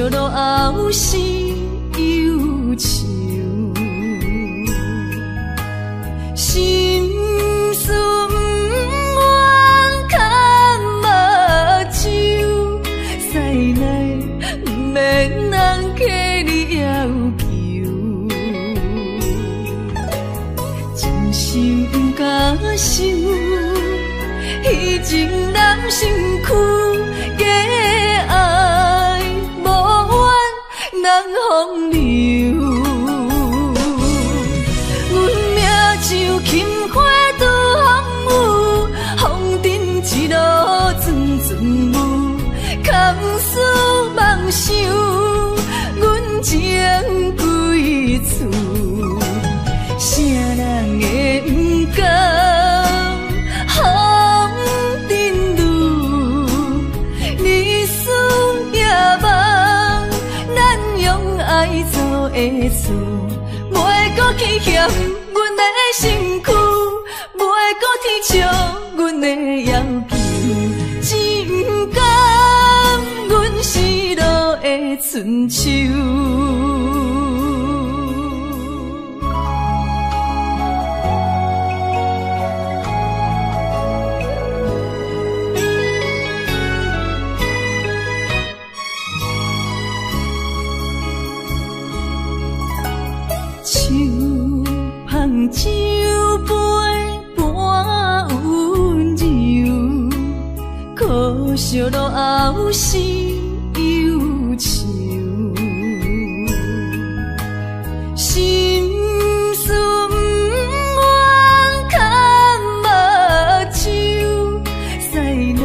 惜落後生憂愁。心事毋願崁目睭，屎奶毋免人替你要求。真心毋敢收，彼情男身軀，假愛無怨難風流。阮命像琴花拄風雨，風塵一路陣陣霧，空思妄想，阮情歸處，啥人會毋甘風塵女？日思夜夢，咱用愛做的厝，袂閣去嫌阮的身軀，袂閣天笑阮的要求，只毋甘阮失落的春秋。手捧酒杯半溫柔，可惜落後生憂愁。心事毋願崁目睭，屎奶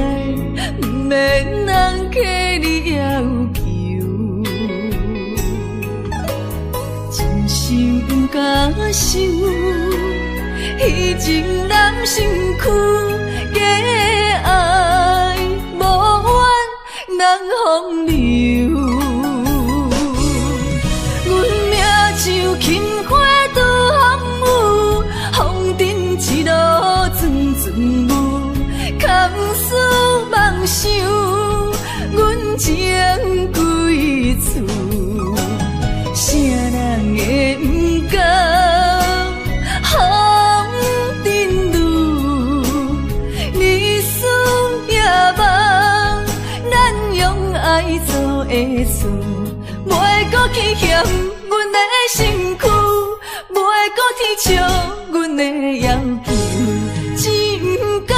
毋免人替你要求。真心毋敢收，彼情男身軀，假愛無怨難風流。阮命像琴花拄風雨，風塵一路陣陣霧，空思妄想，阮情歸處。啥人會毋甘風塵女？日思夜夢，咱用愛做的厝，袂閣去嫌阮的身軀，袂閣天笑阮的要求，只毋甘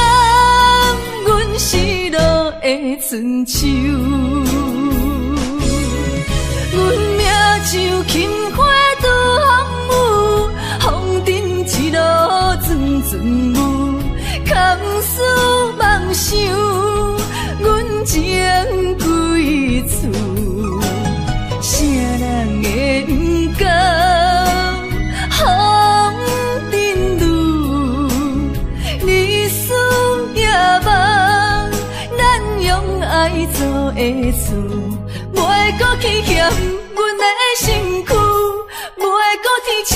阮失落的春秋。阮命像琴花拄風雨，風塵一路陣陣霧，空思妄想，阮情歸處。啥人會毋甘風塵女？日思夜夢，咱用愛做的厝，袂閣去嫌阮的身軀，袂閣天笑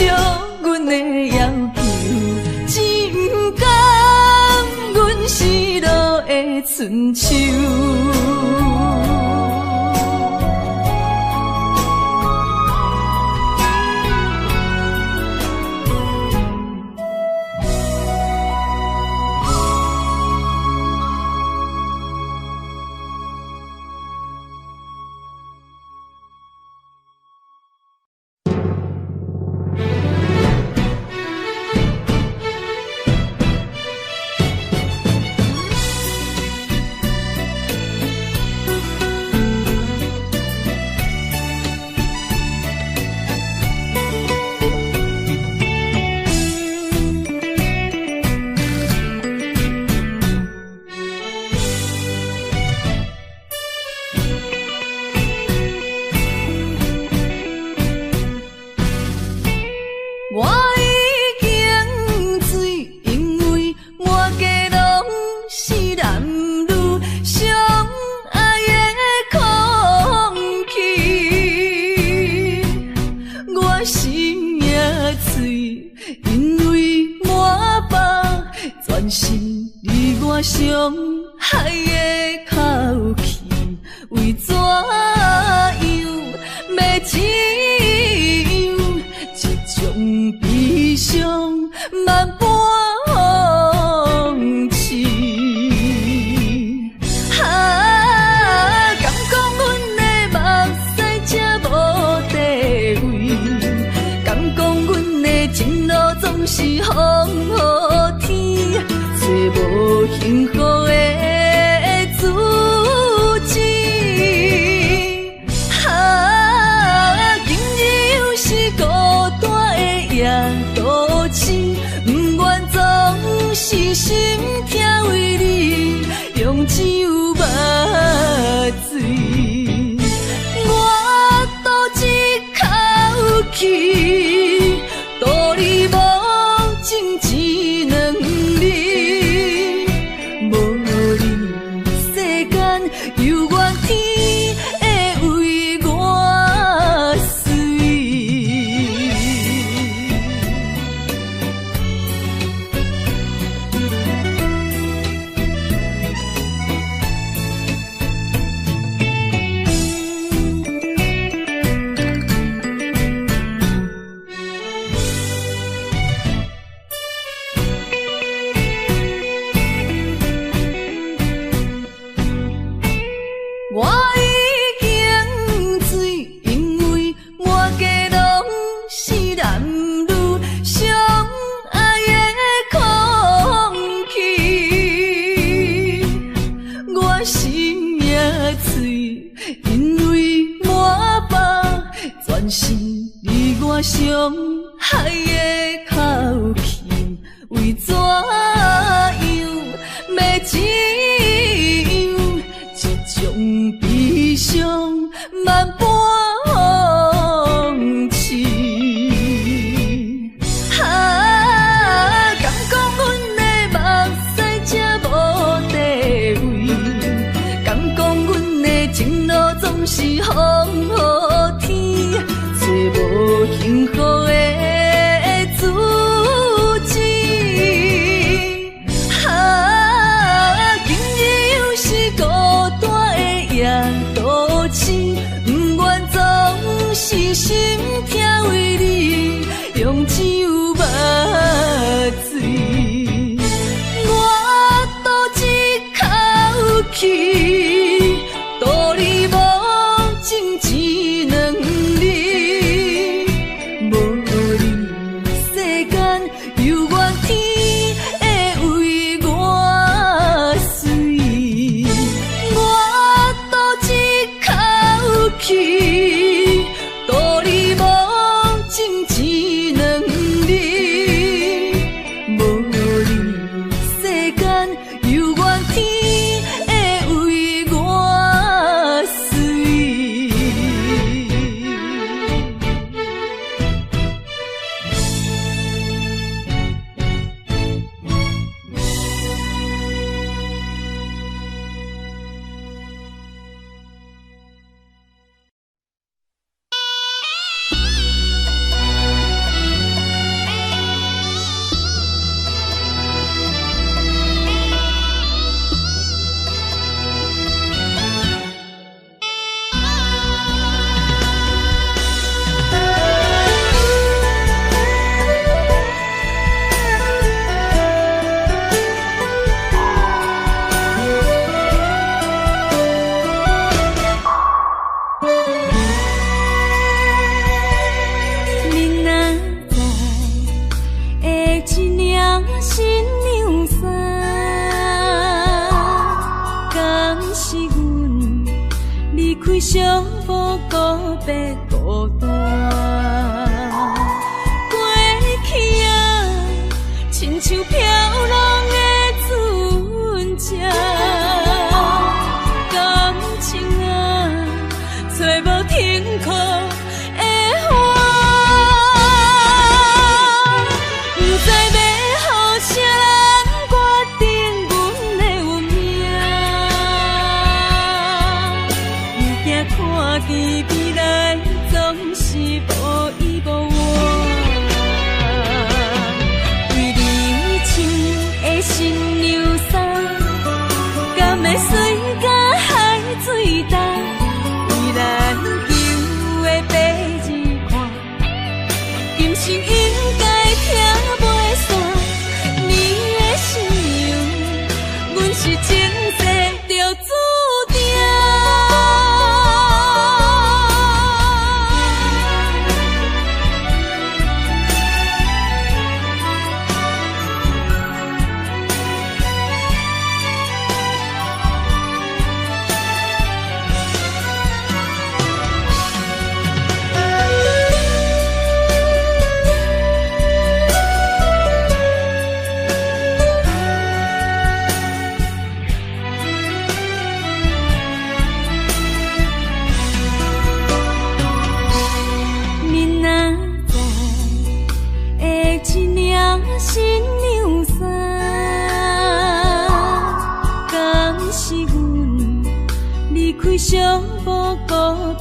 阮的要求，只毋甘阮失落的春秋。我已經醉，因為滿街攏是男女相愛的空氣。我心也醉，因為滿腹全是你我相愛的口氣，為怎樣是風雨天，找無幸福的主旨。啊，今日又是孤單的夜都市，不願總是心疼為你，用酒目水。我賭一口氣，道理無情一兩字，無你世間猶原天會為我隨。我已經醉，因為滿街攏是男女相愛的空氣。我心也碎，因為滿腹全是你我傷害的口氣。為怎樣欲這樣？這種悲傷萬般諷刺。啊，敢講阮的目屎這無地位？敢講阮的情路總是風雨天，找無幸福的主旨。啊，今日又是孤單的夜都市，不願總是心疼為你，用酒目水。我賭一口氣，道理無情一兩字，無你世間猶原天會為我隨。我賭一口氣，道理無情一兩字，無你世間猶原天會為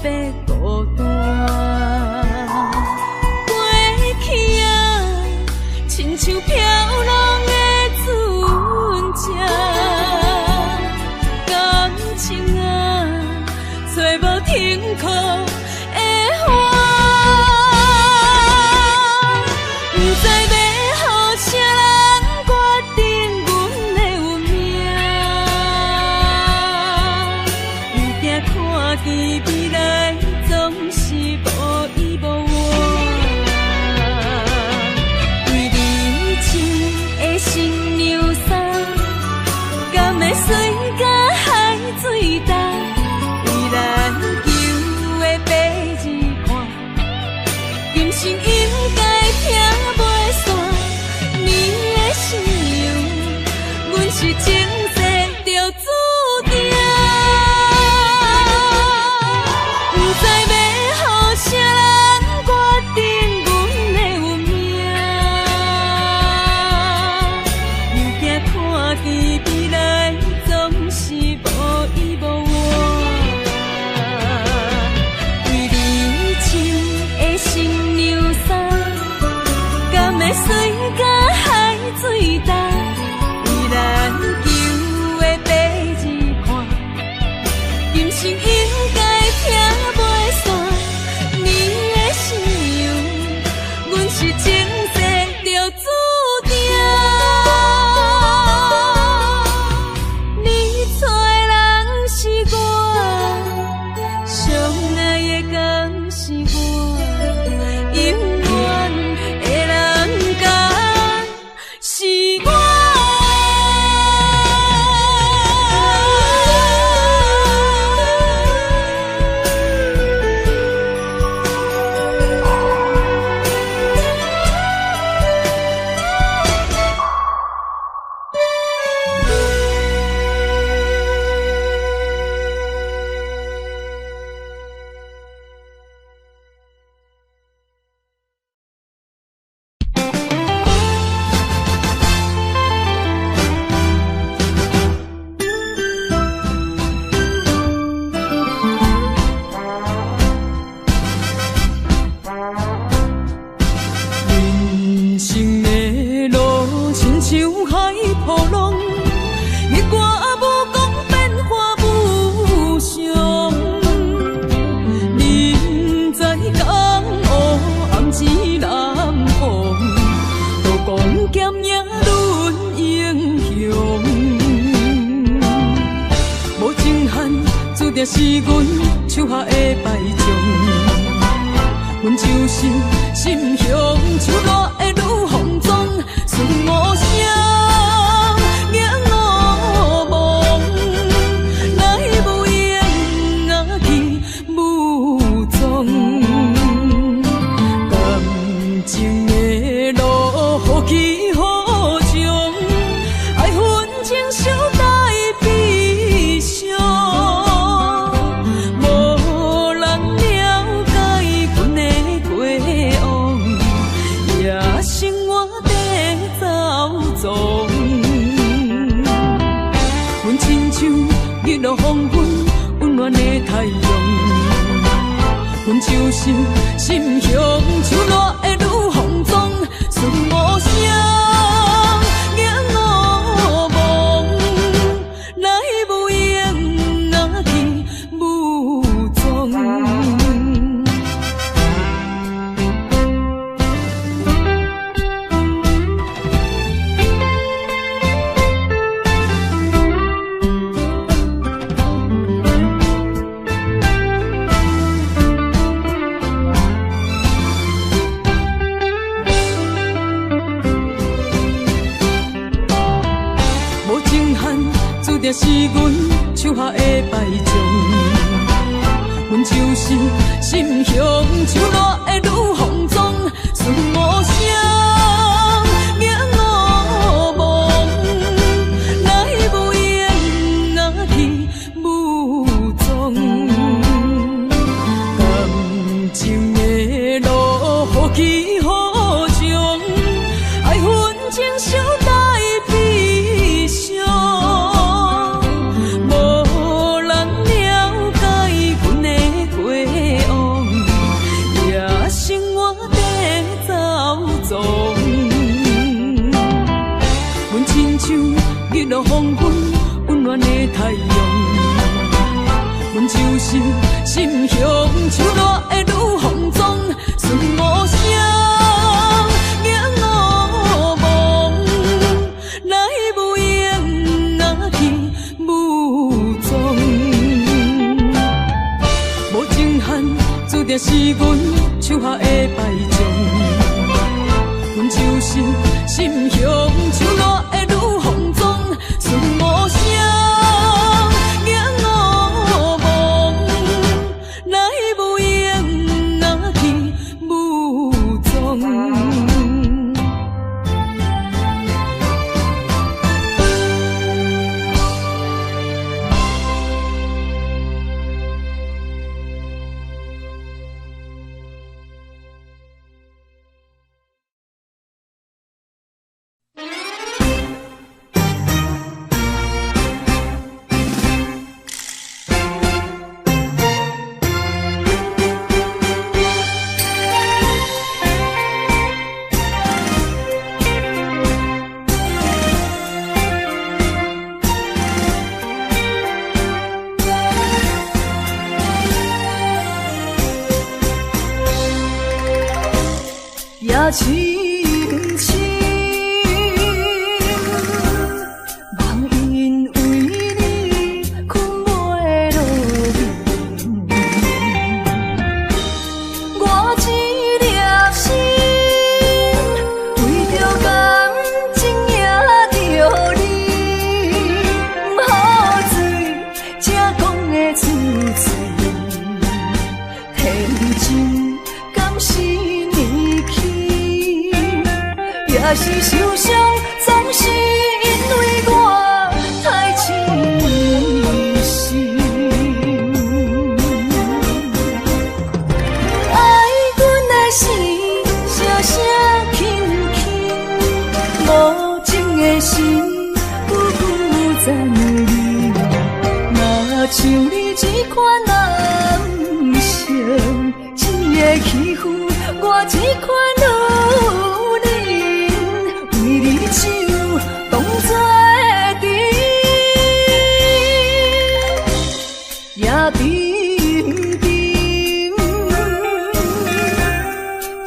別孤單。過去啊，親像飄浪的船隻，感情啊，找無停靠的岸，不知欲予啥人決定阮的運命，毋驚看見未來總是無依無倚。為你穿的新娘衫，敢會隨甲海水干？為咱求的白日看，今生應該疼袂散。你的新娘，阮是前世就注定。不知欲予啥人決定阮的運命，毋驚看見未來總是無依無倚。為你穿的新娘衫，敢會隨甲海水干？為咱求的白日看，今生應該疼袂散。你的新娘，阮是前世就注定。你娶的人是我，相愛的敢是我，永遠的人敢是我。人生的路親像海波浪，你我無講變化無常。人知江湖暗指南風，刀光劍影論英雄。無情漢注定是阮手下的敗將。阮就是心雄手热的女风霜，孙无声，迎无望，来无影啊去无踪。感情的路何去何从？愛恨情仇帶悲傷，無人了解阮的過往，野生活在走踪。阮親像日落黃昏溫暖的太陽，阮就是心雄手熱的女風霜，孫無聲，迎無望，來無影啊去無蹤。無情漢注定是阮手下的敗將，阮就是心雄手熱的女風霜，孫無聲，迎無望，來無影啊去無蹤。感情的路何去何從？愛恨情仇帶悲傷，無人了解阮的過暖的太陽。阮就是心雄樹大的女風裝，順無聲，迎烏蒙，來無用啊去武裝。無情漢，注定是阮手下的敗將。阮就是心雄樹大的女風裝，順無聲，迎烏蒙，來無用啊去武裝。也深深，梦因為你睏袂落眠。我這粒心為著感情贏著你，毋好醉才講會出嘴，天真敢是年輕，也是受傷，總是因為我太痴心。愛阮的心，聲聲輕輕，無情的心，久久殘忍。若像你這款男性，只會欺負我這款女人，為你酒當作陣，也沉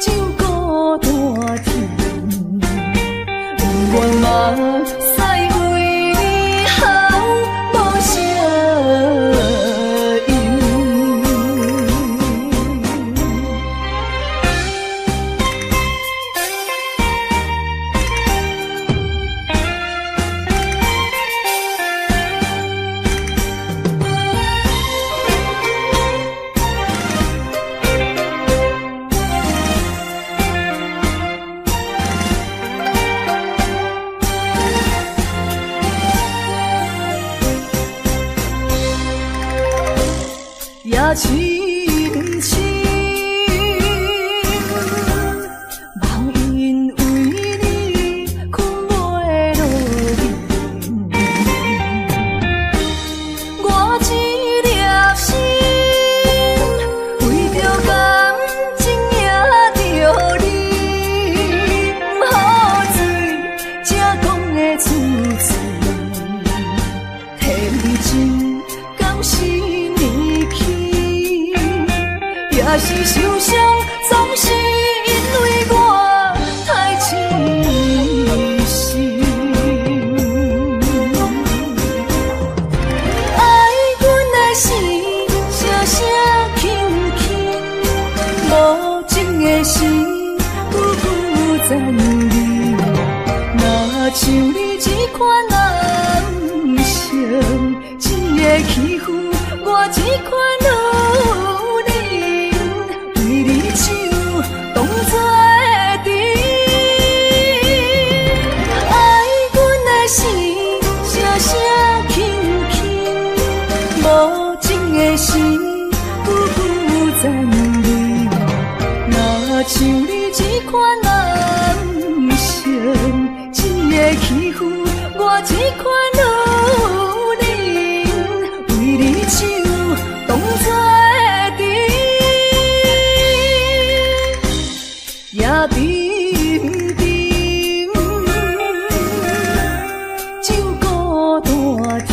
沉酒孤單天，不願目屎為你哭無聲音。也深深，梦因為你睏袂落眠。我這粒心為著感情贏著你，毋好醉才講會出嘴，天真敢是年輕，也是受傷，總是因為我太痴心。愛阮的心，聲聲輕輕，無情的心，久久殘忍。若像你這款男性，只會欺負我這款女人，為你酒當作陣。愛阮的心，聲聲輕輕，無情的心，久久殘忍。若像你這款男性，只會欺負我這款女人，為你酒當作陣，也沉沉酒孤單天，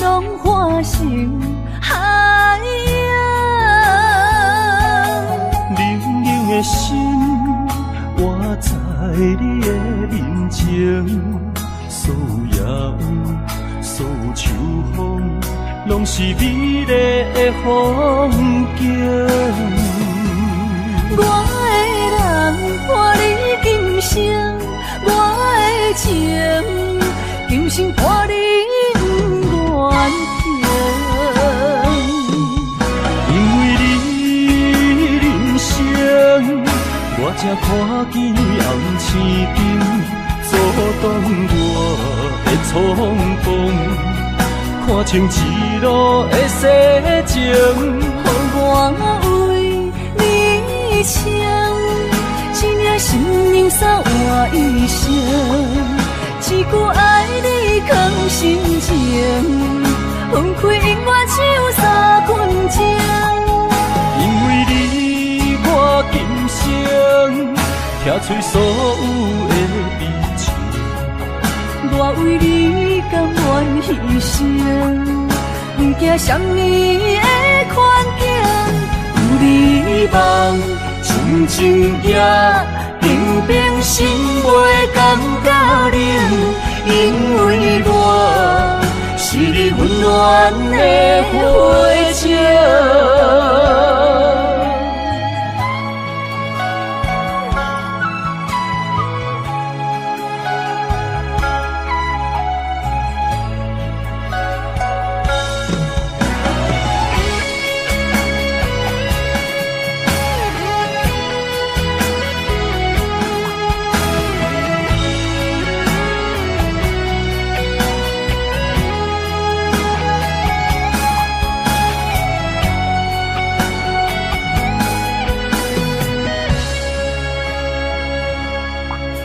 攏化成海洋。冷冷的心，活在你的面前，所有夜雨，所有秋風，攏是美麗的風景。我的人伴你今生，我的情，今生伴你不願停。因為你人生，我才看見紅星燈，阻擋我的衝動，看清一路的世情。予我為你穿一領新娘衫換一生，一句愛你藏心情，分開永遠像三分情。因為你，我今生拆碎所有的悲情。我為你甘願犧牲，毋驚啥物的困境。有你夢，深情行，平平心袂感覺冷，因為我是你溫暖的火種。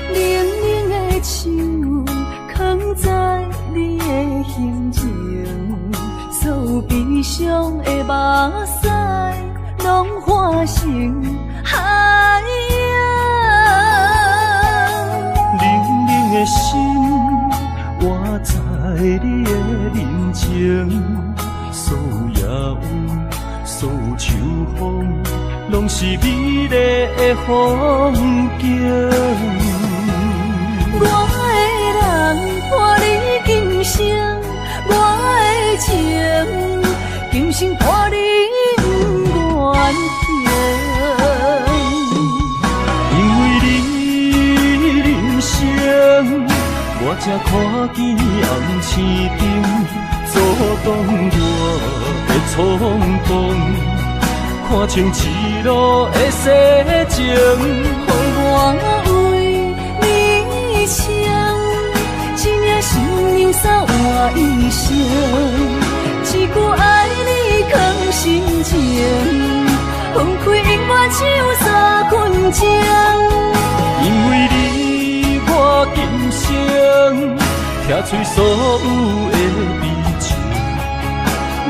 冷冷的手囥在你的胸前，所有悲傷的目屎攏化成海洋。冷冷的心，活在你的面前，所有夜雨，所有秋風，攏是美麗的風景。我的人伴你今生，我的情，今生伴你不願停。因為你人生，我才看見紅星燈，阻擋我的衝動，看清一路的世情。予我為你穿一領新娘衫換一生，一句愛你藏心情，分開永遠像三分情。因為你，我今生拆碎所有的悲情。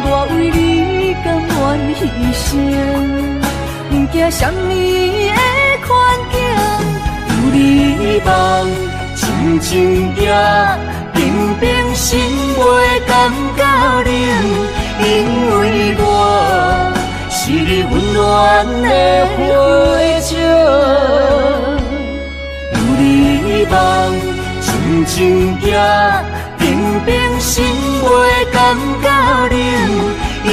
我為你甘願犧牲，毋驚啥物的困境。有你夢，深情行，平平心袂感覺冷，因為我是你溫暖的火種。有你夢，深情行，平平心袂感覺冷，因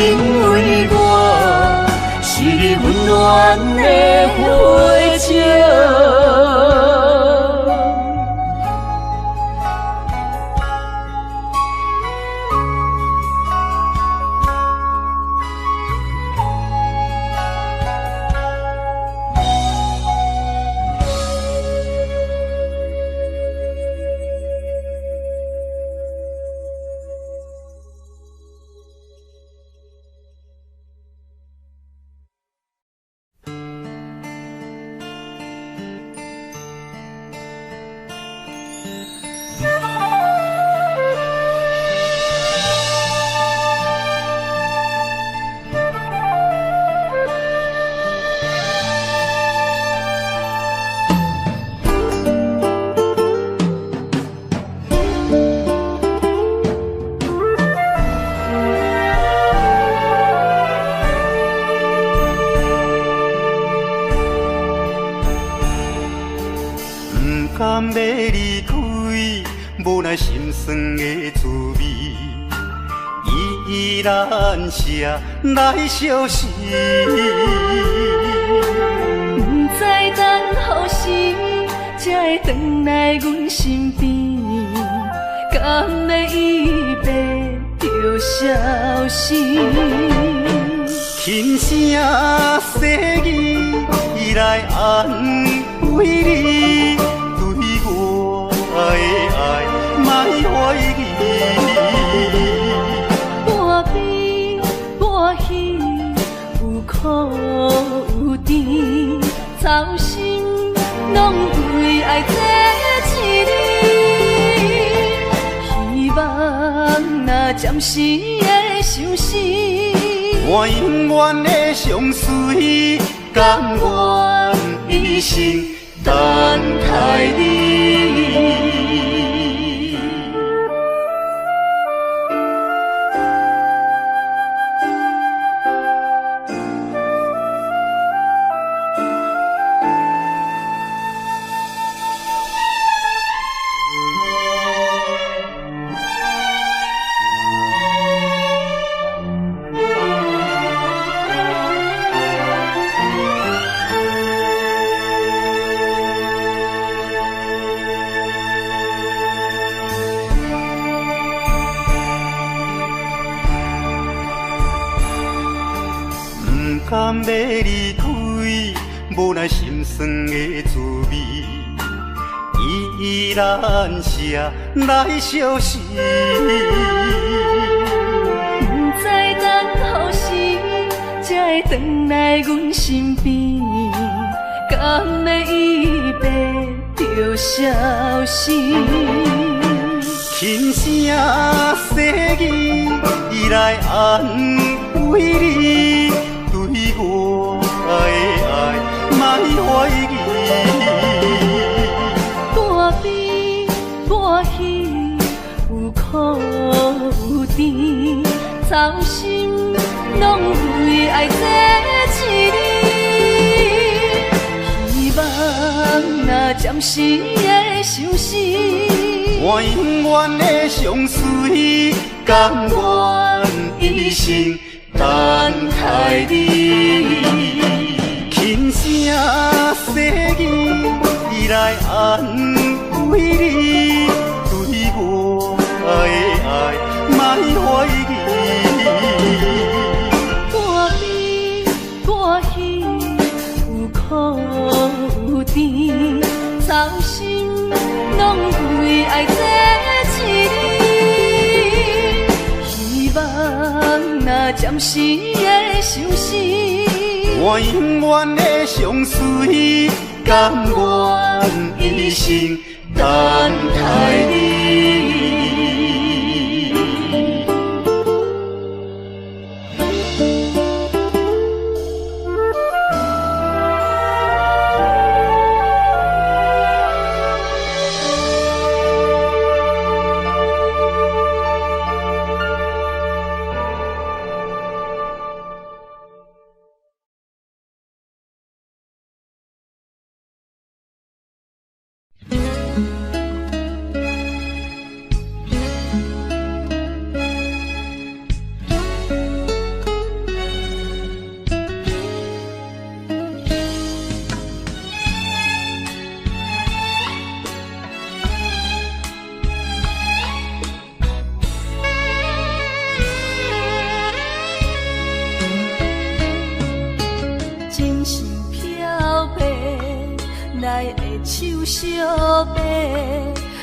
為我是你溫暖的火種。奈心酸的滋味，依依难舍来相思。不知等何时才会转来阮身边，敢会伊爬著消失？轻声细语来安慰你，对我的爱莫怀疑。半悲半喜，有苦有甜，操心拢为爱这一字。希望若暂时的相思，我永远的相随，甘愿一生等待你。不甘欲离开，无奈心酸的滋味，依依难舍来相思。不知等何时才会转来阮身边，敢会伊爬著消失？轻声细语来安慰你，对我的爱莫怀疑。半悲半喜，有苦有甜，操心拢为爱这一字。希望若暂时的相思，我永远的相随，甘愿一生等待你。轻声细语来安慰你，对我的爱莫怀疑。半悲半喜，有苦有甜，操心拢为爱这一字。希望若暂时的相思，我永远的相随，甘愿一生等待你。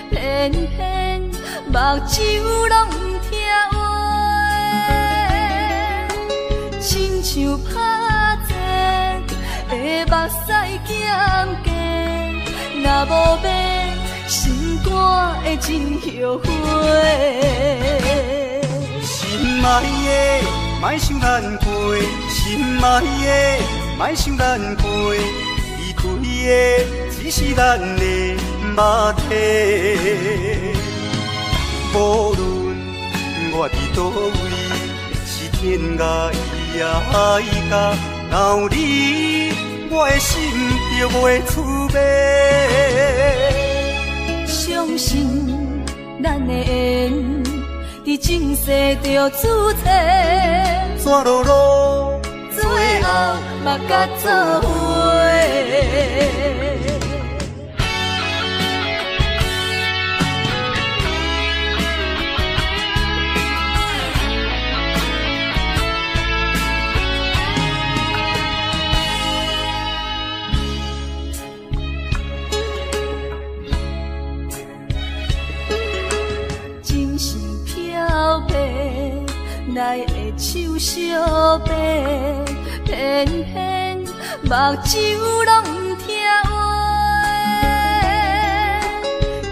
偏偏目睭拢毋听话，亲像拍坐的目屎减价，若无买，心肝会真后悔。心爱的，莫伤难过，心爱的，莫伤难过，离开的只是咱的肉体。无论我伫佗位，是天涯海角，若有你，我的心就袂出卖。相信咱的缘，伫前世就注册。怎落落，最后嘛甲做伙。情是飘白，来的手相白，偏偏目睭拢毋听话，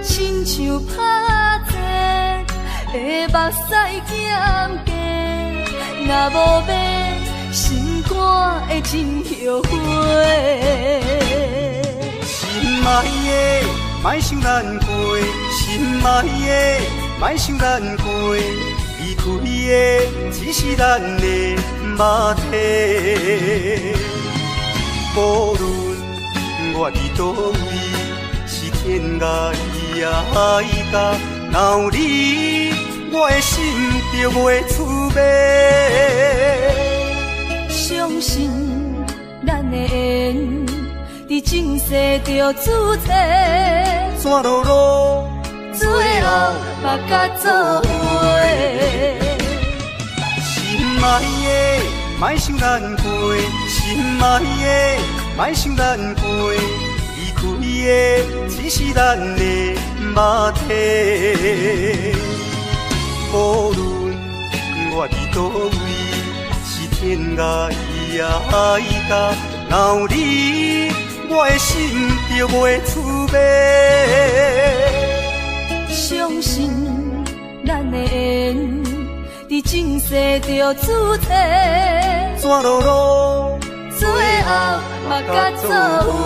亲像拍坐的目屎减价，若无买，心肝会真后悔。心爱的，莫伤难过，心爱的，莫伤难过，离开的只是咱的肉体。无论我伫佗位，是天涯海角，若有你，我的心就袂出卖。相信咱的缘，伫前世就注册。怎落落，最后嘛甲做伙。心爱的，莫伤难过，心爱的，莫伤难过，离开的只是咱的肉体。无论我伫佗位，是天涯海角，若有你，我的心就袂出卖。相信咱的缘，伫前世就注册。怎落落，最后嘛甲做伙。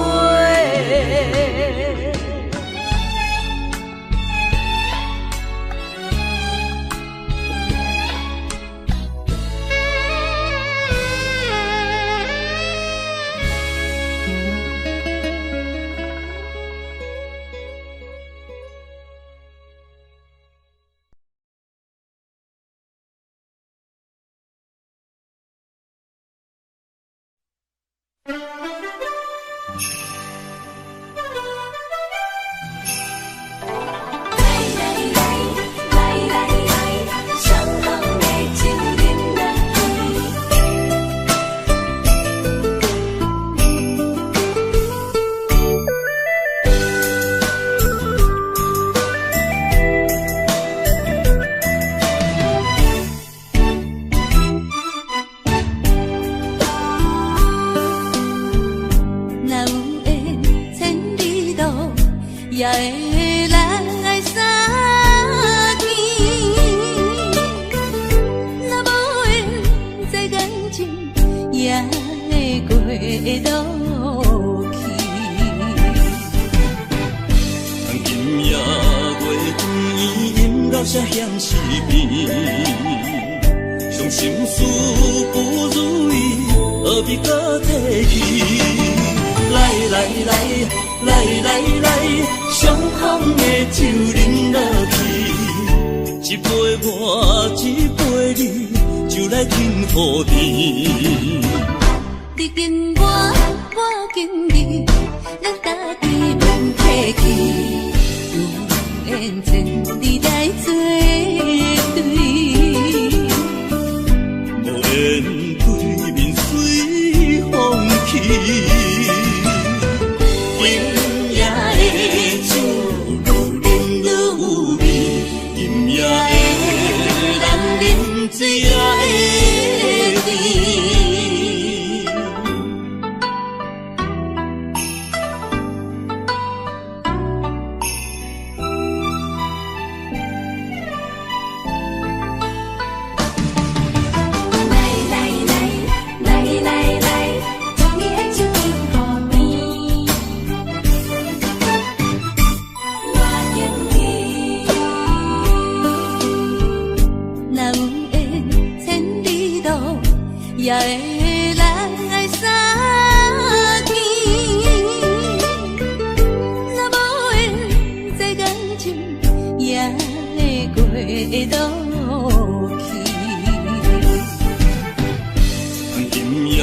今夜月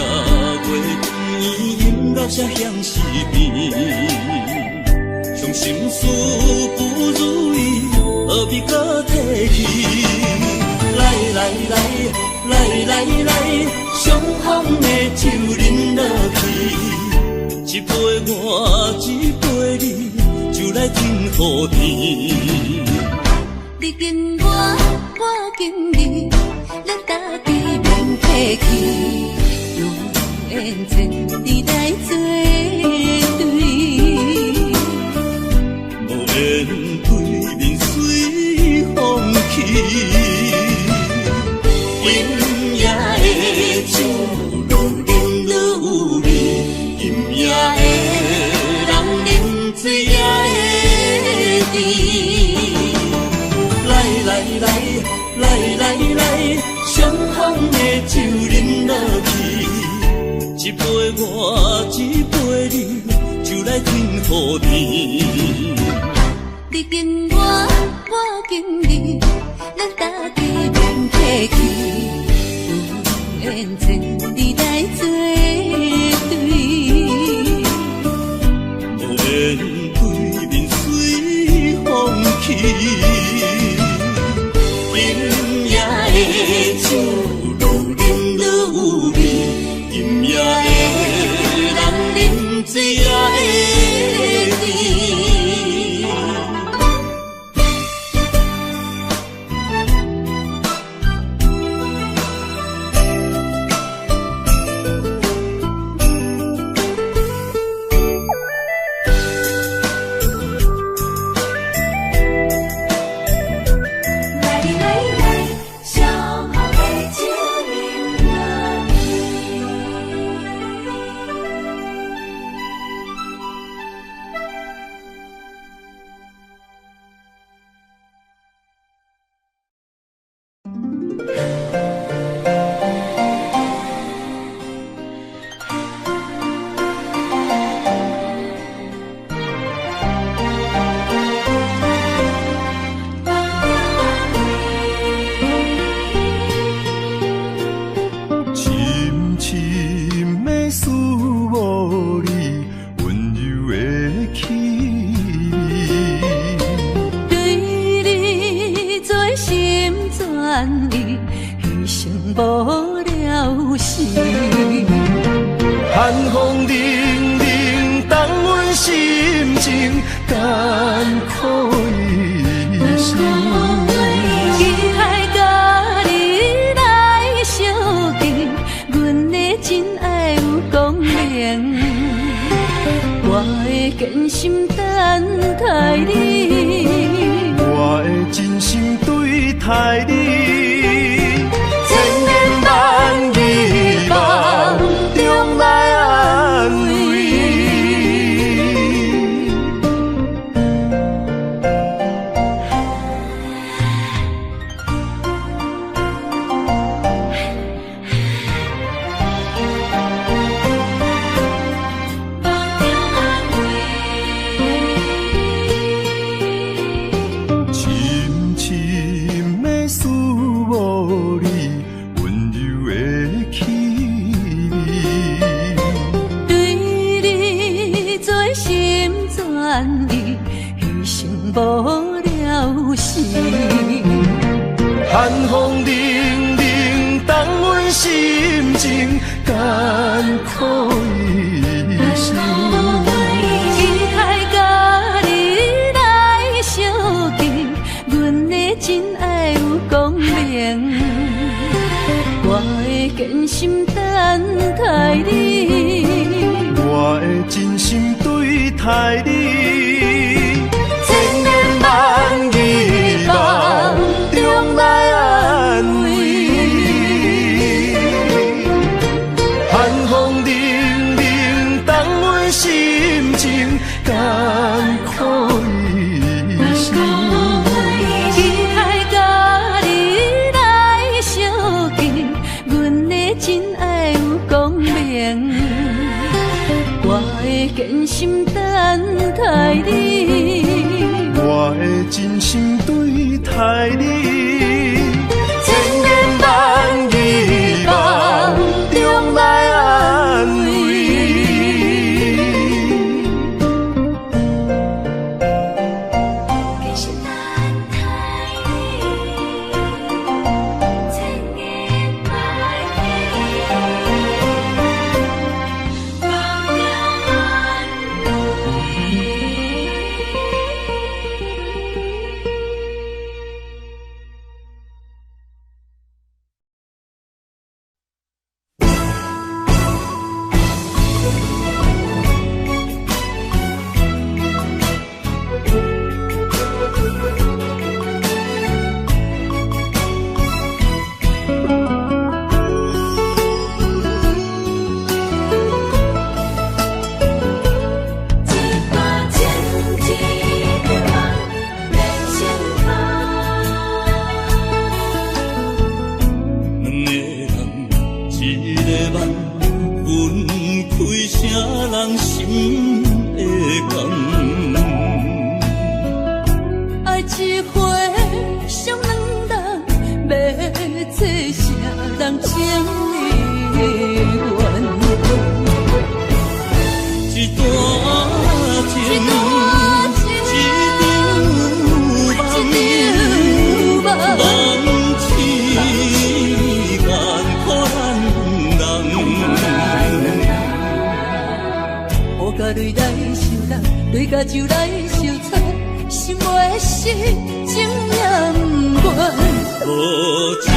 圆，音乐声响四边，伤心事不如意，何必阁提起？来来来来来来，上风的酒啉落去，一杯我，一杯你，就来天雨天。你紧我，我紧你，咱家己免客气，有缘千里来做对，无缘对面随风去。今夜的酒愈饮愈有味，今夜的人饮醉也会甜。来来来来来来，上风的酒啉落去，一杯我，一杯你，就来天雨天。你紧我，我紧你，咱家己免客气，有缘千里来做对，无缘对面随风去。今夜的酒愈饮愈有味，今夜的人饮醉也会甜。来来来，上好的酒饮落去。深深的思慕你，温柔的气味。对你全心全意，牺牲无了时。寒风凛凛，冻阮心情，艰苦一生。期待佮你来相见，阮的真爱有光明。我的坚心等待你，我的真心对待你，千言万语梦中来安慰。深深的思慕你，温柔的气味。对你全心全意，牺牲无了时。寒风凛凛，冻阮心情，艰苦一生。期待佮你来相见，阮的真爱有光明。我的坚心等待你，我的真心对待你，千言万语梦中来安慰。寒风凛凛，冻阮心情，艰苦一生。期待佮你来相见，阮的真爱有光明。我的坚心等待你，我的真心对待你，千言万语梦中分开啥人心会甘？爱一回伤两人，欲做啥人情意愿？一段情，一场梦，梦醒艰苦难人。雨甲泪来相揽，泪共酒来相掺，心袂死，情也毋愿。无情，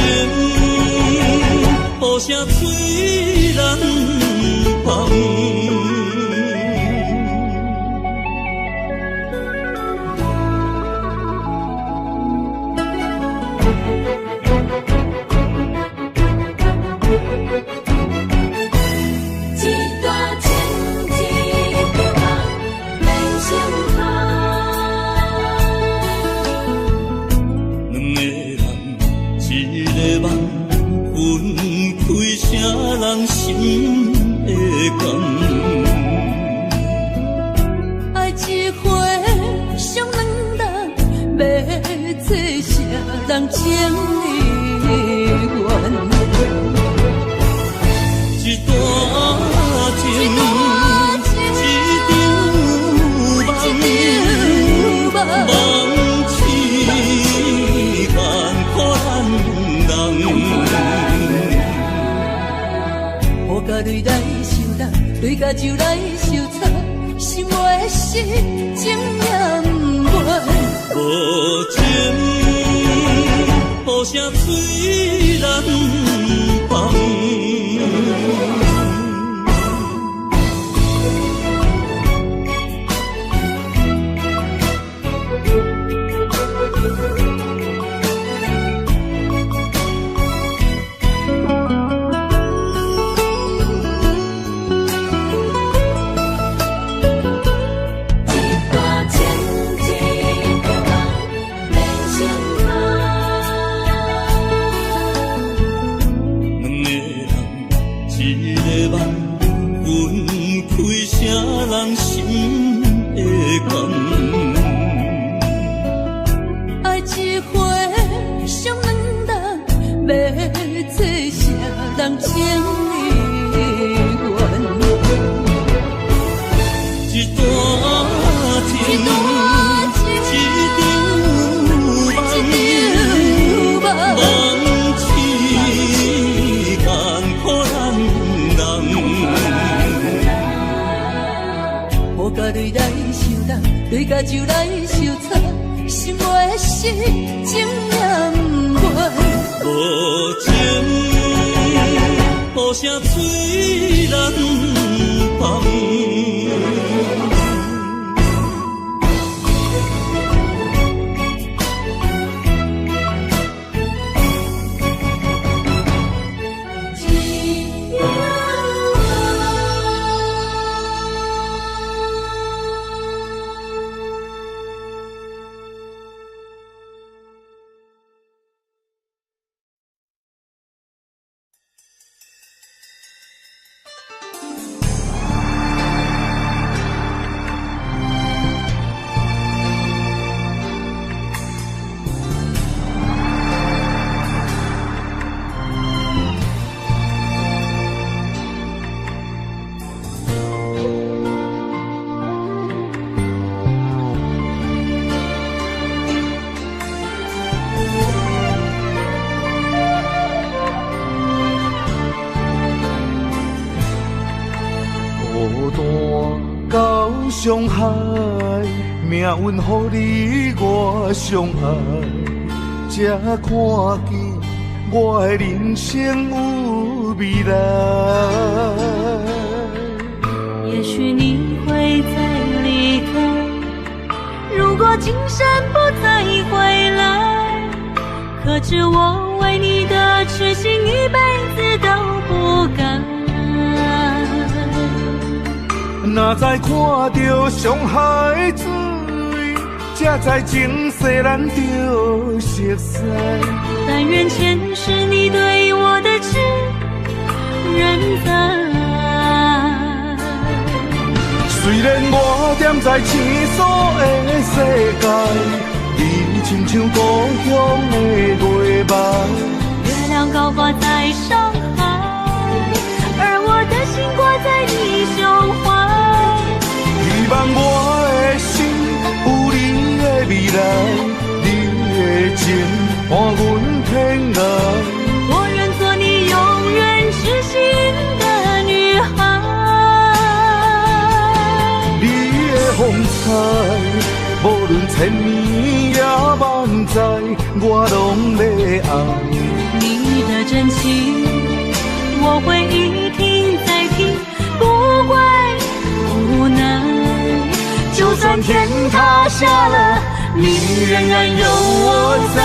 予啥催难放？一段情，一场梦，连成空。两个人，一个梦，分开啥人心会甘？爱一回伤两人，欲做啥人情意愿？一段情，一场梦，梦醒艰苦难人。雨共泪来相揽，泪共酒来相掺，心袂死，情也毋愿。无情，予啥催难放？一段情，一场梦，连成空。两个人，一个梦，分开啥人心会甘？爱一回伤两人，欲做啥人情意愿？一段情，一场梦，梦醒艰苦难人。雨共泪来相揽，泪共酒来相掺，心袂死，情也毋愿。无情，予啥催难放？孤单到上海，命运予你我相爱，才看见我的人生有未来。也许你会再离开，如果今生不再回来，可知我为你的痴心一辈子都不改。若再看到上海水，才知前世咱就熟似。但愿前世你对我的痴仍在。雖然我踮在生疏的世界，你親像故鄉的月枋。月亮高掛在上海，而我的心掛在你胸懷。希望我的心有你的未來，你的情伴阮天涯。我願做你永遠痴心的女孩。你的風采，無論千年也萬載，我攏欲愛。你的真情，我會一聽再聽，不會無奈。就算天塌下了，你仍然有我在。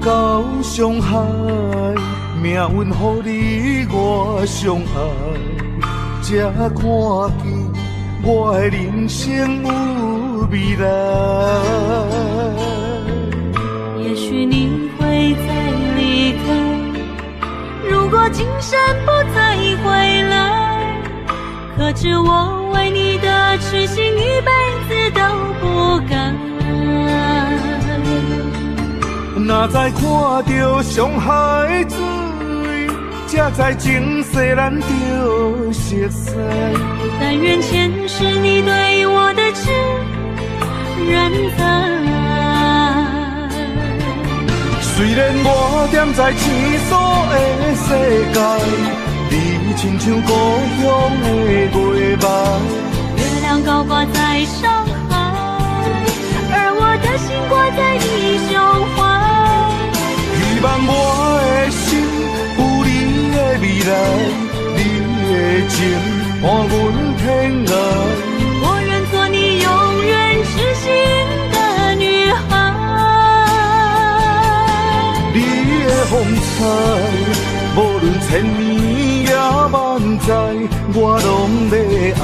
到上海，命運予你我相愛，才看見我的人生有未來。也許你會再離開，如果今生不再回來，可知我為你的痴心一輩子都不改。若再看著上海水，才知前世咱著熟似。但願前世你對我的痴仍在。雖然我踮在生疏的世界，你親像故鄉的月枋。月亮高掛在上海，而我的心掛在你胸懷。希望我的心有你的未來，你的情伴阮天涯。我願做你永遠痴心的女孩。你的風采，無論千年也萬載，我攏欲愛。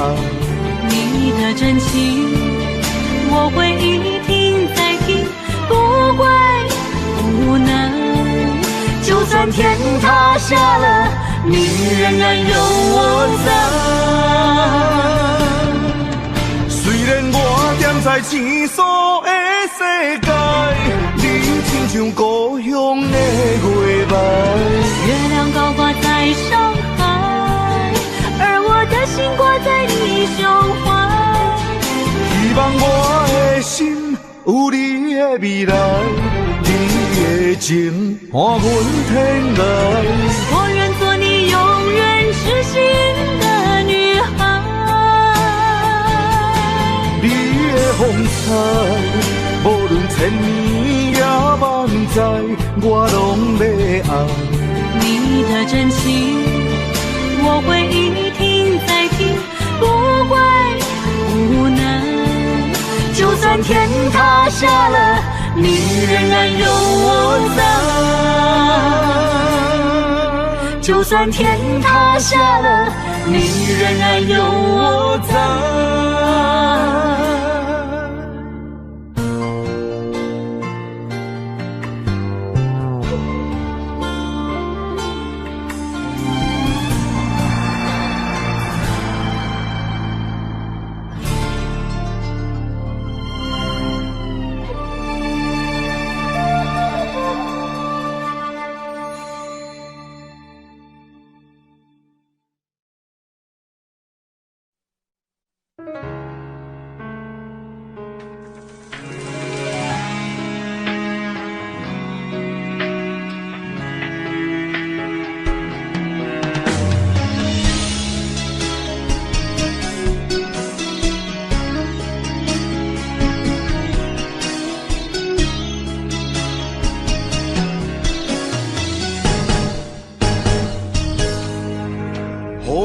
你的真情，我會一聽再聽，不會無奈。就算天塌下了，你仍然有我在。雖然我踮在生疏的世界，你親像故鄉的月枋。月亮高掛在上海，而我的心掛在你胸懷。希望我的心有你的未來，你的情伴阮天涯。我願做你永遠痴心的女孩。你的風采，無論千年也萬載，我攏欲愛。你的真情，我會一聽再聽，不會無奈。就算天塌下了，你仍然有我在。就算天塌下了，你仍然有我在。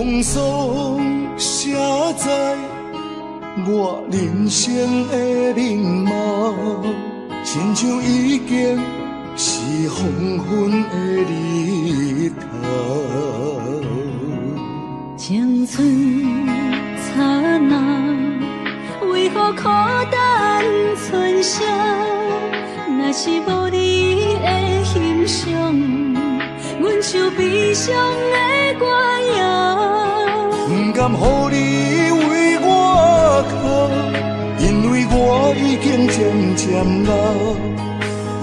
風霜寫在我人生的面貌，親像已經是黃昏的日頭。青春燦爛，為何苦等春宵？若是無你的欣賞，阮像悲傷的歌謠。不甘予你為我哭，因為我已經漸漸老。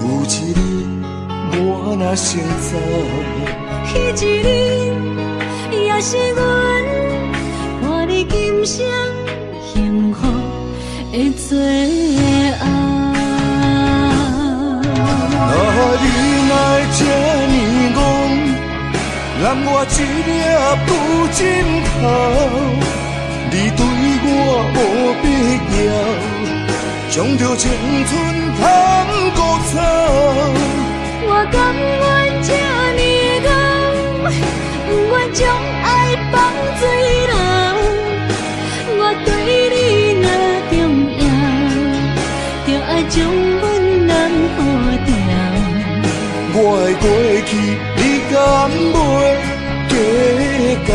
有一日我若先走，彼一日也是阮看你今生幸福的最後。啊，你哪會這呢戇，攬我一領布枕頭，你對我無必要，將著青春通孤走。我甘願這呢戇，不願將愛放水流。我對你若重要，就愛將阮攬好牢。我的過去，你敢袂計較？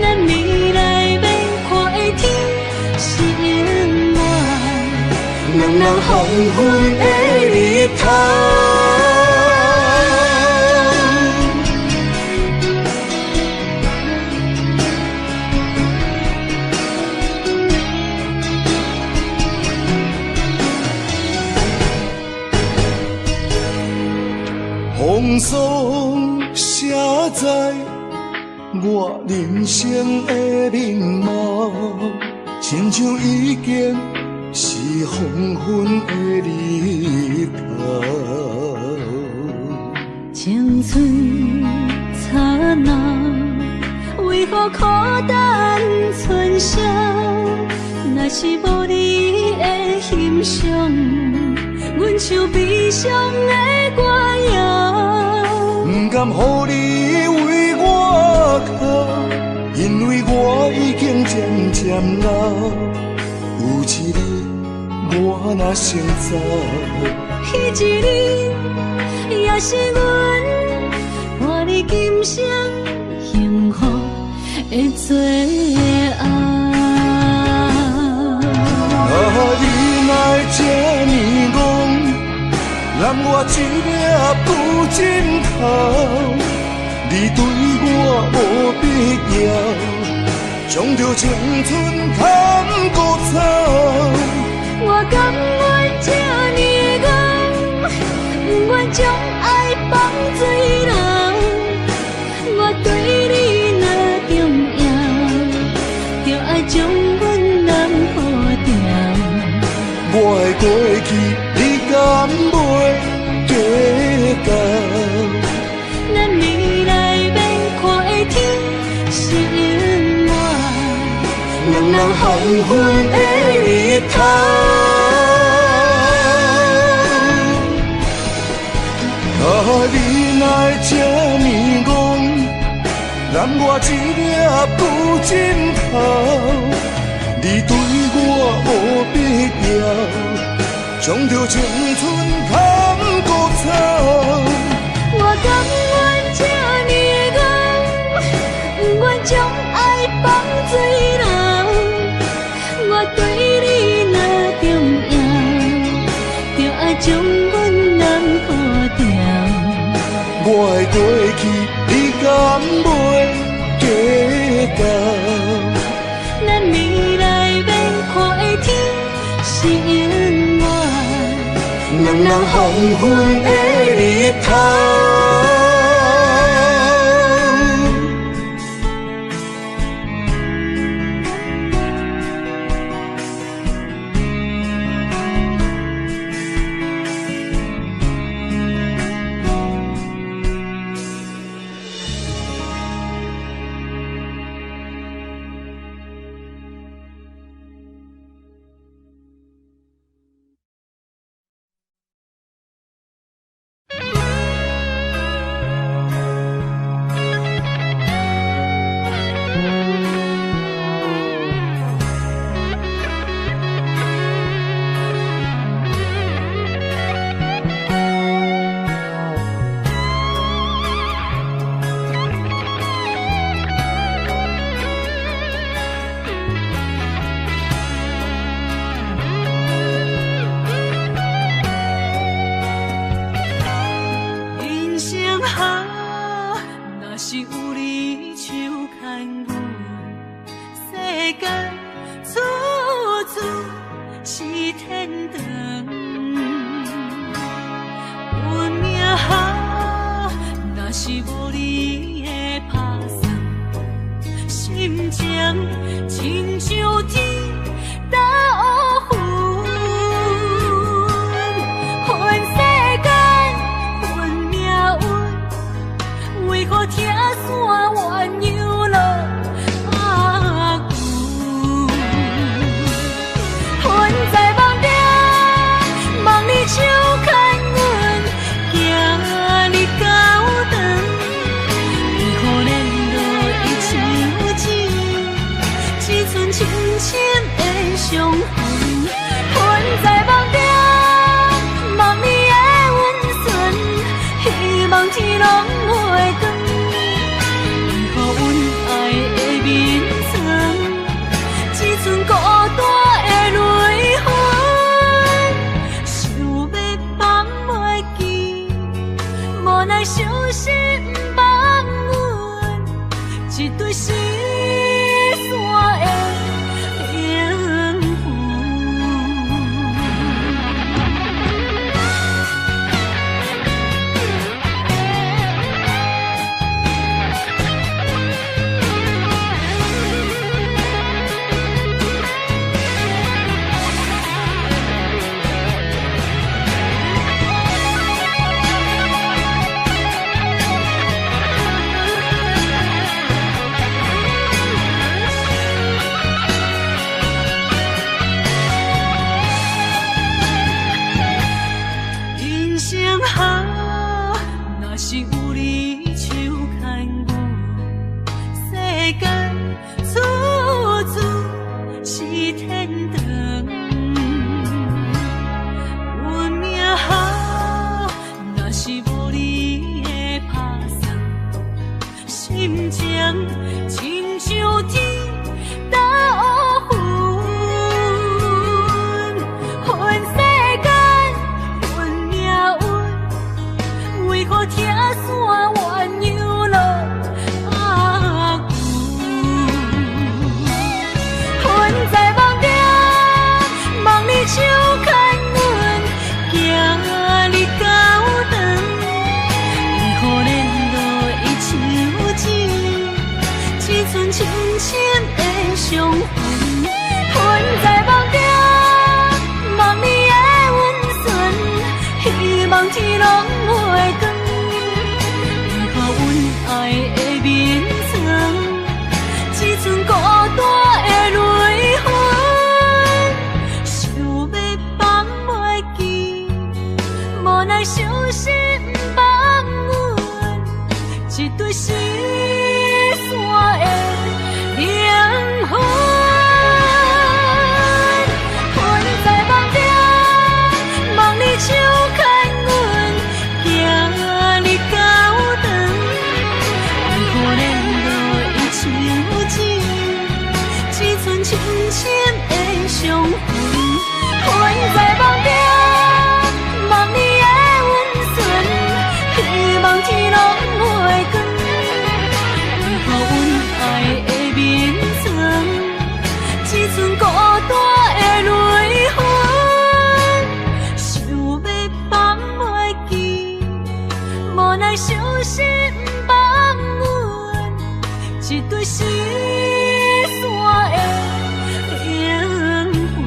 咱未來欲看的天是永遠兩人黃昏的日頭。風霜寫在我人生的面貌，親像已經是黃昏的日頭。青春燦爛，為何苦等春宵？若是無你的欣賞，阮像悲傷的歌謠。不甘予你為我哭，因為我已經漸漸老。有一日我若先走，彼一日也是阮看你今生幸福的最後。啊，你哪會這呢戇，攬我一領布枕頭，你對我無必要，將著青春通孤走。我甘願這呢戇，不願將愛放水流。我對你若重要，就愛將阮攬好牢。我的過去，你敢袂計較？咱未來欲看的天是永遠兩人黃昏的日頭。啊，你哪會這呢戇，攬我一領布枕頭，你對我無必要，將著青春通孤走。我甘願這呢戇，不願將愛放水流。我對你若重要，就愛將阮攬好牢。我的過去，你敢袂計較？咱未來欲看的天是永遠兩人黃昏的日頭。間處處是天堂。阮命啊，若是無你的拍算，心情親像天斗雲。恨世間，恨命運，為何拆散鴛鴦落拍久？魂在夢中，望你手牽阮，行入教堂。為何連落一手指，一寸深深的傷痕？魂在夢中，望你的溫存，希望天攏袂斷。為何阮愛的眠床，只剩孤單的淚痕？想欲放袂記，無奈傷心放阮一對失散的靈魂。人生啊，若是有你手牽阮，世間處處是天堂。阮命啊，若是無你的拍算，心情親像天斗雲。恨世間，恨命運，為何拆散鴛鴦落拍久？魂在夢中，望你手牽阮，行入教堂。為何連落一手指，一寸深深的傷痕？魂在夢中，望你的溫存，希望天攏袂斷。為何阮愛的眠床，只剩孤單的淚痕？想欲放袂記，無奈傷心放阮一對失散的靈魂。魂在夢中，望你手牽阮，行入教堂。為何連落一手指，一寸深深的傷痕？魂在夢中，望你的溫存，希望天攏袂斷。為何阮愛的眠床，只剩孤單的淚痕？想欲放袂記，無奈傷心放阮一對失散的靈魂。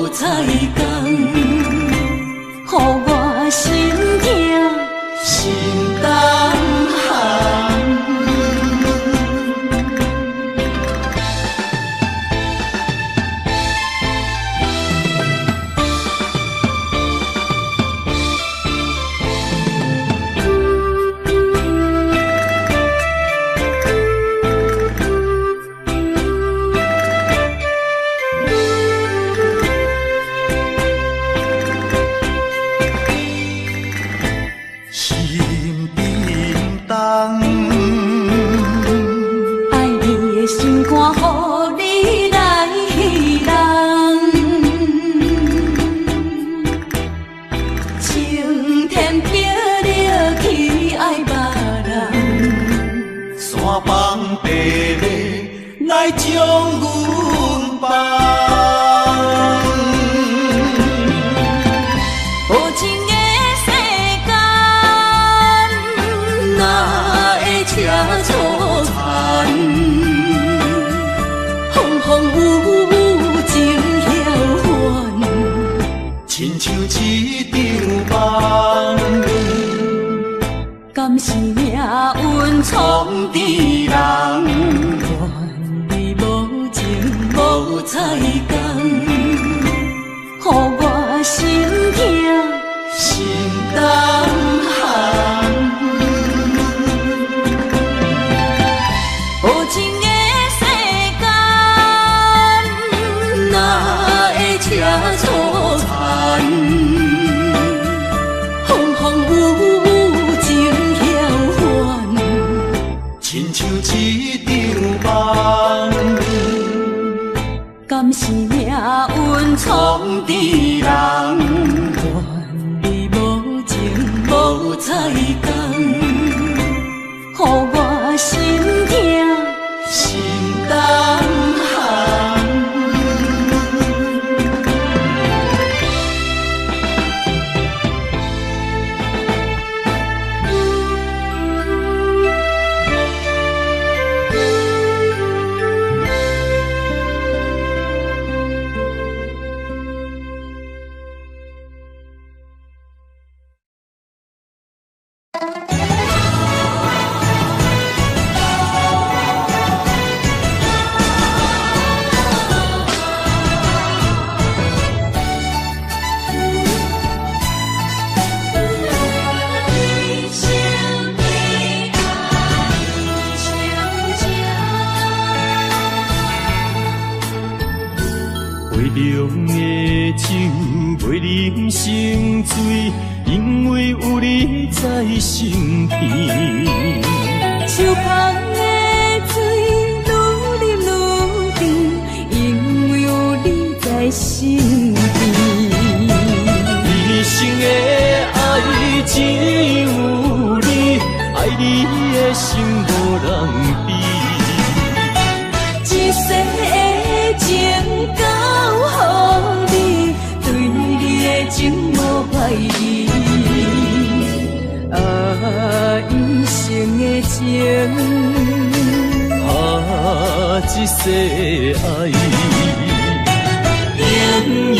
彩工，予我心疼心胆寒。心叮当，爱你的心肝，予你来人。青天白日去爱别人，山放地马来将阮放。无情的世间，哪会这粗残？风风雨雨情晓还，亲像一场梦。敢是命运创治人？愿你无情无彩工，予我心疼心胆寒。无情的世间，哪会这粗残？风风雨雨情晓还，亲像一场梦。敢是命运创创治人，愿你无情无彩工，予我心疼心胆寒。一生的爱，一生情。杯中的酒袂啉成醉，因为有你在身边。手捧的水愈啉愈甜，因为有你在身边。一生的爱只有你，爱你的心无人比。一世的情交予你，对你的情无怀疑。啊，一生的情，啊，这世爱，永永远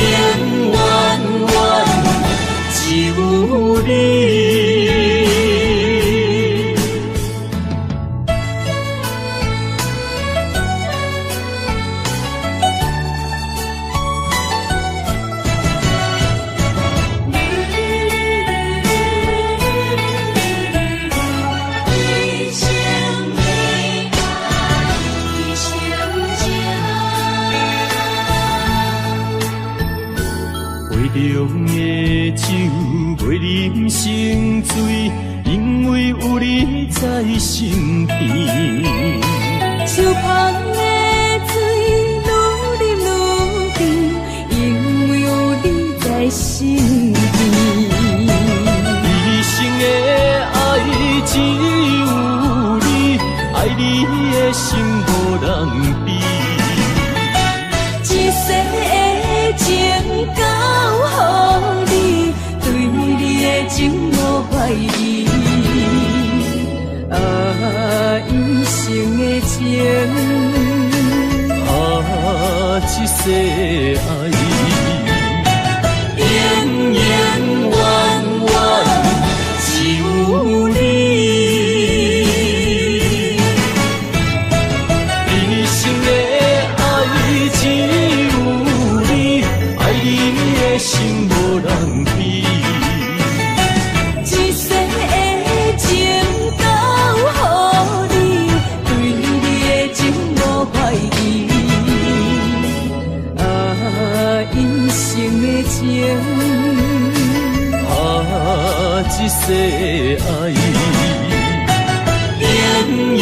远只有你。一生的爱，一生情。杯中的酒袂啉成醉，因为有你在身边。手捧的水愈啉愈甜，因为有你在身边。一生的爱只有你，爱你的心无人比。一世的情交予你，对你的情无怀疑。啊，一生的情，啊，这世爱，的心無人比。一世的情交予你，對你的情無懷疑。啊，一生的情，啊，這世的愛，永永遠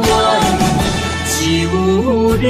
遠只有你。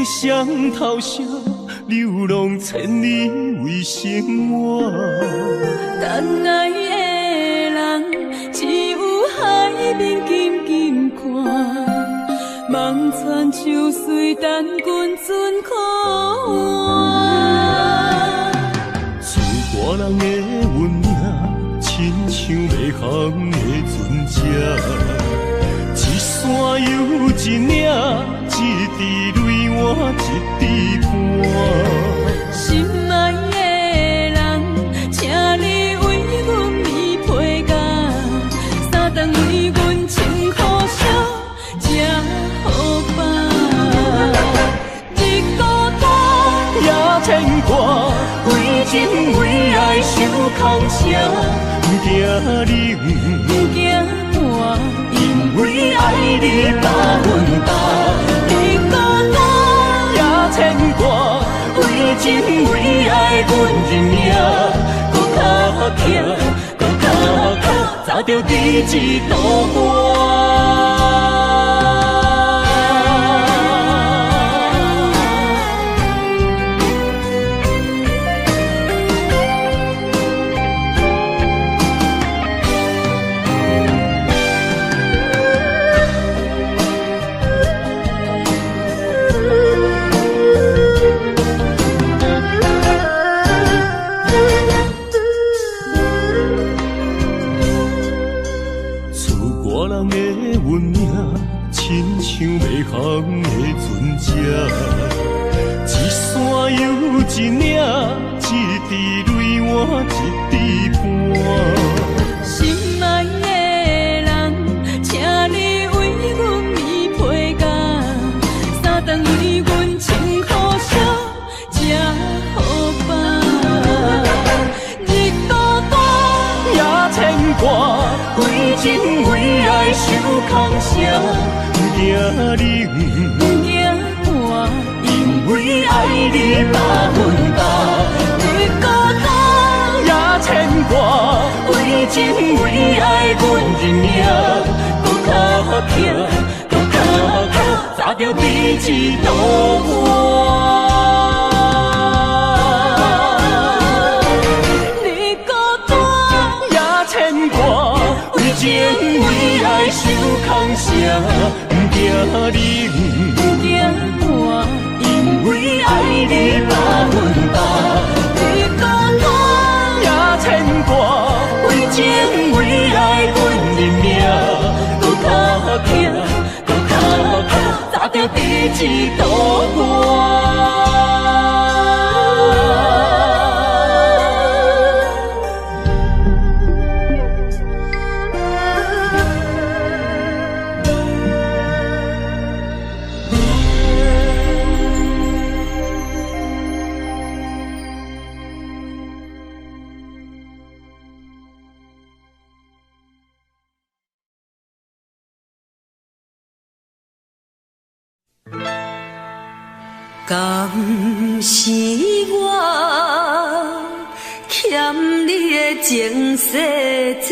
双头声，流浪千里为生活。等爱的人，只有海面紧紧看，望船就随等阮船靠岸。自歌人的运命，亲像迷航的船只，一山又一岭，一滴泪换一滴汗。心爱的人，请你为阮棉被盖，三顿为阮穿雨衫，才好放。日孤单也牵挂，为情为爱受空声，不惊冷，不惊寒，因为爱你100%。日孤单也牵挂，为情为爱阮认命，搁较疼，搁较苦，早著伫这度半。航的船只，一山又一岭，一滴泪换一滴汗。心爱的人，请你为阮棉被盖，三顿为阮穿雨衫，才好放。日孤单也牵挂，为情为爱受空声。不惊冷，不惊寒，因为爱你100%。日孤单也牵挂，为情为爱阮认命，搁较疼，搁较苦，早著伫这度半。日孤单也牵挂，为情为爱受空声。不惊冷，不惊寒，因为爱你100%。日孤单也牵挂，为情为爱阮认命，搁较疼，搁较苦，早著伫这度半。敢是我欠你的情世债？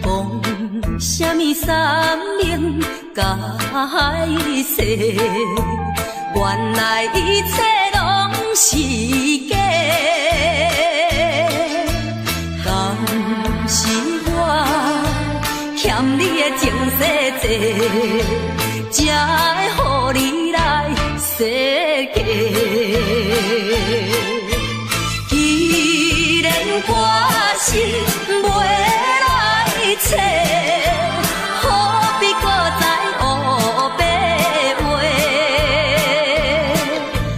讲啥物三明甲海誓，原来一切拢是假。敢是我欠你的情世债，才会予你来设计。既然我心袂来找，何必阁再乌白话？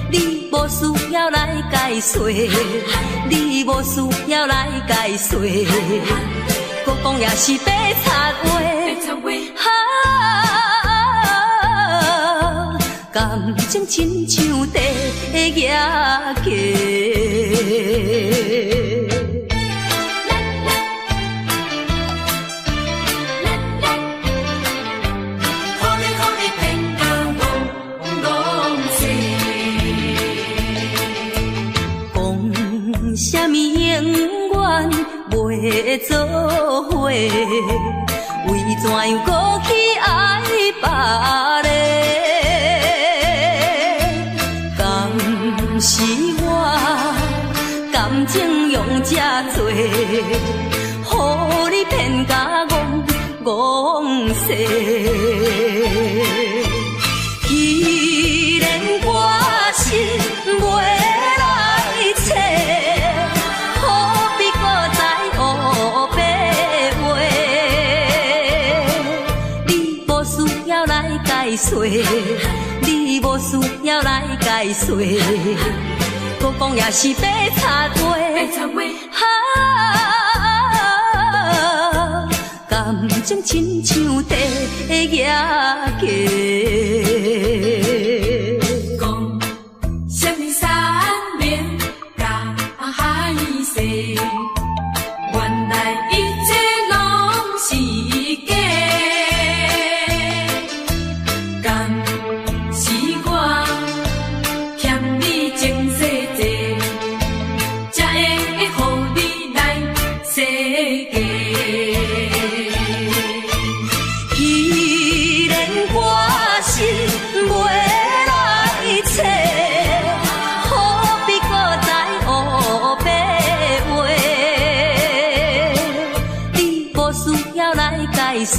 你无需要来解释，你无需要来解释，阁讲也是白贼话。哈，感情亲像地牙鸡。讲啥物永远袂做伙，为怎样阁去爱别个？敢是我感情用这多，予你骗甲戆戆势？既然我心袂来找，何必阁再乌白话？你无需要来解释，你无需要来解释，阁讲也是白贼话。哈，感情亲像地牙鸡。讲啥物山盟甲海誓，原来一切拢是假。敢是我欠你情世债，才会予你来设计？既然我心袂来找，何必阁再乌白话？你无需要来解释，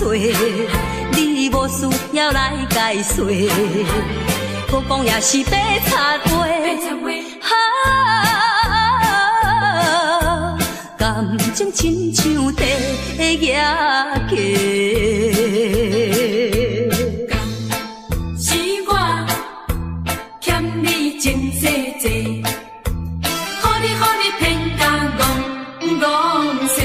你无需要来解释，阁讲也是白贼话。哈，感情亲像地牙鸡。敢是我欠你情世债，予你骗甲戆戆势。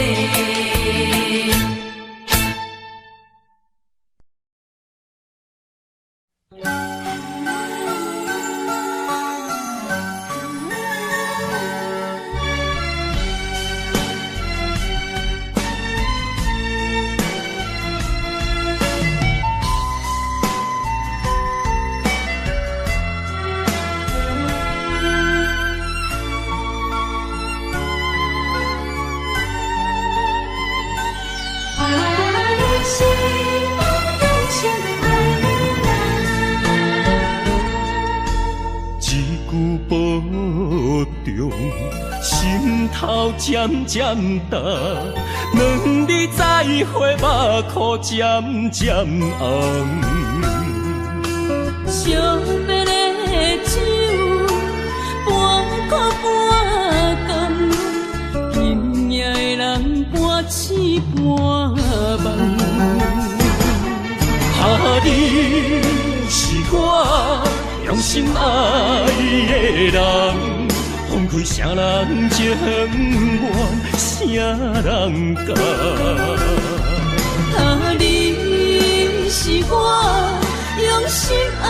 一句保重，心头渐渐重。两日再会，目眶渐渐红。惜别的酒，半苦半甘，今夜的人半醒半梦。啊，你是我用心爱的人，放开谁人情愿，谁人甘？啊，你是我用心爱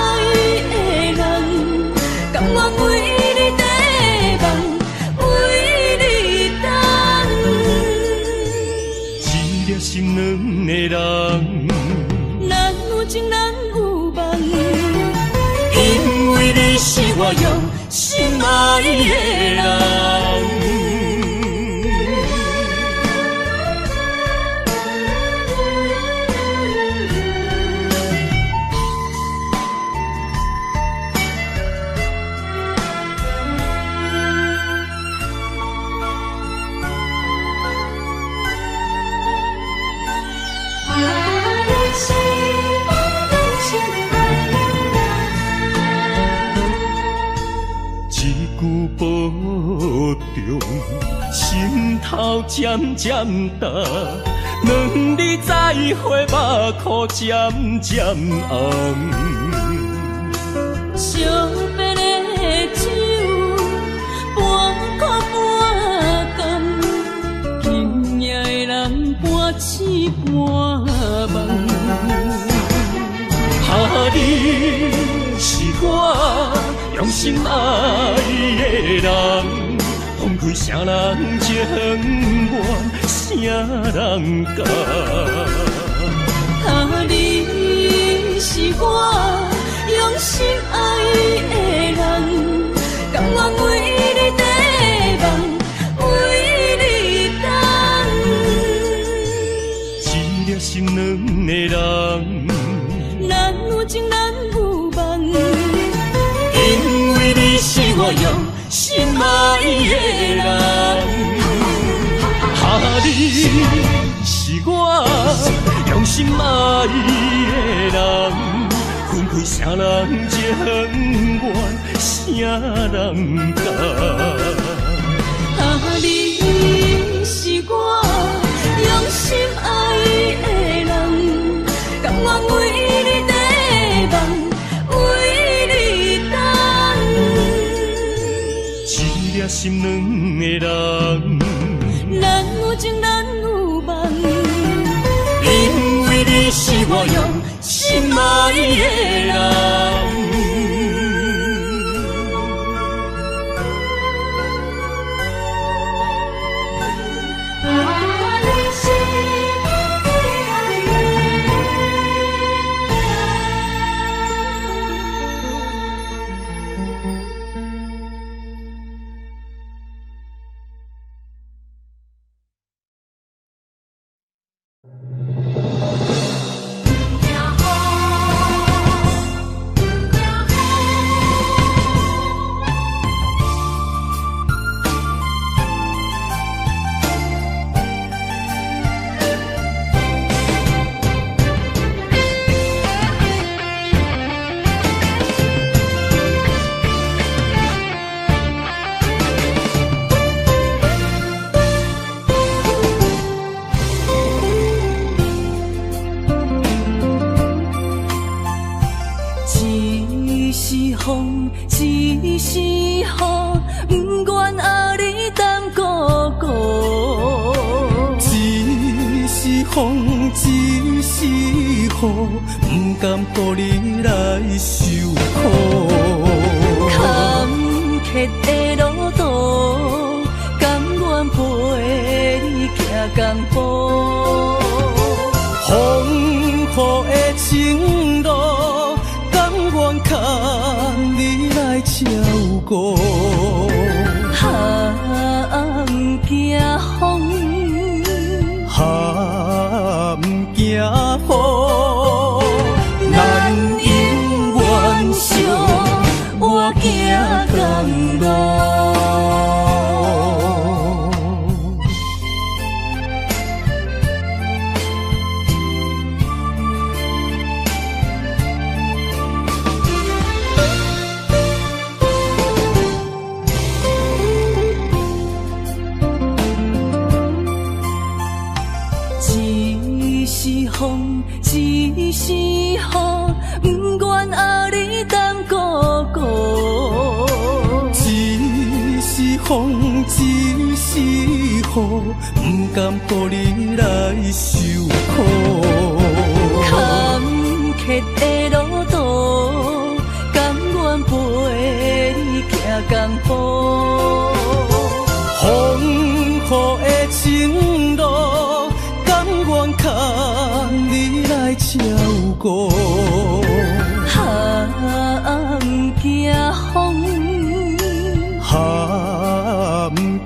的人，甘愿为你短梦，为你等。一粒心软的人，咱有情咱有梦。因为你是我用心爱的人。保重，心头渐渐重，两日再会，目眶渐渐红。惜别的酒，半苦半甘，今夜的人半醒半梦。啊，你是我用心爱的人，放开谁人情愿，谁人甘？啊，你是我用心爱的人，甘愿为你短梦，为你等。一粒心软的人，咱有情咱有梦。因为你是我用心爱的人，啊，你是我用心爱的人，分开谁人情愿，谁人甘？啊，你是我用心爱的人，甘愿为你短梦，为你等。一粒心软的人，咱有情咱有梦。因为你是我用心爱的人。一时风，一时雨，不愿予你担孤孤。一时风，一时雨，不甘予你来受苦。坎坷的路途，甘愿陪你行同步。风雨的情路，甘愿牵你来照顾。啊，不惊风，啊，不惊雨，咱永远相伴行同路。一时风，一时雨，不愿予你担孤孤。一时风，一时雨，不甘予你来受苦。坎坷的路途，甘愿陪你行步。风雨的情路，甘愿牵你来照顾。含惊风，含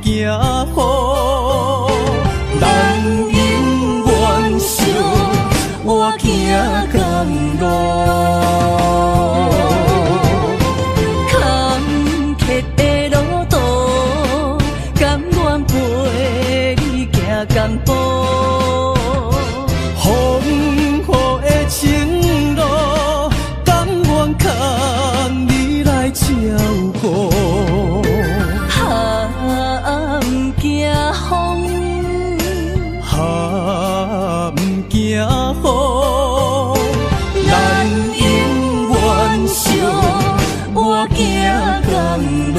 惊雨，咱永远相，我行甘路。坎坷的路途，甘愿陪你行甘步。风雨的情路，甘愿牵你来照顾。含惊风，含惊雨，咱永远相，我行甘路。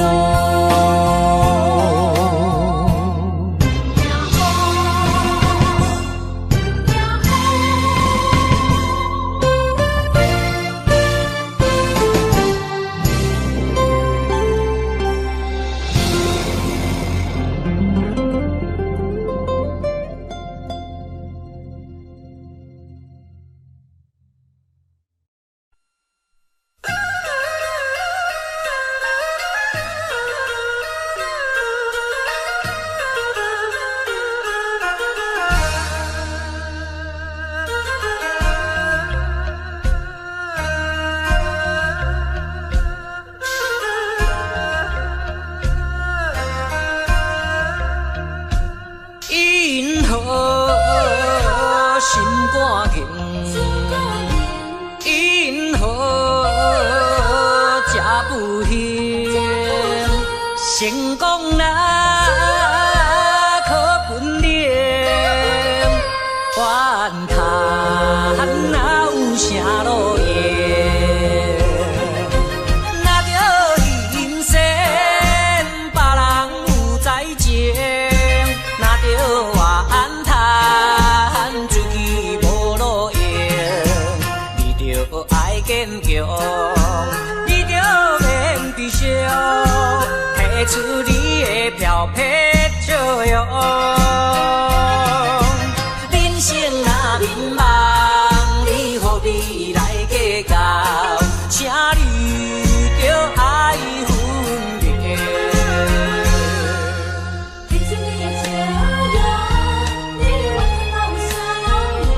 因何心肝硬？因何这不幸？成功若靠本领，怨叹哪有啥路用？若著欣羡别人有才情，若著怨叹自己无路用，你著爱坚强，你著免悲伤，提出你的飘撇笑容。人生若迷茫，你何必来计较？请你著爱分明。提出你的笑容，你怨叹哪有啥路用？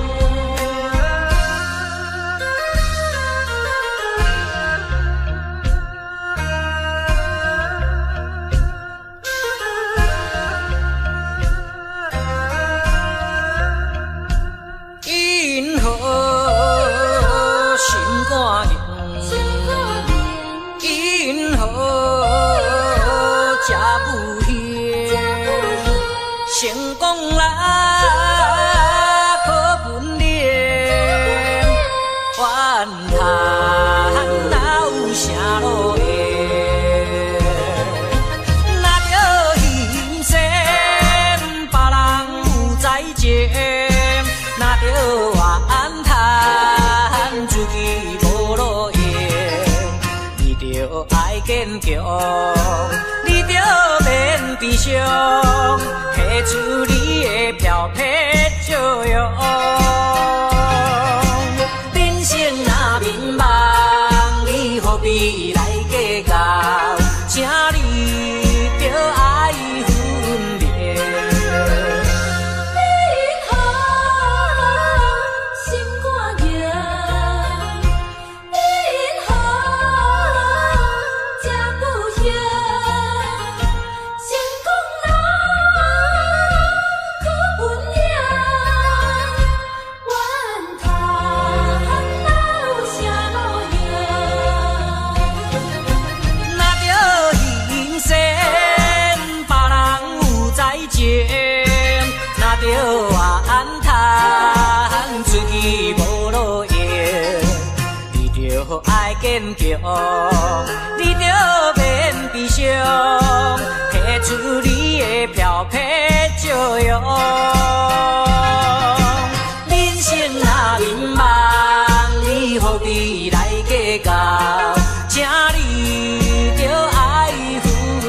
因何心肝硬？因何这不幸？成功若靠本领，怨叹哪有啥路用？若著欣羡别人有才情，若著怨叹自己无路用，你著爱坚强，你著免悲伤，提出你的飘撇笑容。人生若迷茫，你何必来计较？请你著爱分明。因何心肝硬？因何这不幸？成功若靠本领，怨叹哪有啥路用？若著欣羡别人有才情，若著怨叹自己无路用，你著爱坚强，你著免悲伤，提出你的飘撇笑容。人生若迷茫，你何必来计较？请你著爱分明。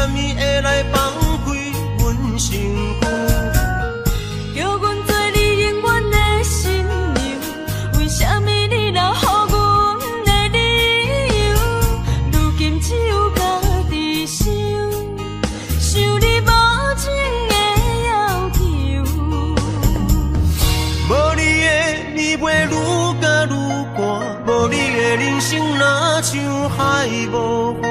啥物會來放開阮身軀？叫阮做你永遠的新娘，為啥物你留予阮的理由？如今只有家己想，想你無情的要求。無你的暝袂愈甲愈寒，無你的人生若像海無岸。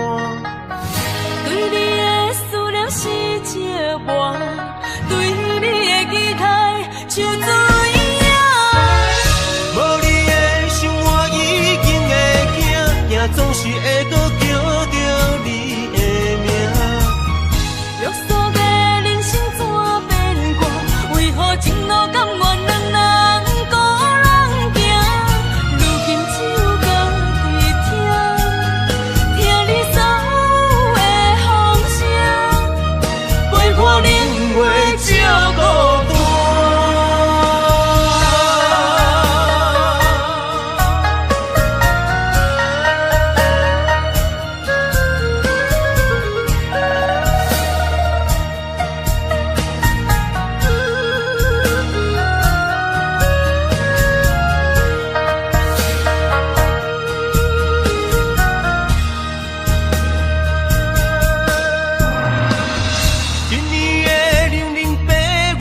對你的思念是折磨，對你的期待像水影。無你的生活已經會驚，驚總是會閣叫著你的名。約束的人生怎變卦？為何情路甘願兩人孤人行？如今只有家己聽，聽你所有的風聲，陪伴冷月照孤單。今年的良辰八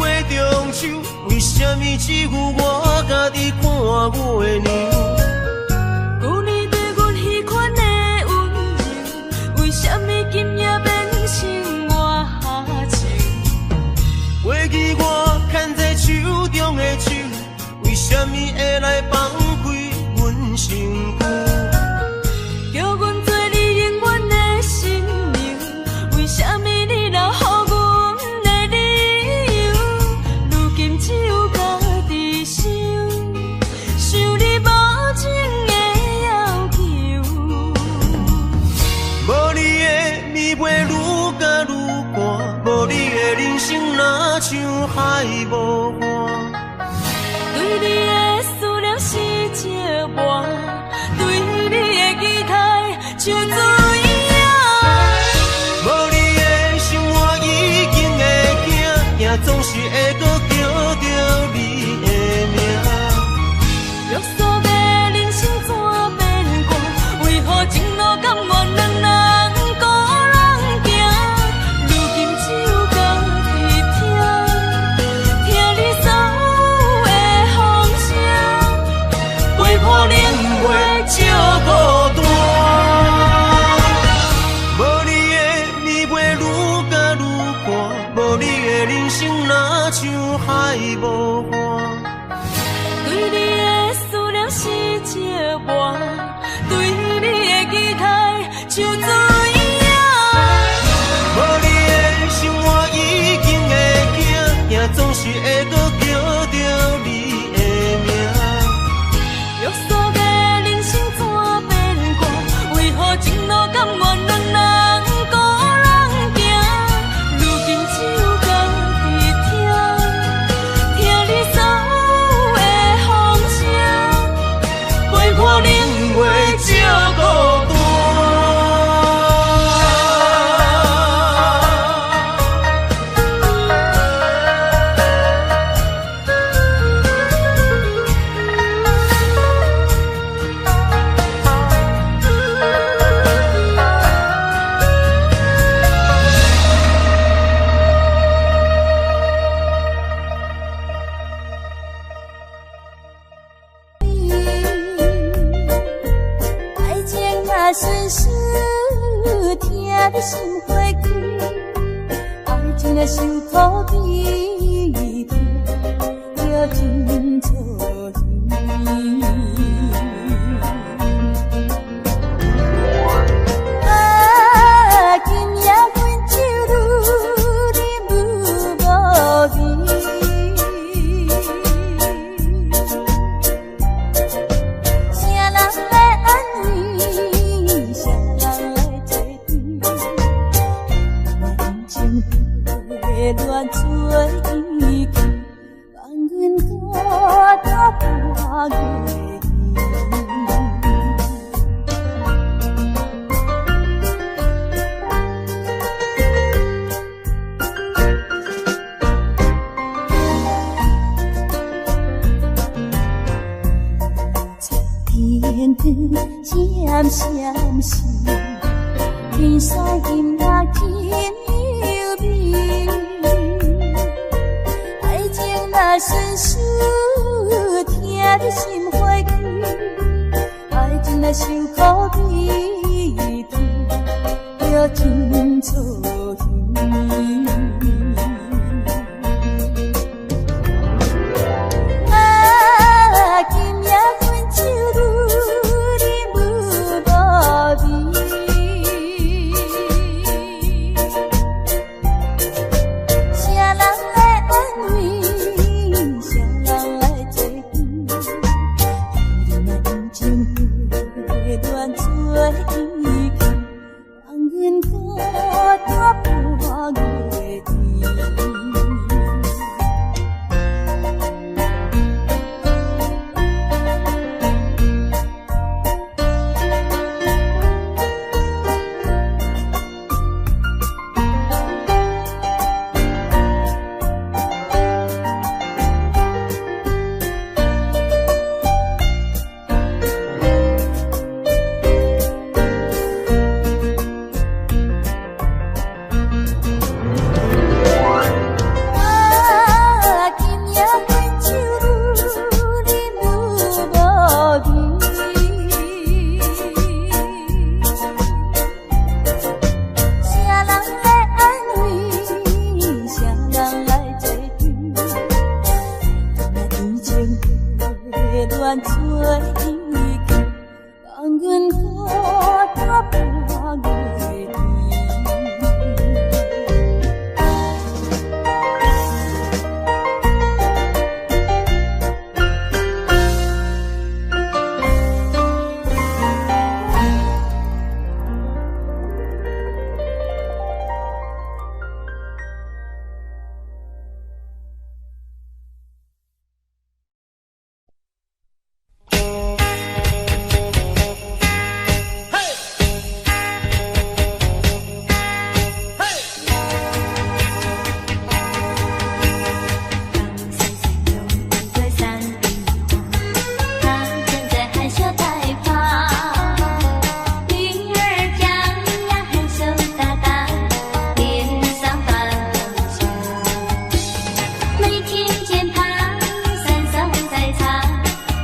月中秋，為啥物只有我家己看月娘？舊年對阮彼款的溫柔，為啥物今夜變成我愁？過去我牽在手中的手，為啥物會來放開阮身軀？叫阮做你永遠的新娘，為啥物你留予阮的理由？如今只有家己想，想你無情的要求。無你的暝袂愈甲愈寒，無你的人生若像海無岸。對你的思念是折磨，對你的期待像水影。無你的生活已經會驚，驚總是會閣叫著你的名。約束的人生怎變卦？為何情路甘願兩人孤人行？如今只有家己聽，聽你所有的風聲，陪伴冷月照孤單。無你的暝袂愈甲愈寒，無你的人生若像海無岸。對你的思念是折磨，對你的期待像水影。無你的生活已經會驚，驚總是會閣叫著你的名。約束的人生怎變卦？為何情路甘願兩人孤人行？如今只有家己聽，聽你所有的風聲，陪伴冷月照孤單。愛情若順序，疼得心花開；愛情若受苦悲，疼得真錯意。啊，今夜阮酒愈饮愈無味。誰人來安慰？誰人來作對？人情迷亂做依據，放阮孤獨。天光閃閃閃，天山音樂真優美。愛情若順序，疼得心花開；愛情若受苦悲天，就真錯去。啊，今夜分手愈啉愈無味，誰人來安慰？誰人來作對？你若用情花亂做伊去，放阮孤單半月甜。啊，今夜分手愈啉愈無味，誰人來安慰？誰人來作對？若用情花亂做伊去，放阮孤單半月甜。高山上有一对山蜜蜂，它正在含羞带跑。女儿家呀，含羞答答，脸上泛红笑。每听见她山上在唱，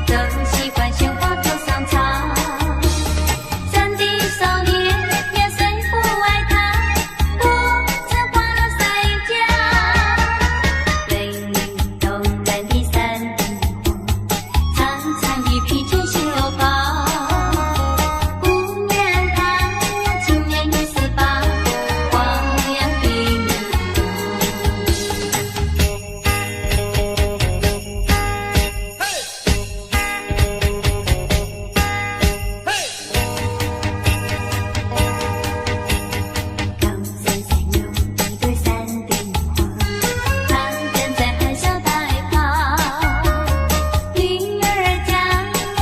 都喜欢鲜花头上插。山的少年呀，谁不爱她？不曾花落谁家？美丽动人的山蜜蜂，长长的披肩袖袍。姑娘她呀，今年已18，花样的女。高山上有一对山蜜蜂，它正在含羞带跑。女儿家呀，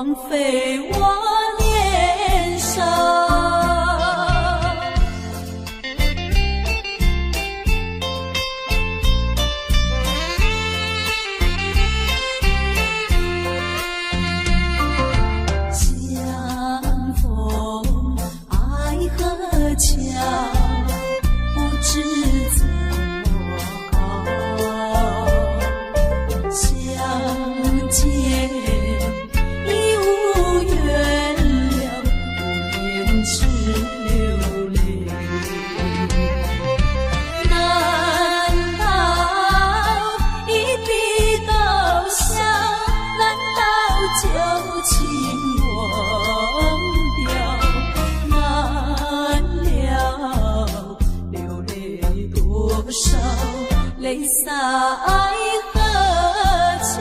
枉費我年少。相逢愛河橋，不知怎麼搞。相見已無緣了，無言只流淚。難道一筆勾銷？難道舊情忘掉？難了流淚多少，淚灑愛河橋。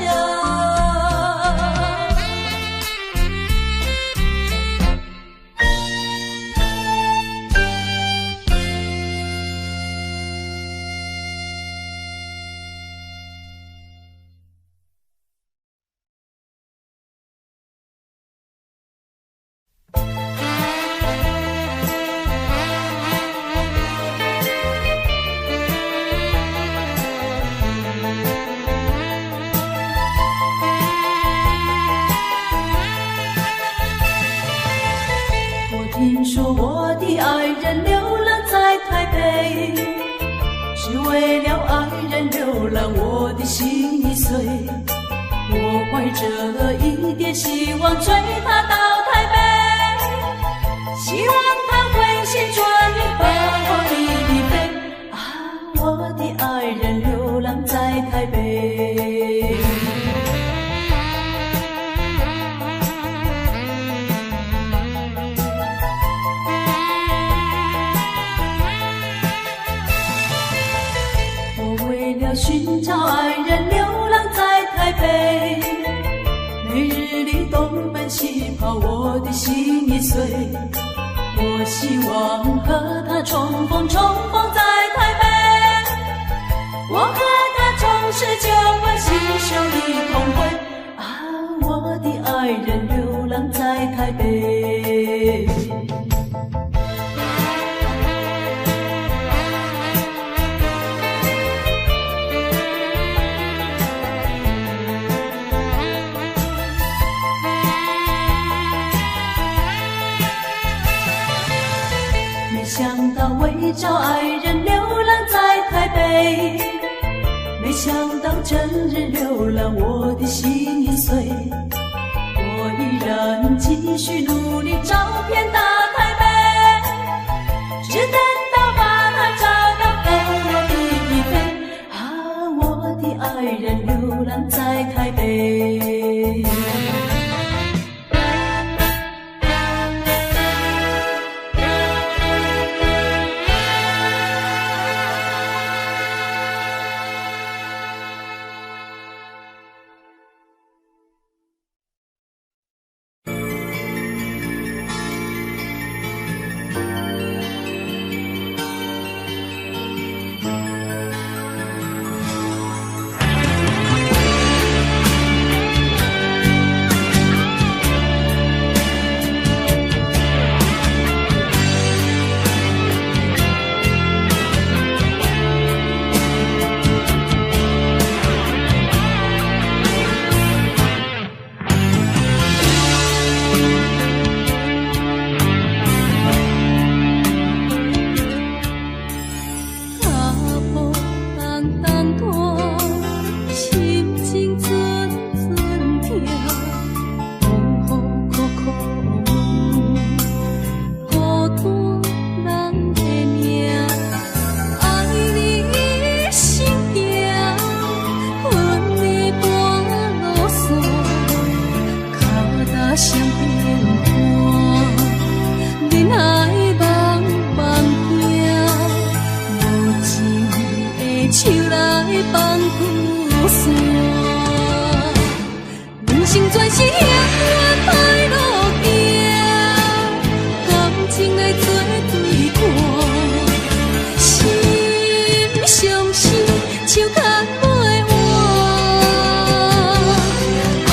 我聽說我的愛人流浪在台北，只為了愛人流浪，我的心已碎。我懷着一點希望追他到台北，希望他回心轉意把我的離別。啊，我的愛人流浪在台北。我為了尋找愛人流浪在台北，每日裡東奔西跑，我的心已碎。我希望和他重逢，重逢在台北。我和他重拾舊歡，攜手一同歸。啊，我的愛人流浪在台北。沒想到為找愛人流浪在台北，沒想到整日流浪，我的心已碎。我依然繼續努力找遍大台北，只等到把他找到，和我的疲憊。啊，我的愛人流浪在台北。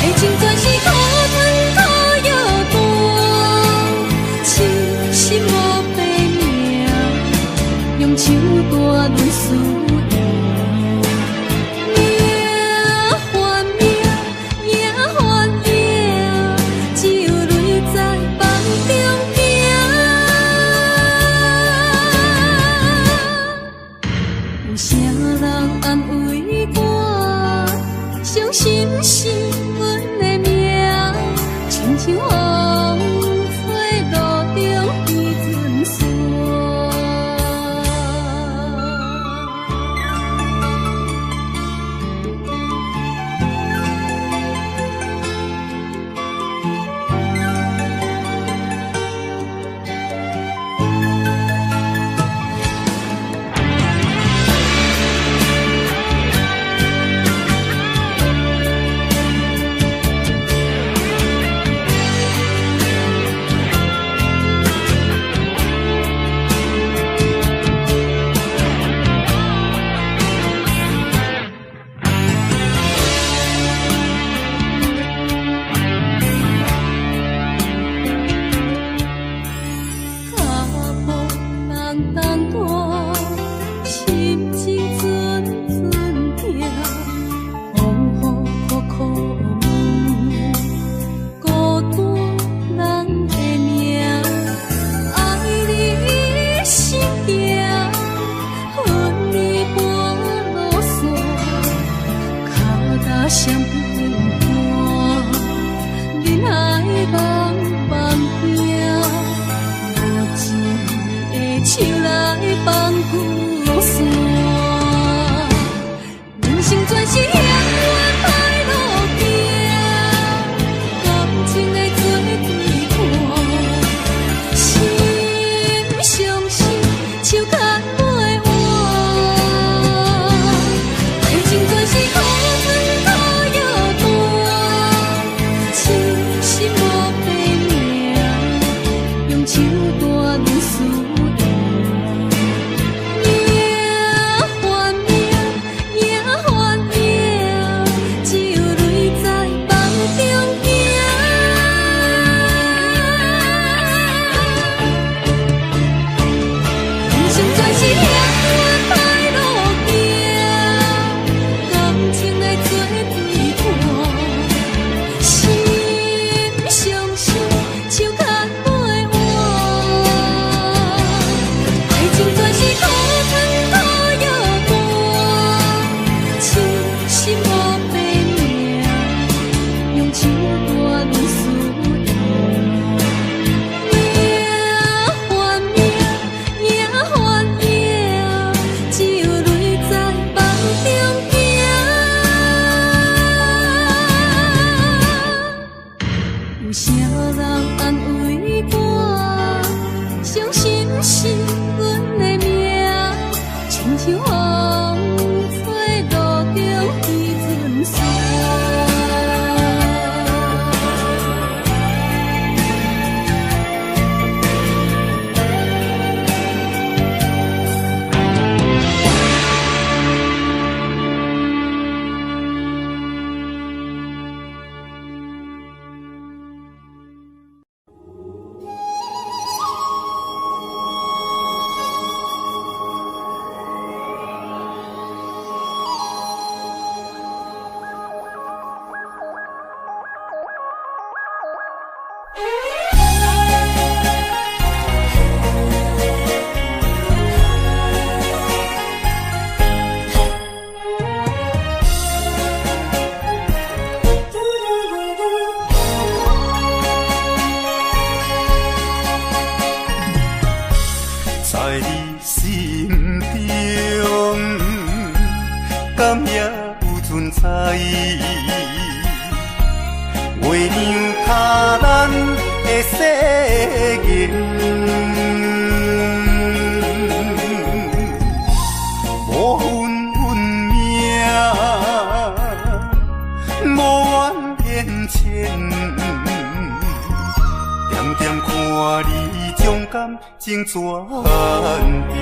愛情全是苦吞苦斷输赢。命還命，赢還赢，只有淚在夢中行。有啥人安慰我？傷心是阮的命，親像風吹路中彼陣沙。脚步重重大，心情阵阵痛，风雨苦苦问，孤单人的命，愛你一生行，恨你半路散，跤踏雙片半，人海茫茫行。無一个手來放舊線，人生全是幸運歹路行，感情的做對伴，心相惜，手牽袂完。愛情全是苦酸苦又淡，痴心無白命，用手斷輸贏。命還命，赢還赢，只有淚在夢中行。人生全是幸運歹路行，感情的做對伴，心相惜，手牽袂完。愛情全是苦酸苦又淡，痴心無白命，用手斷輸贏。命還命，赢還赢，只有淚在夢中行。有啥人安慰我？傷心是阮的命，親像風吹路中彼陣沙。在你心中，敢也有存在？月亮敲咱的誓言，無分阮命，無怨言淺，點點看你將感情轉變，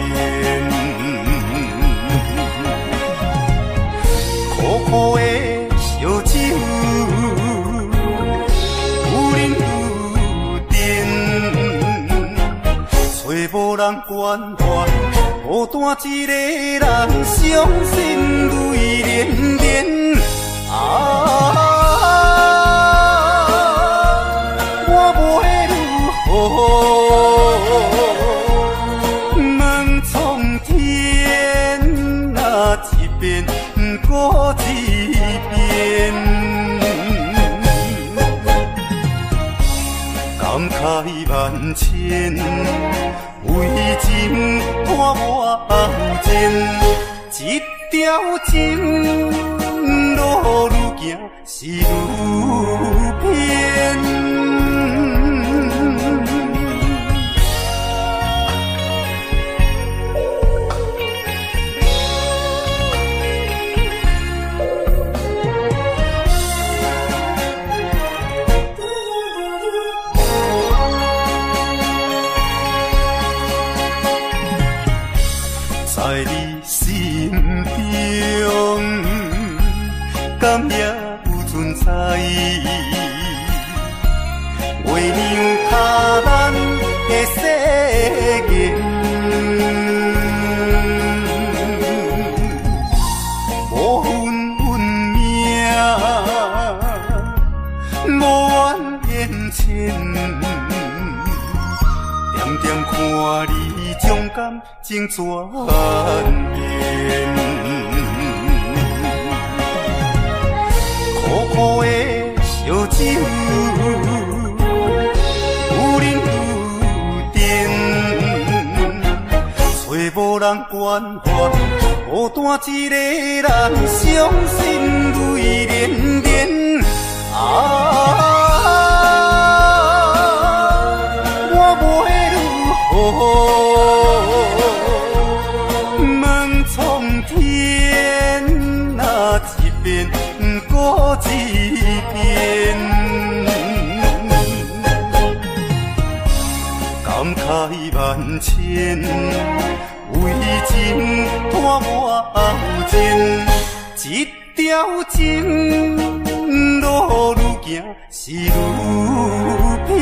苦苦的燒酒，有冷有甜，找無人關懷，無孤單一个人，傷心淚連連。啊，我袂如何问苍天啊，一遍阁一遍。感慨萬千，為情拖我後前，這條情路愈行是愈偏。在你心中，敢也有存在？月亮敲咱的誓言，无分运命，无怨言浅，点点看你将感情转变，苦苦的烧酒，有冷有甜，找无人关怀，孤單一个人，傷心淚連連。啊，我袂如何問蒼天啊，一遍閣一遍，感慨萬千，為情拖我後前，這條情路愈行是愈偏。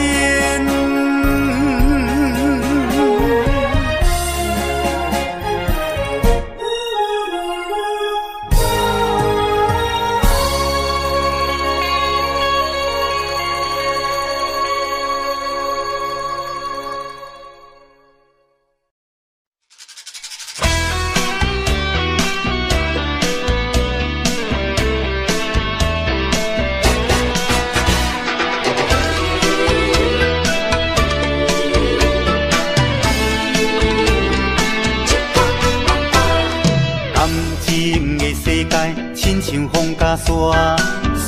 像風甲沙，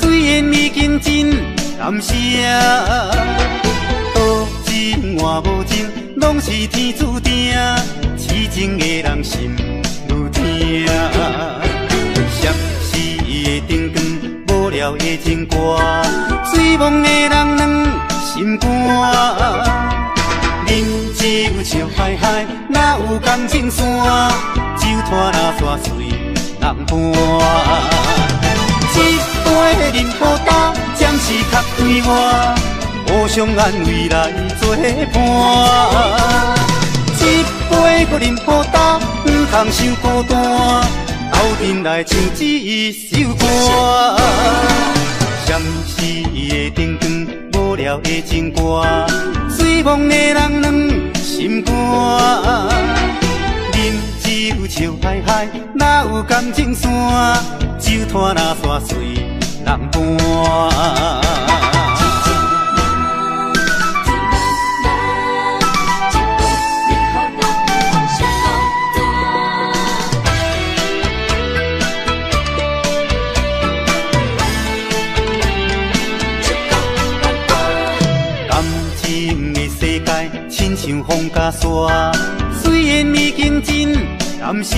雖然已經真感謝，多情換無情，攏是天注定。痴情的人心愈疼，闪烁的燈光，無聊的情歌，醉夢的人軟心肝。啉酒笑嗨嗨，哪有感情線？酒托若煞随人伴。一杯啉予焦，暂时较快活，互相安慰来作伴。一杯阁啉予焦，毋通伤孤单，斗阵来唱这首歌。闪烁的燈光，無聊的情歌，醉夢的人軟心肝。啉酒笑嗨嗨，哪有感情線？酒托若煞随人伴。感情的世界，親像風甲沙，雖然已經真感謝，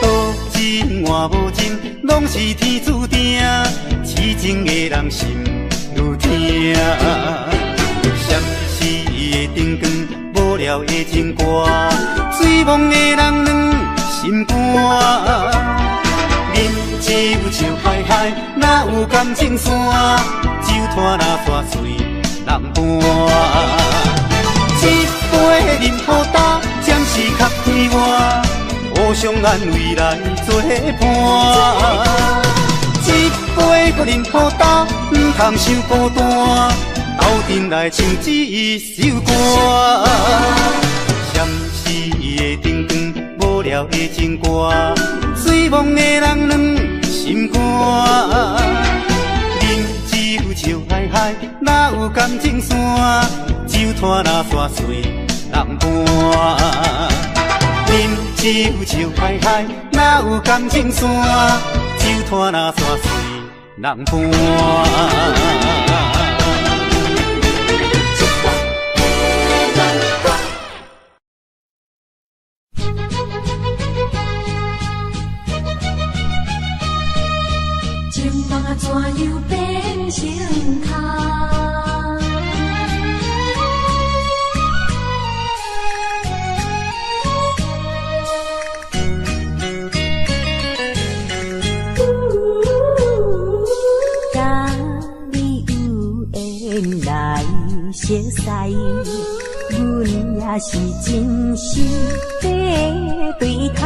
多情換無情，攏是天注定。痴情的人心愈疼，閃烁的燈光，無聊的情歌，醉夢的人軟心肝。啉酒笑嗨嗨，哪有感情線？酒托若煞随人伴。一杯啉予焦，暂时较我，互相安慰來做伴。一杯閣啉予焦，毋通傷孤單，鬥陣來唱這首歌。閃烁的燈光，無聊的情歌，醉夢的人軟心肝。啉酒笑嗨嗨，哪有感情線？酒托若煞隨人搬。啉酒笑嗨嗨，哪有感情線？酒托若煞隨人搬。情梦啊，怎樣變成空？甲你有緣來熟似，阮也是真心在對待。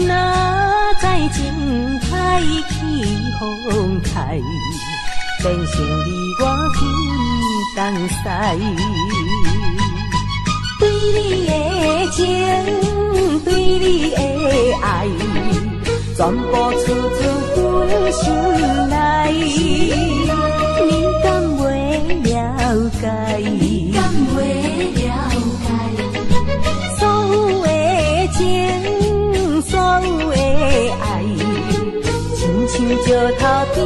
哪知情海起風開，變成你我分東西。對你的情，對你的愛，全部出自阮心內。你敢袂了解？你敢袂了解？所有的情，所有的愛，親像石頭頂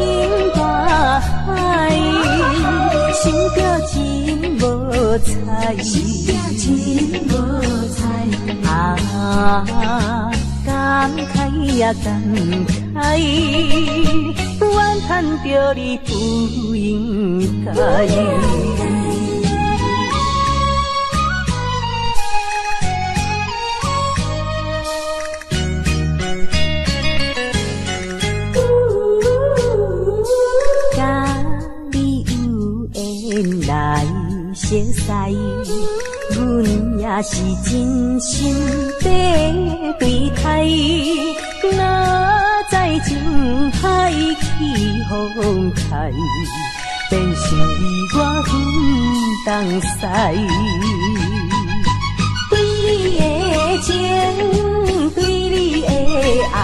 大海，心著真無彩，心著真無彩。啊，感慨呀感慨，怨嘆著你不應該。甲你有緣來熟似，阮也是真心在對待。哪知情海起風開，變成你我分東西。對你的情，對你的愛，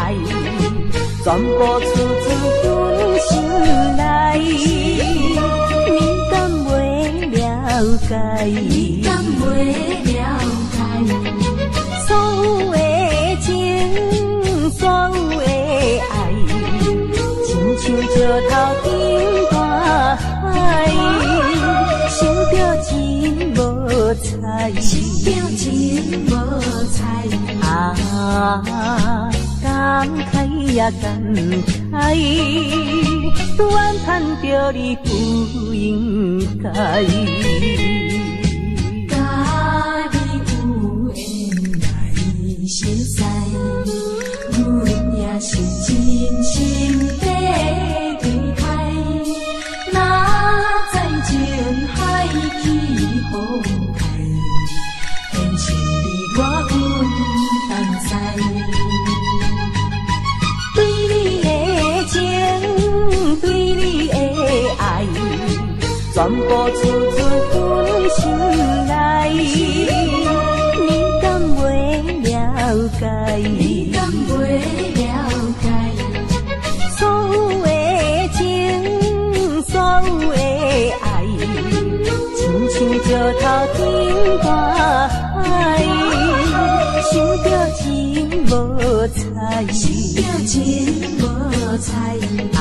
全部出自阮心內。你敢袂了解？你敢袂了解？所有的情，所有的愛，親像石頭頂大海，想著真無彩，想著真無彩。啊，感慨呀感慨，怨嘆著你不應該。甲你有緣來熟似，阮也是真心在對待。哪知情海起風開，變成你我分東西。對你的情，對你的愛，全部出自阮心內。你敢袂了解？你敢袂了解？所有的情，所有的愛，親像石頭頂大海，想著真無彩，想著真無彩。啊，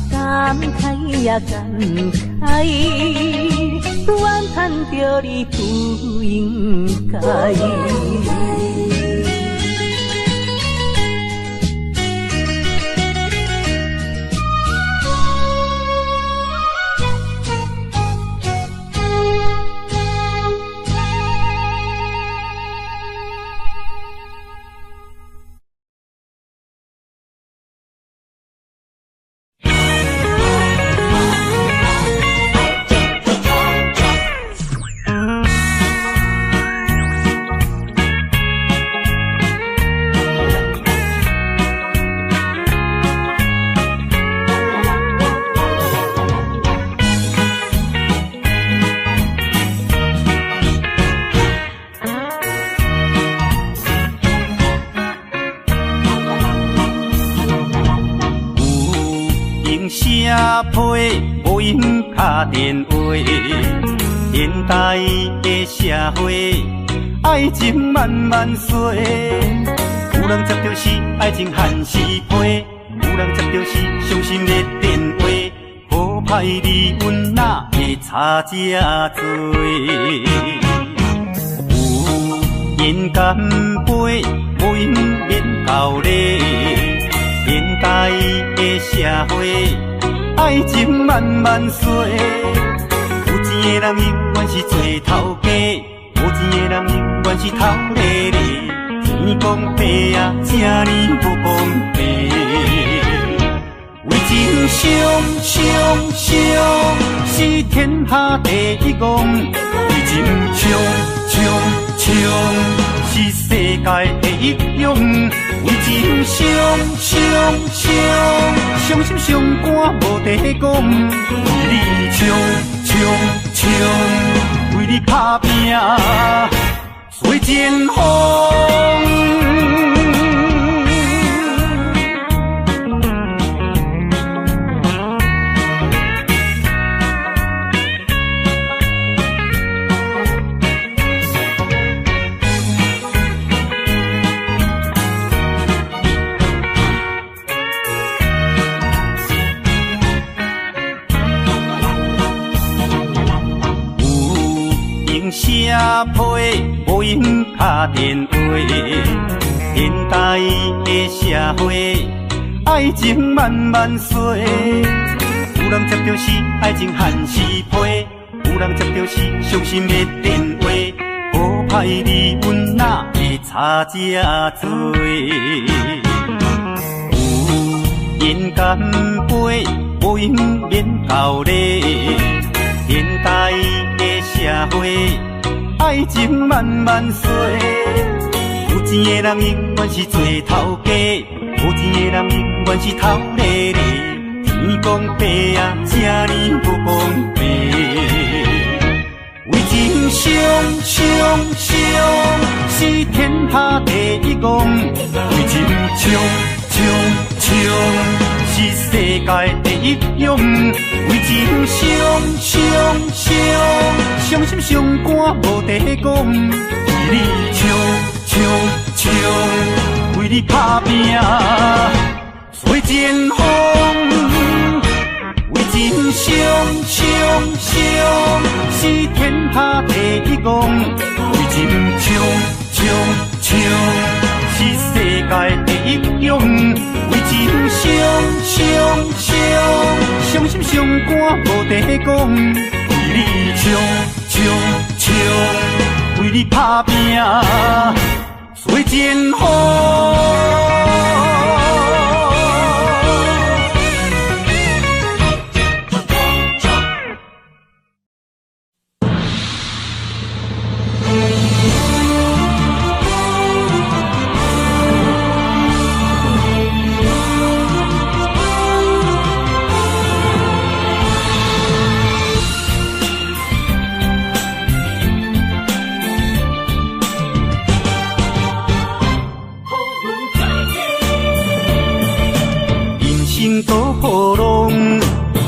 感慨呀感慨，怨嘆著你不應該。批，无闲敲电话。现代的社会，爱情慢慢衰。有人接著是爱情限时批，有人接著是伤心的电话。好歹离阮哪会差这多？有缘干杯，无闲免厚礼。现代的社会，爱情慢慢衰。有钱的人永远是做头家，无钱的人永远是头咧咧。天公伯啊，这呢无公平。为情伤伤伤，是天下第一戆。为情冲冲冲，是世界第一勇。为情伤伤伤，伤心伤肝无得讲。为你冲冲冲，为你打拼做前锋。写批，无闲敲电话。现代的社会，爱情慢慢衰。有人接著是爱情限时批，有人接著是伤心的电话。好歹离阮哪会差这多？有缘干杯，无闲免厚礼。现代的社会，爱情慢慢衰。有钱的人永远是做头家，无钱的人永远是头咧咧。天公伯啊，这呢无公平。为情伤伤伤，是天下第一戆。为情冲冲冲，是世界第一勇。为情伤伤伤，伤心伤肝无得讲。为你冲冲冲，为你打拼做前锋。为情伤伤伤，是天下第一戆。为情冲冲冲，是世界第一勇。为情伤伤伤，伤心伤肝无得讲。为你冲冲冲，为你打拼做前锋。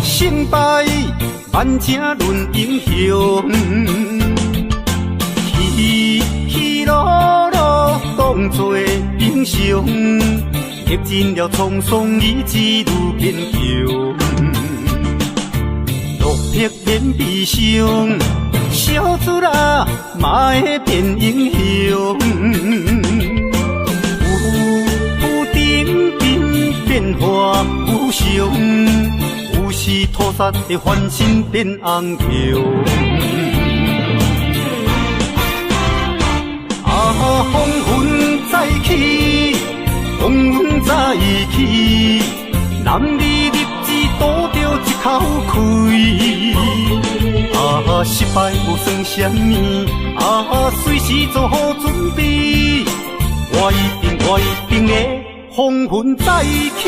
胜败万请论英雄，起起落落当作英雄，历尽了沧桑，意志愈坚强。落魄免悲伤，小卒仔嘛会变英雄。有阵阵变化无常。有时土煞会翻身变红桥。啊，风云再起，风云再起，男儿立志赌著一口气。啊，失败无算啥物，啊，随时做好准备，我一定，我一定会风云再起。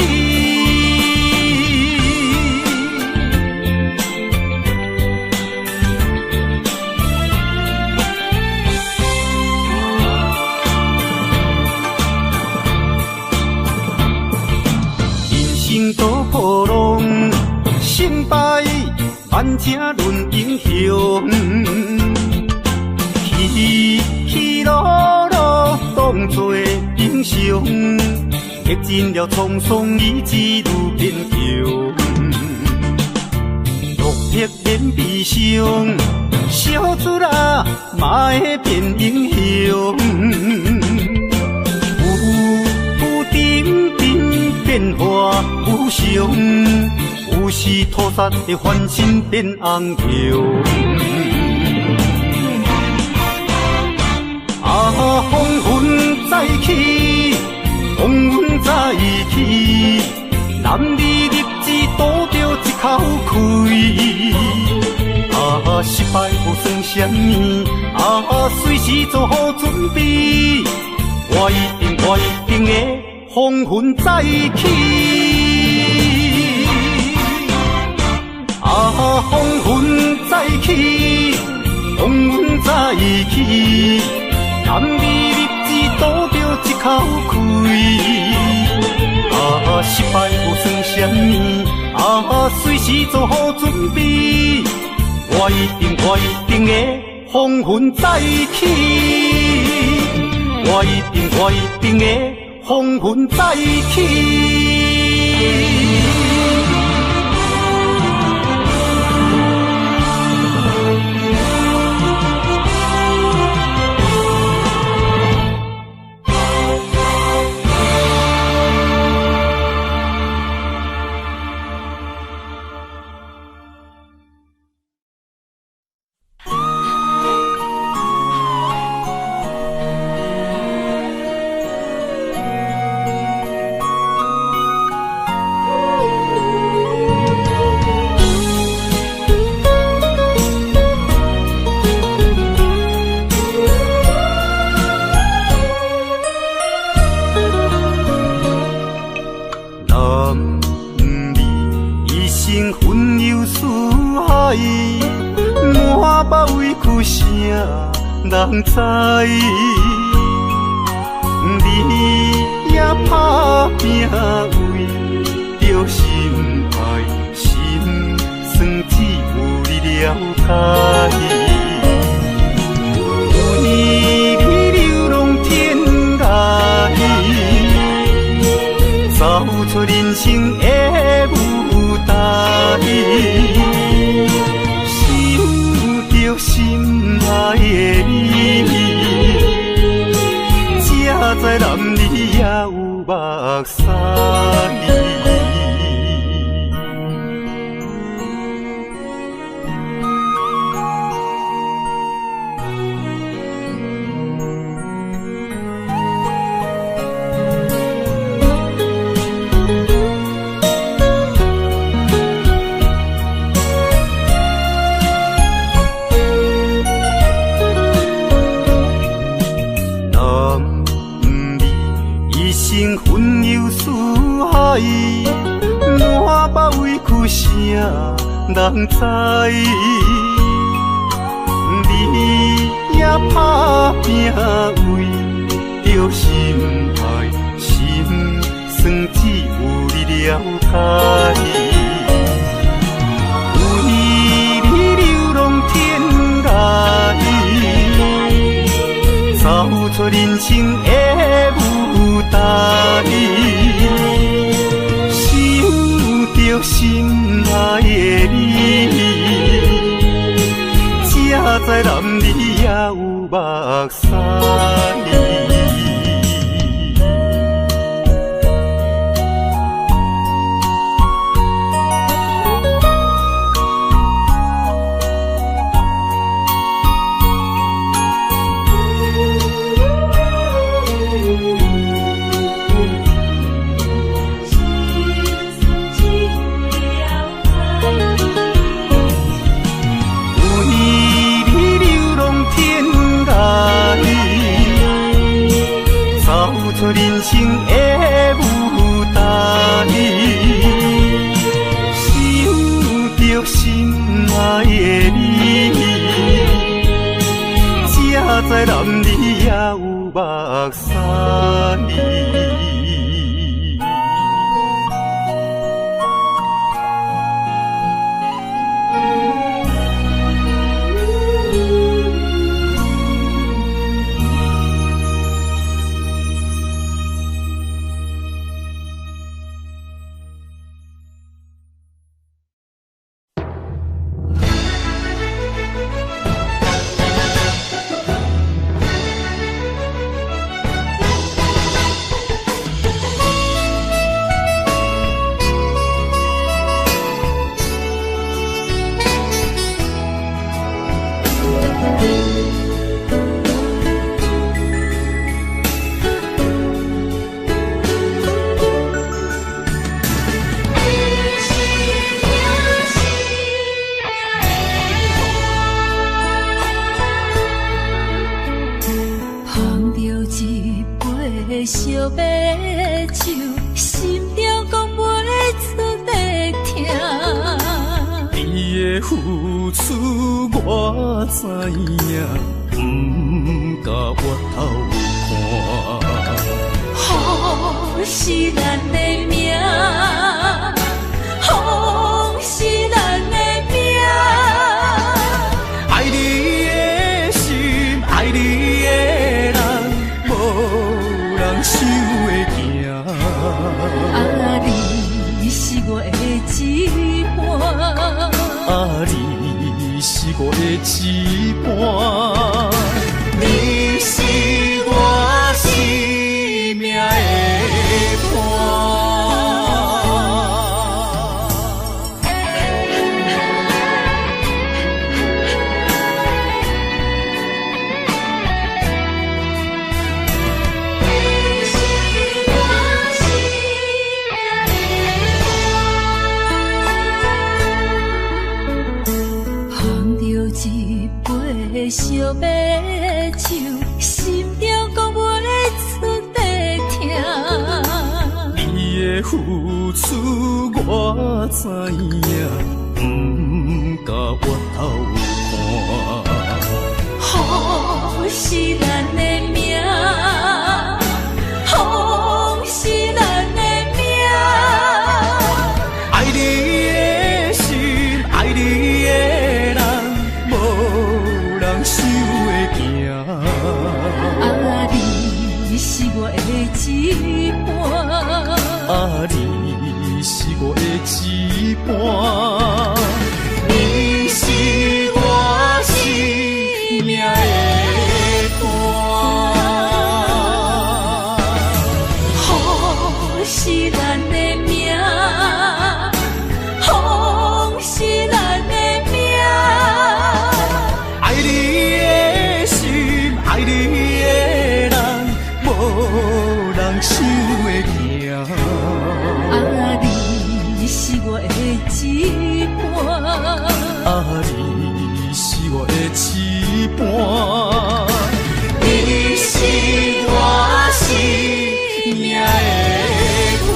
多波浪，胜请论英雄。起起落落当作英雄，历尽了沧桑，意志愈坚强。落魄免悲伤，小出力嘛会变英雄。浮浮沉沉变化无常，有时土煞会翻身变红龙。啊，风云再起，风云再起，男儿立志赌著一口气。啊，失败无算啥物，啊，随时做好准备，我一定，我一定会风云再起。啊，风云再起，风云再起，男儿立志赌著一口气。啊，失败无算啥物，啊，随时做好准备，我一定，我一定会风云再起。我一定，我一定会风云再起。人知，你也打拼为著心爱，心酸只有你了解。为你流浪天涯，走出人生的舞台，想著心爱的你，才知男儿也有目屎。人知，你也打拼为著心爱，心酸只有你了解。为你流浪天涯，走出人生的舞台，想著心爱的你，才知男儿也有目屎。人生的舞台，想著心爱的你，才知男儿也有目屎。杯烧白酒，心中讲袂出的疼。你的付出我知影，不敢回头看。雨是咱的命，风是咱的命。爱你的心，爱你的人，无人想会行。啊，你是我的一半，啊，你是我的一半，你是我生命的伴。捧著一杯烧白酒，心中讲袂出的疼。你的付出我知影，不敢回头看。雨是咱的命，风是咱的命。爱你的心，爱你的人，无人想会行。啊，你是我的一半，啊，你是我的一半，你是我生命的伴。雨是咱的命，风是咱的命。爱你的心，爱你的人，无人想会行。啊，你是我的一半，啊，你是我的一半，你是我生命的伴。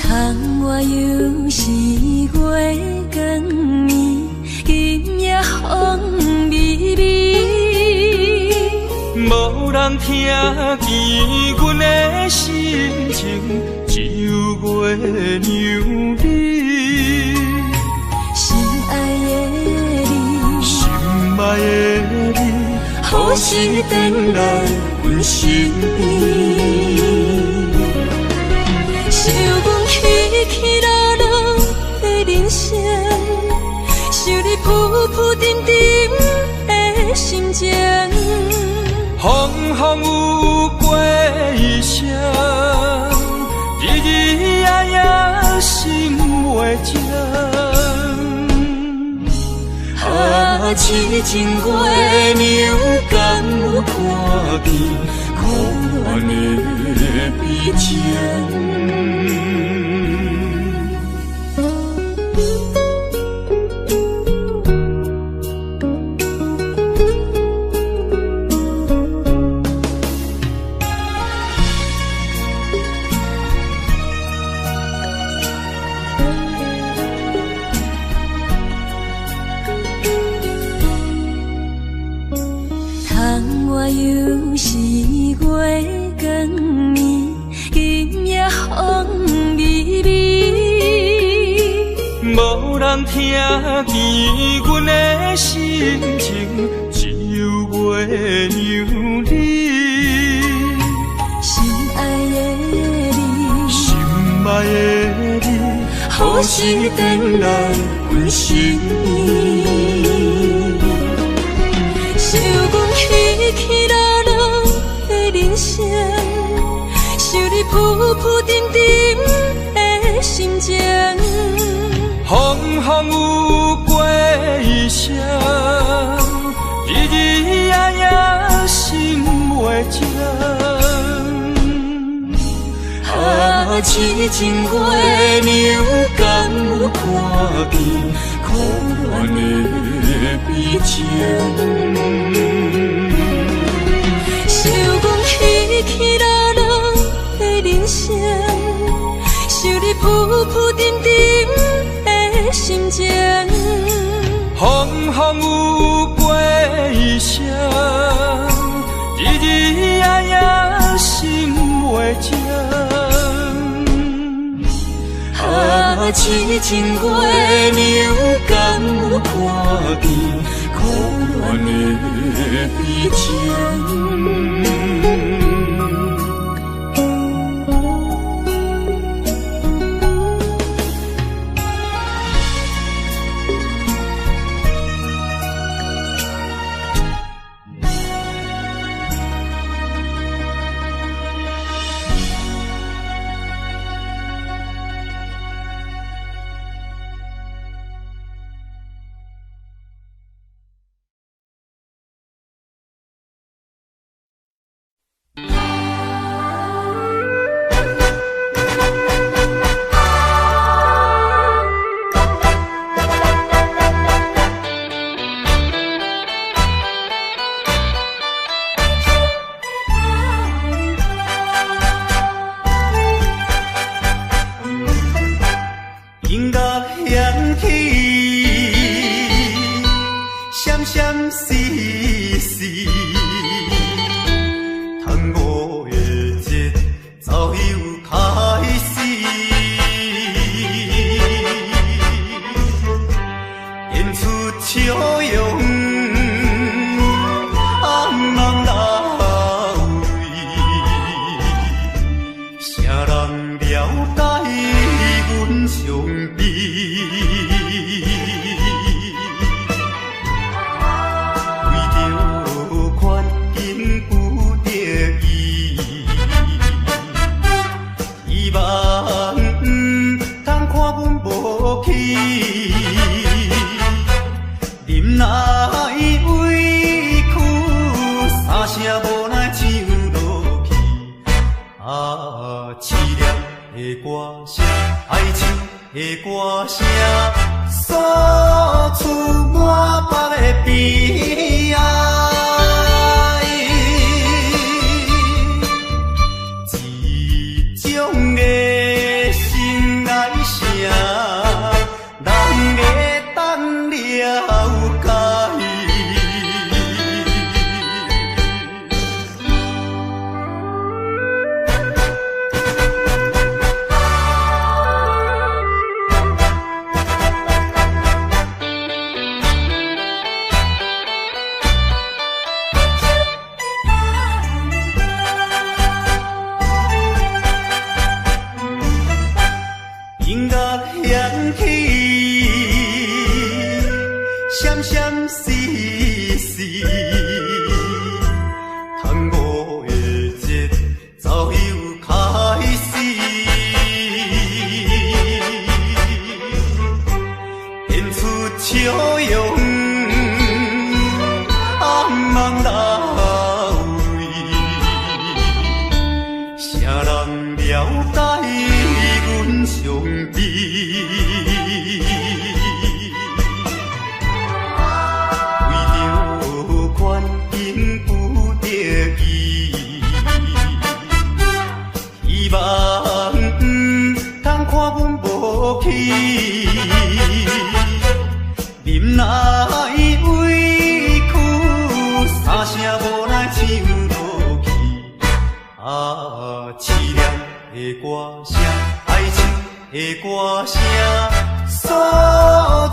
窗外又是月光暝，今夜风微微。无人听见阮的心情，只有月娘你。心爱的你，心爱的你，何时转来阮身边？想阮起起落落的人生，想你浮浮沉沉的心情。风风雨雨过一生，日日夜夜心袂静。啊，痴情月娘，敢有看见苦恋的悲情？窗外又是月光暝，今夜风微微。人聽見阮的心情，只有月娘你。心愛的你，心愛的你，何時轉來阮身邊？想阮起起落落的人生，想你浮浮沉沉的心情。風風雨過一生，日日夜夜心袂靜。啊，痴情月娘，敢有看見可憐的悲情？想阮起起落落的人生，想你浮浮沉沉的心情。風風雨過一生，日日夜夜心袂靜。啊，痴情月娘，敢有看見可憐的悲情？音樂響起，閃閃爍爍，端午的節奏又開始，演出笑容，暗梦来位，誰人了解阮傷悲？為著環境不得已，希望毋通看阮無去，忍耐委屈，三聲無奈唱落去。啊，淒涼的歌聲，哀愁的歌聲，訴出滿腹的悲哀。這種的心愛聲，人會當了解。音樂響起，閃閃爍爍，端午的節奏又開始，演出笑容，暗夢來位，誰人了解阮傷悲？為著環境不得已，希望毋通看阮無去，忍耐委屈，三聲無奈唱落去。啊，淒涼的歌聲，哀愁的歌聲，訴出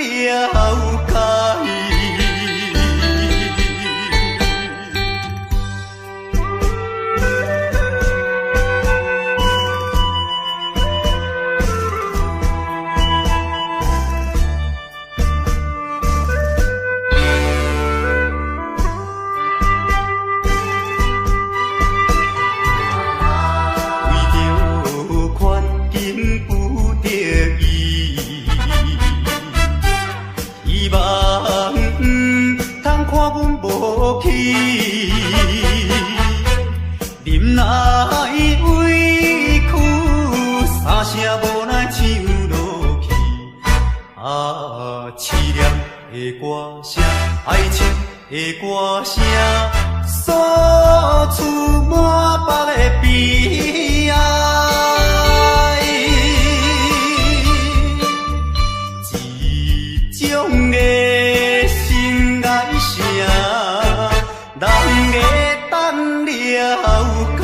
了解。为著牵紧不得已，希望毋通看阮无去，忍耐委屈，三声无奈唱落去。啊，凄凉的歌声，哀情的歌声，诉出满腹的悲哀。一种的心爱声，人会当了解。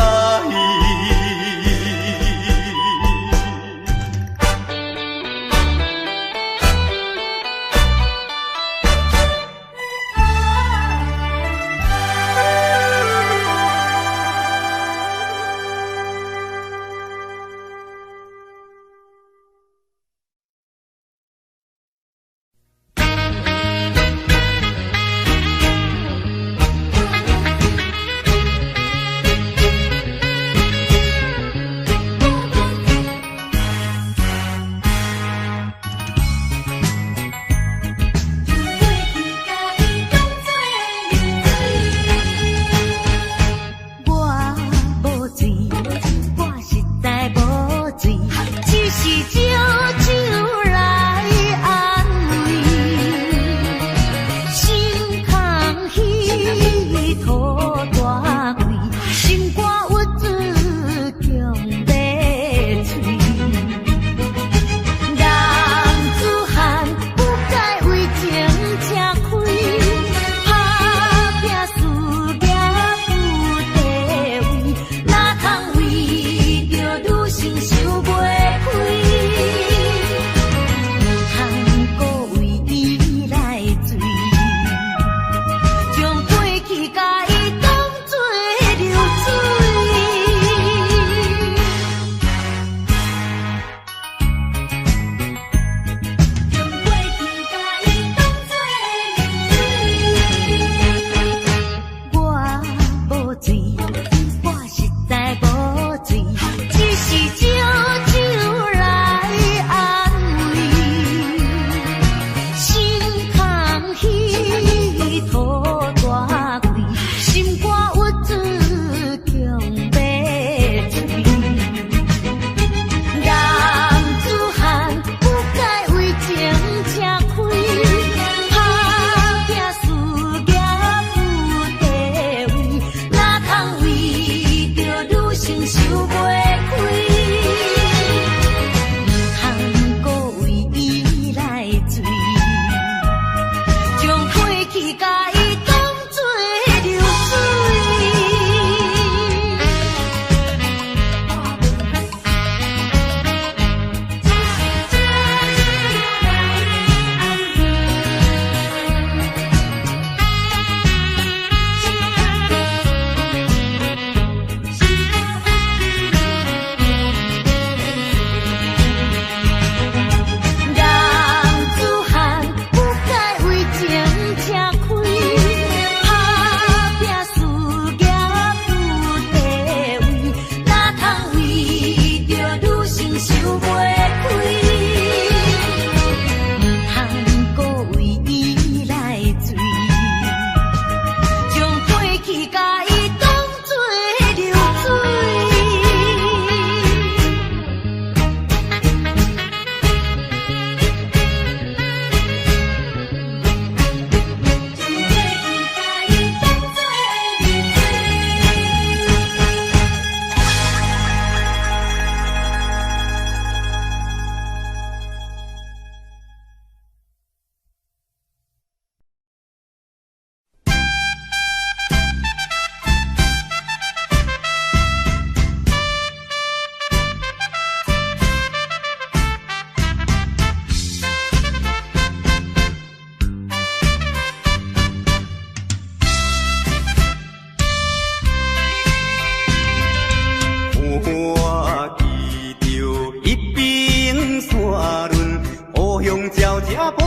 飛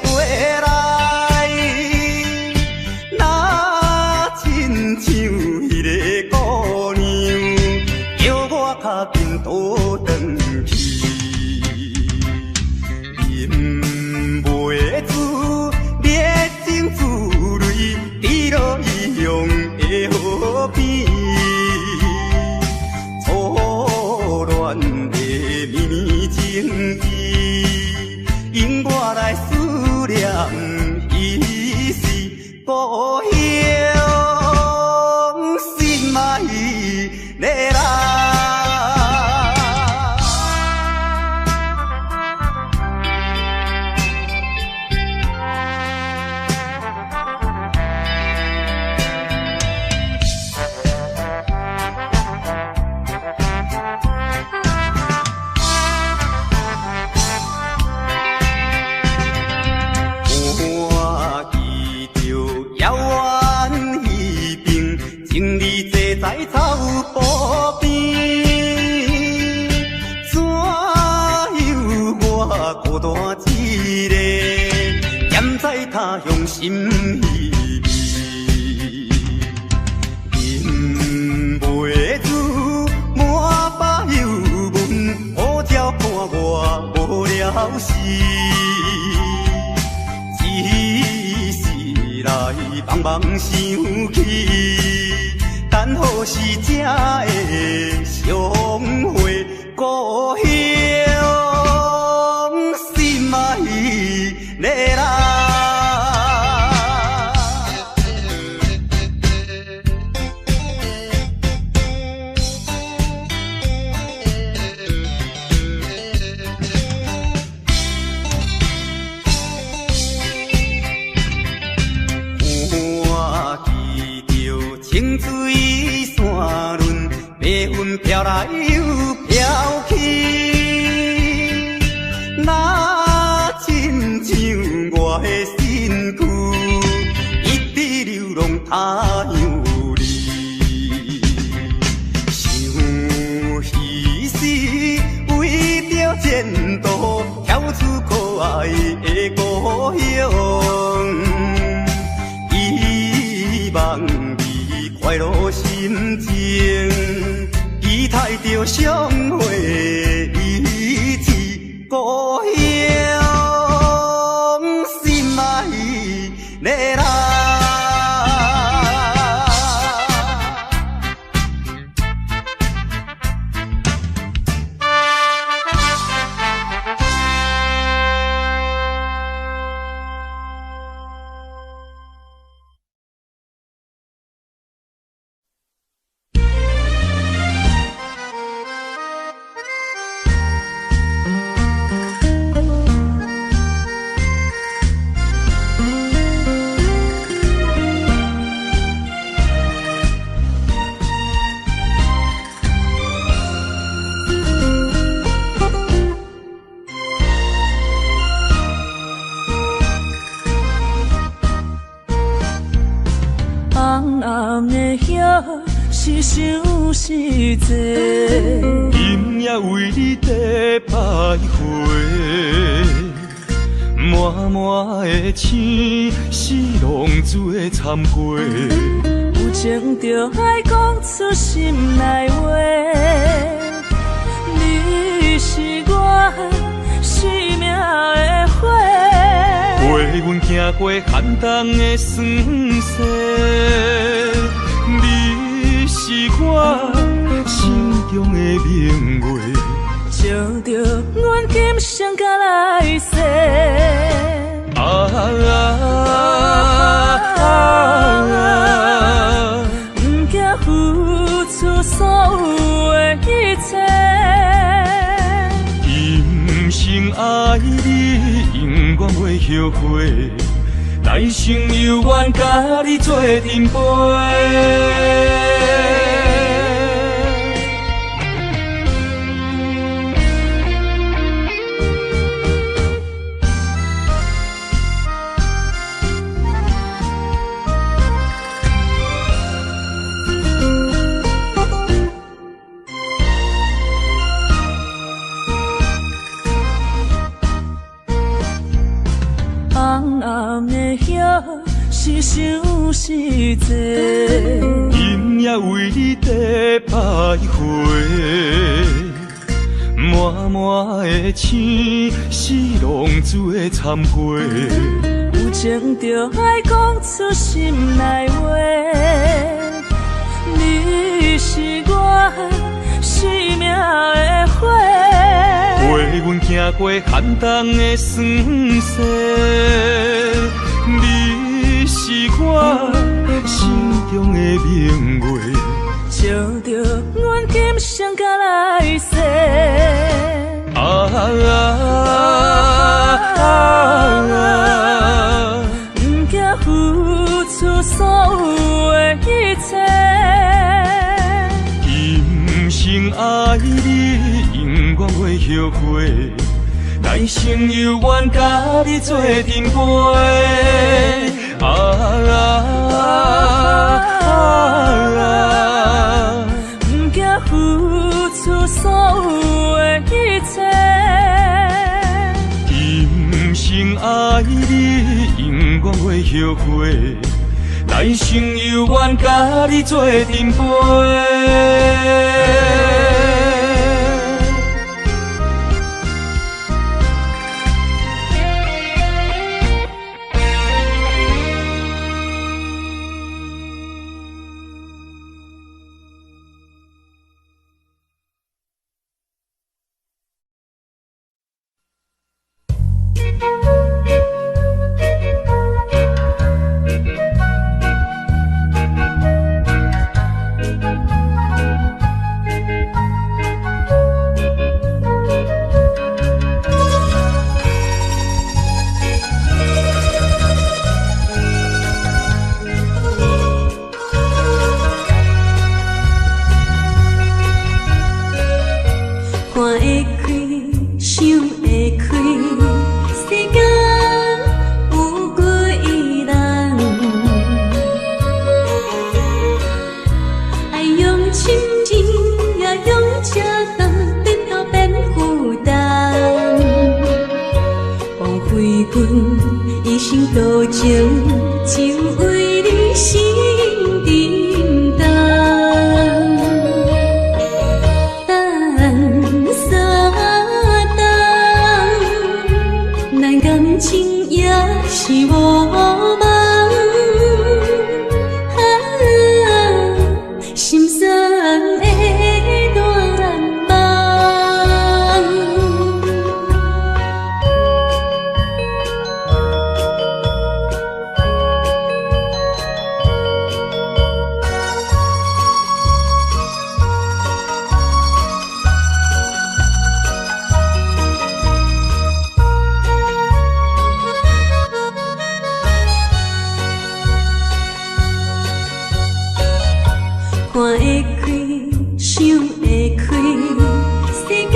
過來，若親像彼个姑娘，叫我較緊倒轉去。忍袂住熱情珠淚，滴落異鄉的河邊。初戀的綿綿情意，引我來思念，彼時故鄉心愛的人。看見著遙遠彼邊，情侶坐在草埔邊，怎有我孤單一个，踮在他鄉心稀微。忍袂住滿腹憂悶，烏照看我無聊時。只是來茫茫想起，等何時才會相會故鄉心愛的人。看見著清水山崙，白雲飄來又飄去，若親像我的身軀，一直流浪他鄉里。想彼時為著前途，跳出可愛的故鄉。希望你快樂心情，期待著相會彼此故鄉心愛的人。紅紅的葉是相思債，今夜為你在徘徊，滿滿的星是浪子的懺悔。有情就愛講出心內話，你是我生命的火。陪阮行過寒冬的霜雪，你是我心中的明月，照著阮今生甲來世。啊啊啊！毋驚付出所有的一切。今生愛你，永遠袂後悔，來生猶願佮你做陣陪。红红的叶是伤是济。今夜为你在徘徊，满满的星是浪子的参会。有情就爱讲出心内话，你是我生命的火，陪阮行过寒冬的霜雪。你是我心中的明月，照著阮今生甲來世。啊啊啊啊！毋驚付出所有的一切。今生愛你，永遠袂後悔。來生猶願佮你做陣陪。啊啊啊！毋驚付出所有的一切。今生愛你，永遠袂後悔。來生猶願佮你做陣陪。看會開，想會開，世間有幾人？愛用深情，也用赤胆，日後變負擔。枉費阮一生多情，就為你心沉重。等三冬，咱感情也是無夢，啊，心酸的願望。看會開，想會開，世間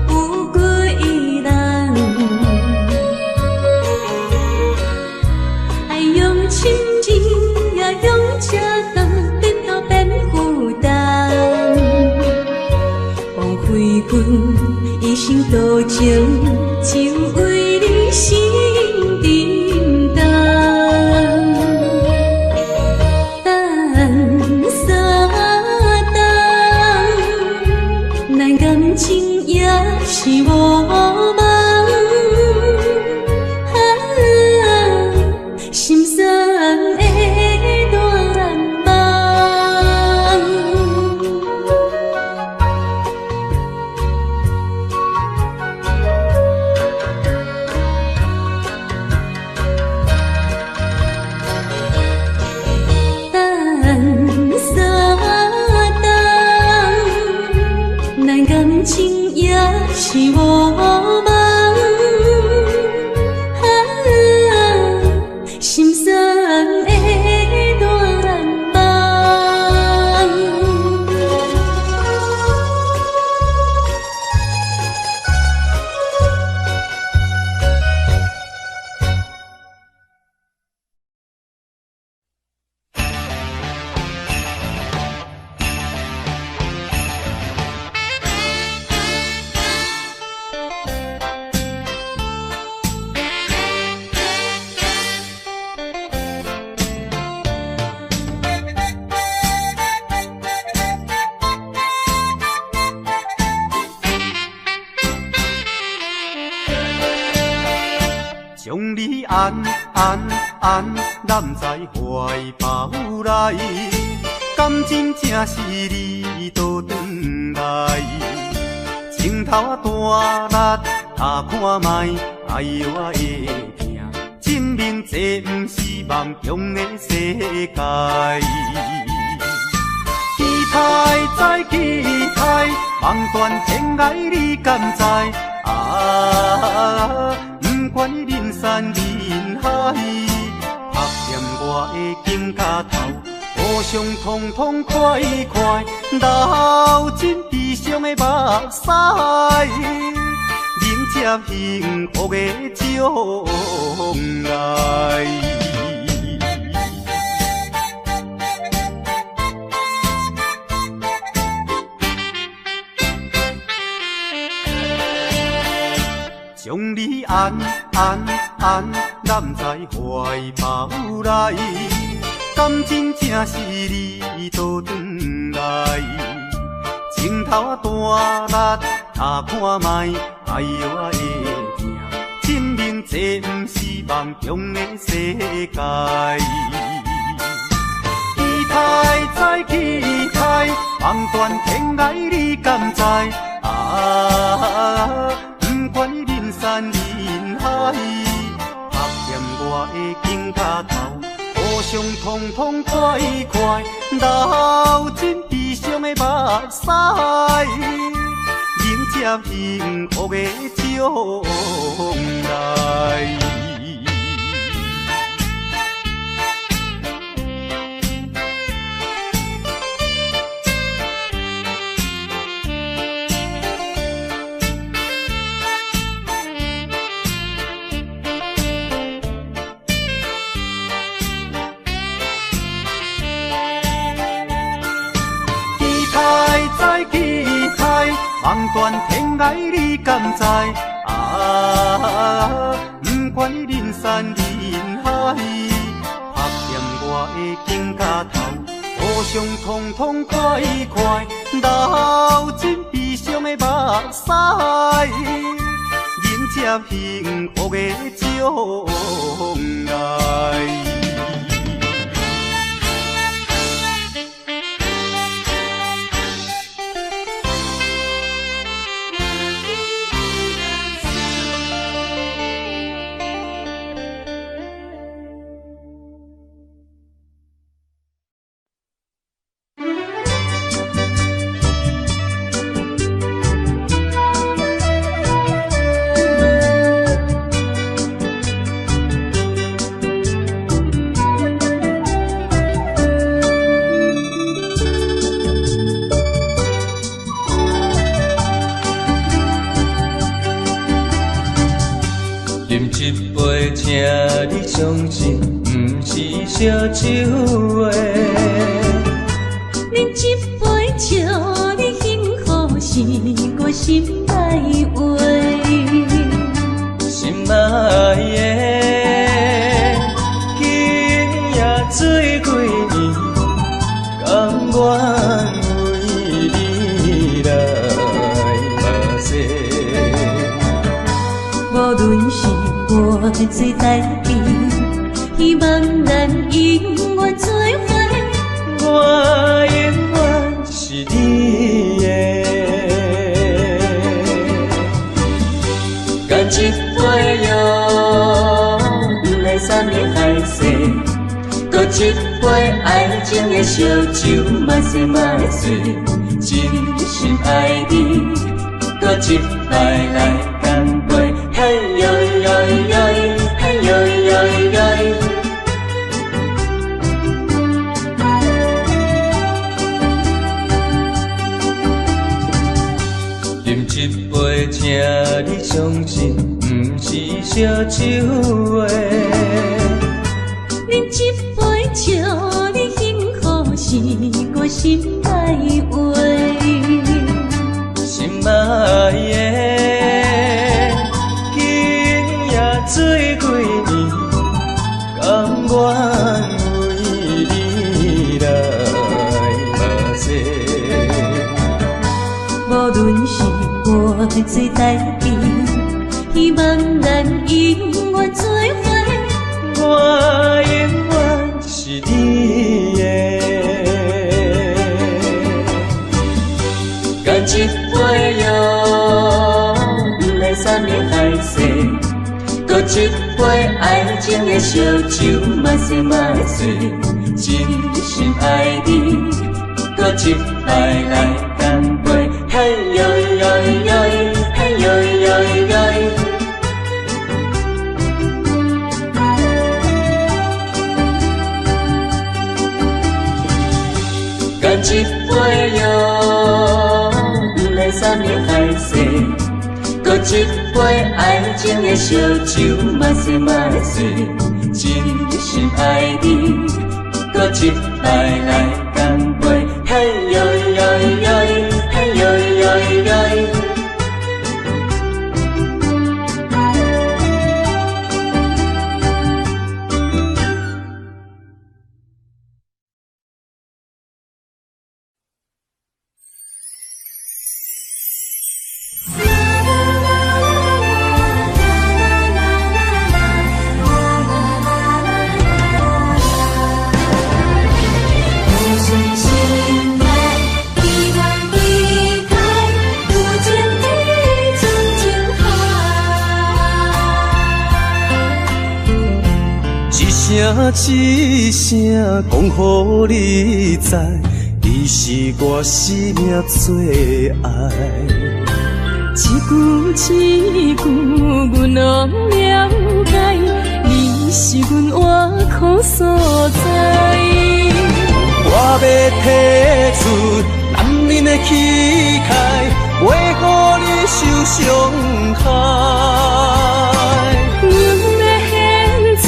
有幾人？愛用深情，也用赤膽，日後變負擔。枉費阮一生多情，就為你心沉重。等三冬，咱感情也是無夢，啊，心酸的願望。將你安安安攬在懷抱內，敢真正是你倒轉來？情頭仔大力拍看覓，哎呦我會疼，證明這毋是夢中的世界。期待再期待，望斷天涯你敢知？啊，不管人山人海，拍掂我的肩胛頭，互相痛痛快快，流盡悲傷的目屎，迎接幸福的將來。將你安安安攬在懷抱內，敢真正是你倒轉來？情頭仔大力拍看覓，哎呦我會疼，證明這毋是夢中的世界。期待再期待，望斷天涯你敢知？啊，不管人山人海，拍掂我的肩胛頭，互相痛痛快快，流盡悲傷的目屎，迎接幸福的將來。望斷天涯你敢知？啊，不管人山人海，拍掂我的肩胛頭，互相痛痛快快，流盡悲傷的目屎，迎接幸福的將來。相信，毋是烧酒的。饮一杯祝你幸福，是我心内话。心爱的，今夜醉几暝，甘愿为你来拍势。无论是我做代志，希望咱永远做伙。我永远是你的。干一杯哟，两个山盟海誓，阁一杯爱情的烧酒，莫说莫说，真心爱你，阁一摆来干杯，嘿哟哟哟，嘿哟哟哟。饮一杯，请你相信，毋是烧酒的。饮一杯，祝你幸福，是我心内话。心爱的，今夜醉几暝，甘愿为你来拍势。无论是我做代志，希望咱永远做伙。一杯愛情的燒酒，莫說莫說，真心愛你，閣一擺來乾杯，嘿喲喲喲，嘿喲喲喲。乾一杯喲，毋免啥物海誓，閣一杯愛情的燒酒，莫說莫說，真心愛你，閣一擺來乾杯，嘿喲喲喲，嘿喲喲喲。一声講予你知，你是我生命最愛。一句一句，阮攏了解，你是阮活苦所在。我欲提出男人的氣概，袂予你受傷害。阮的獻出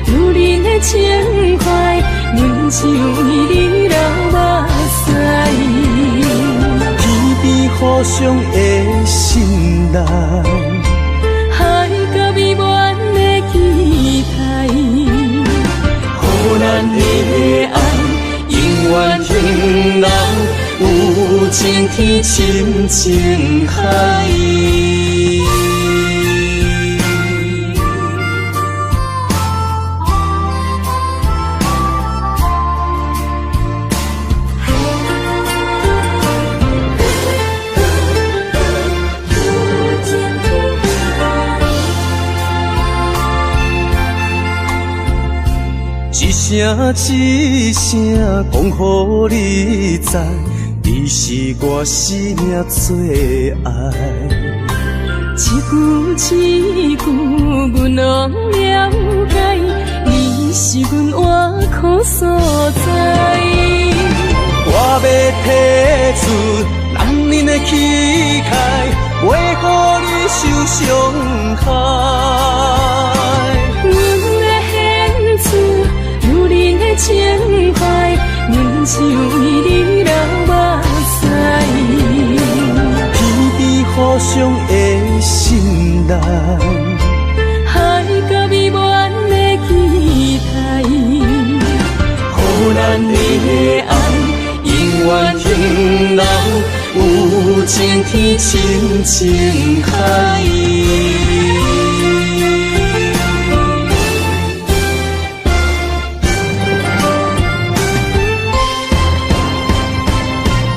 女人的情懷，阮只為你流目屎。天邊互相的信賴，海角美滿的期待，予咱的愛永遠興隆，有情天深情海。一聲一聲講予你知，你是我生命最愛。一句一句，阮攏了解，你是阮活苦所在。我欲提出男人的氣概，袂予你受傷害。阮的獻出女人的情懷，阮只為你流目屎。天邊互相的信賴，海角美滿的期待，予咱的愛永遠興隆，有情天深情海。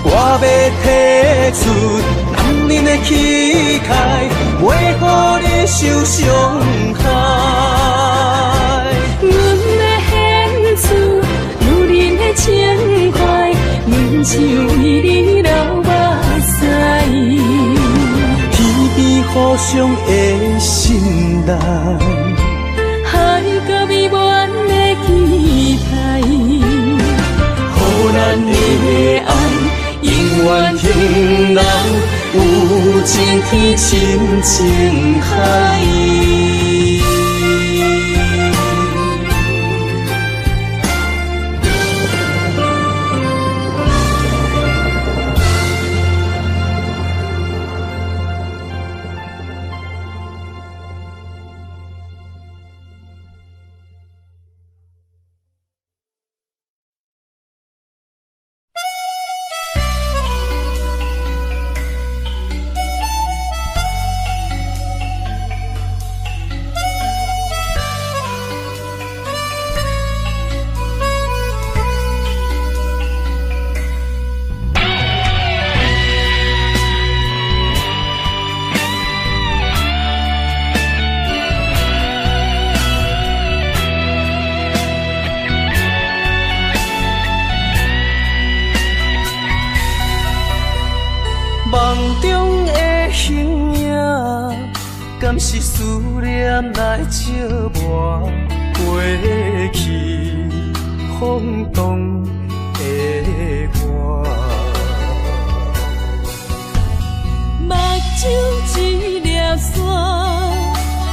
我欲提出男人的氣概，袂予你受傷害。阮的獻出女人的情懷，阮只為你流目屎。天邊互相的信賴，海角美滿的期待，予咱的愛永遠興隆，有情天深情海。敢是思念來折磨過去風動的我？目睭一粒沙，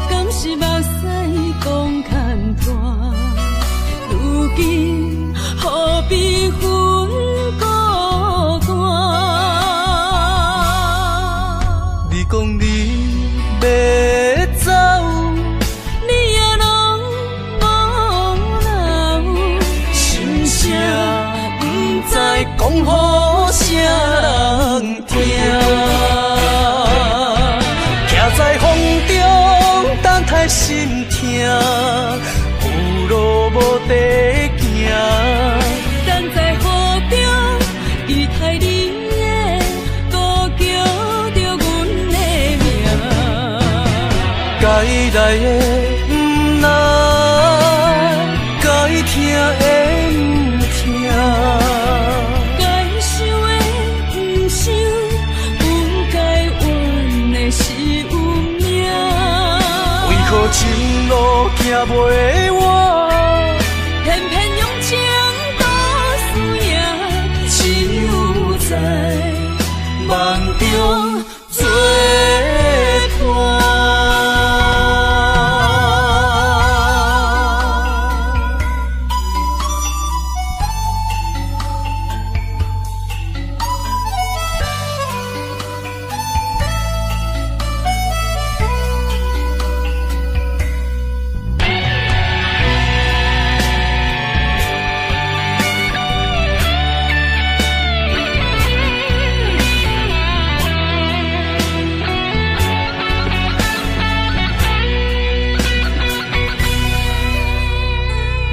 敢是目屎講牽拖？如今何必分孤單？你講你欲走，你也攏無留，心聲毋知講予啥人聽。徛在風中等待心疼，有路無地行。等在雨中期待你的，閣叫著阮的名。該來的毋來，該疼的毋疼。該想的毋想，阮該怨的是運命。為何情路行袂完？偏偏用情賭輸贏，只有在夢中作伴。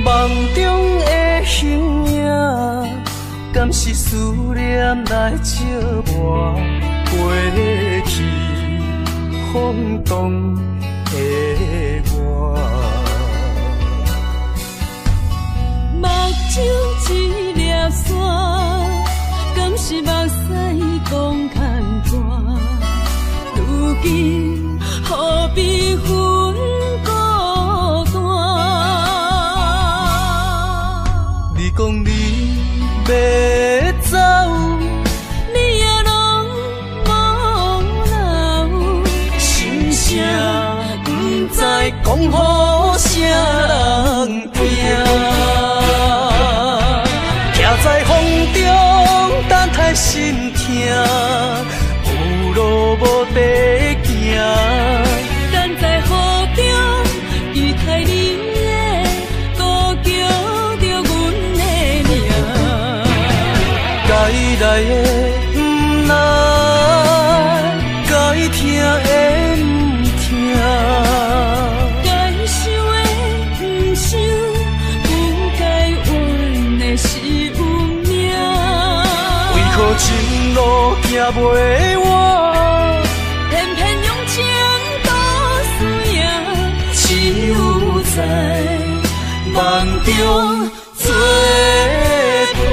夢中的形影，敢是思念來折磨過去風動的我？目睭一粒沙，敢是目屎講牽拖？如今何必分孤單？你講你欲走，你也攏無留，心聲毋知講予啥人聽。徛在風中等待心疼，有路無地行。等在雨中期待你的，閣叫著阮的名。該來的毋來，該疼的毋疼。該想的毋想，阮該怨的是運命。為何情路行袂完？偏偏用情賭輸贏，只有在夢中作伴。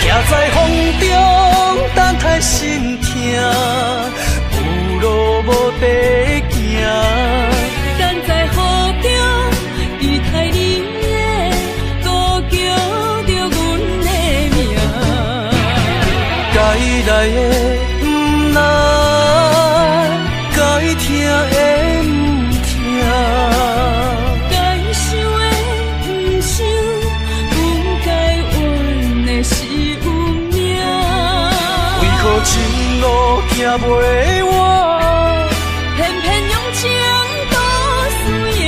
徛在風中等待心疼，有路無地行。等在雨中期待你的，閣叫著阮的名。該來的毋來，該疼的毋疼。該想的毋想，阮該怨的是運命。為何情路行袂完？偏偏用情賭輸贏，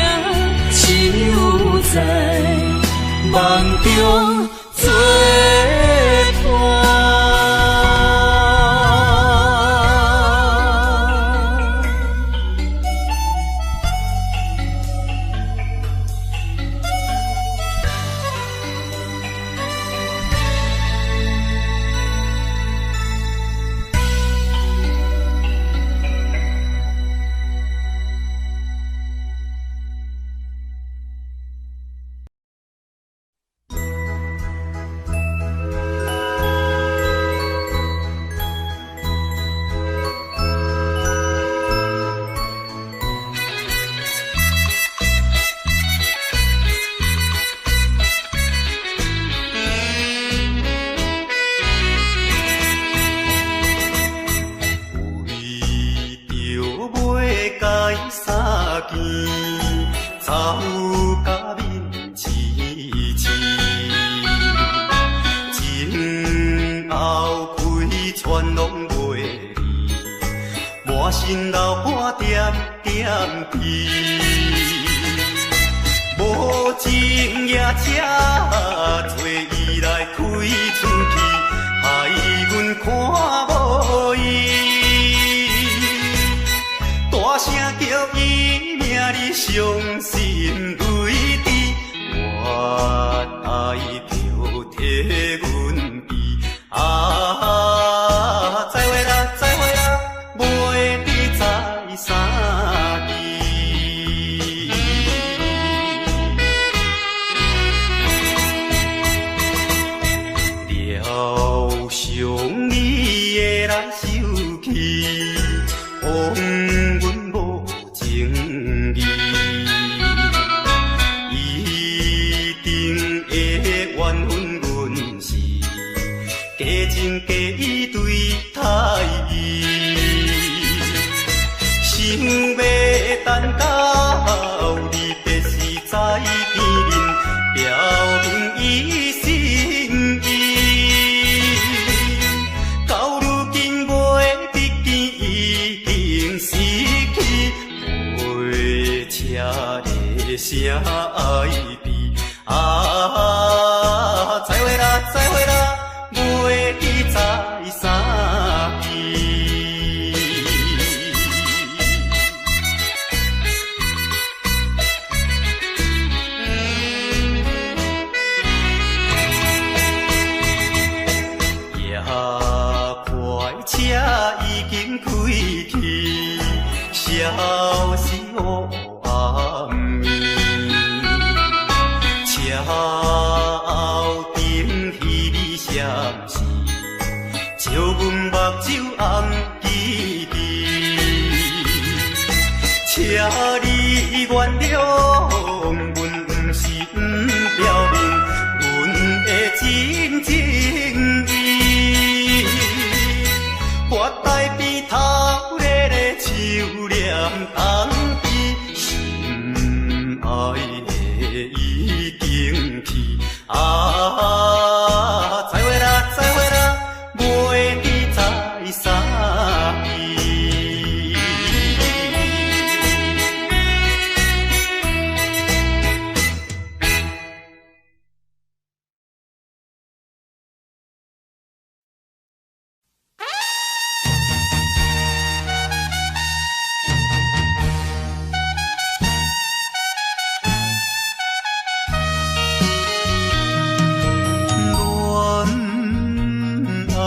只有在夢中作伴。见，走甲面青青。情后开船拢袂离，满身流汗点点滴。无情驮车坐伊来开出去，害阮看无伊。大声叫伊名，你伤心泪滴，我爱着替阮悲。啊，再会啦，再会啦，袂得再相见。疗伤你的来受气，予阮无情义，一定会怨恨阮是假情假意对待伊，想欲等到离别时再见面，表明伊心意。到如今袂得见，已经失去，火车的声哀悲。啊，再会啦，再会啦，袂得再相见。驮快车已经开去，消失乌暗暝。车后灯彼暝闪烁，照阮目睭红吱吱。请你原谅，阮毋是毋表明阮的真情意。我台边头咧咧手念东边，心爱的已经去。啊，再会啦，再会啦，袂得再相见。恋爱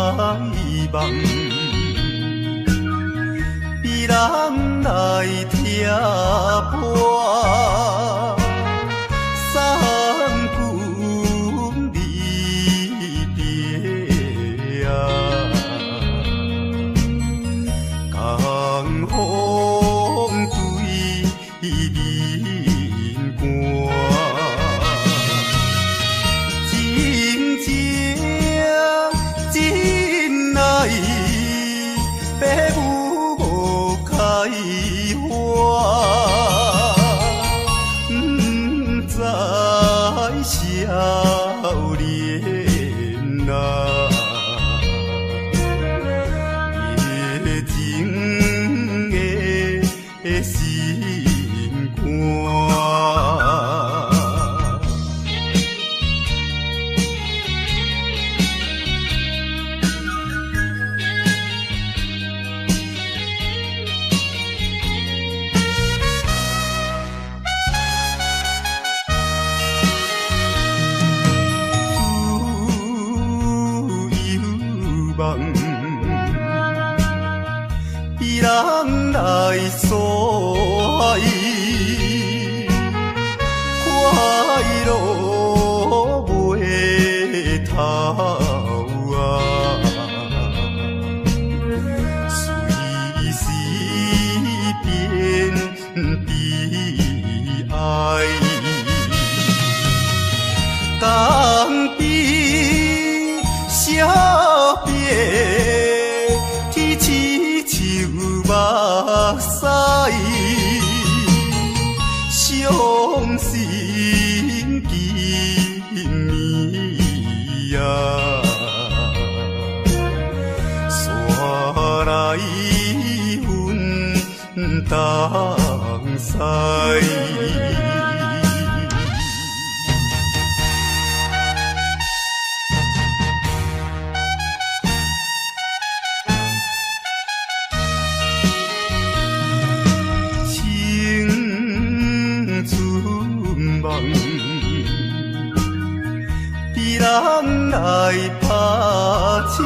梦，被人来拆破，三更离别啊，江风对面寒。真情真爱，白母无开花。心金暝啊，煞來分東西。青春夢，被人來拍醒，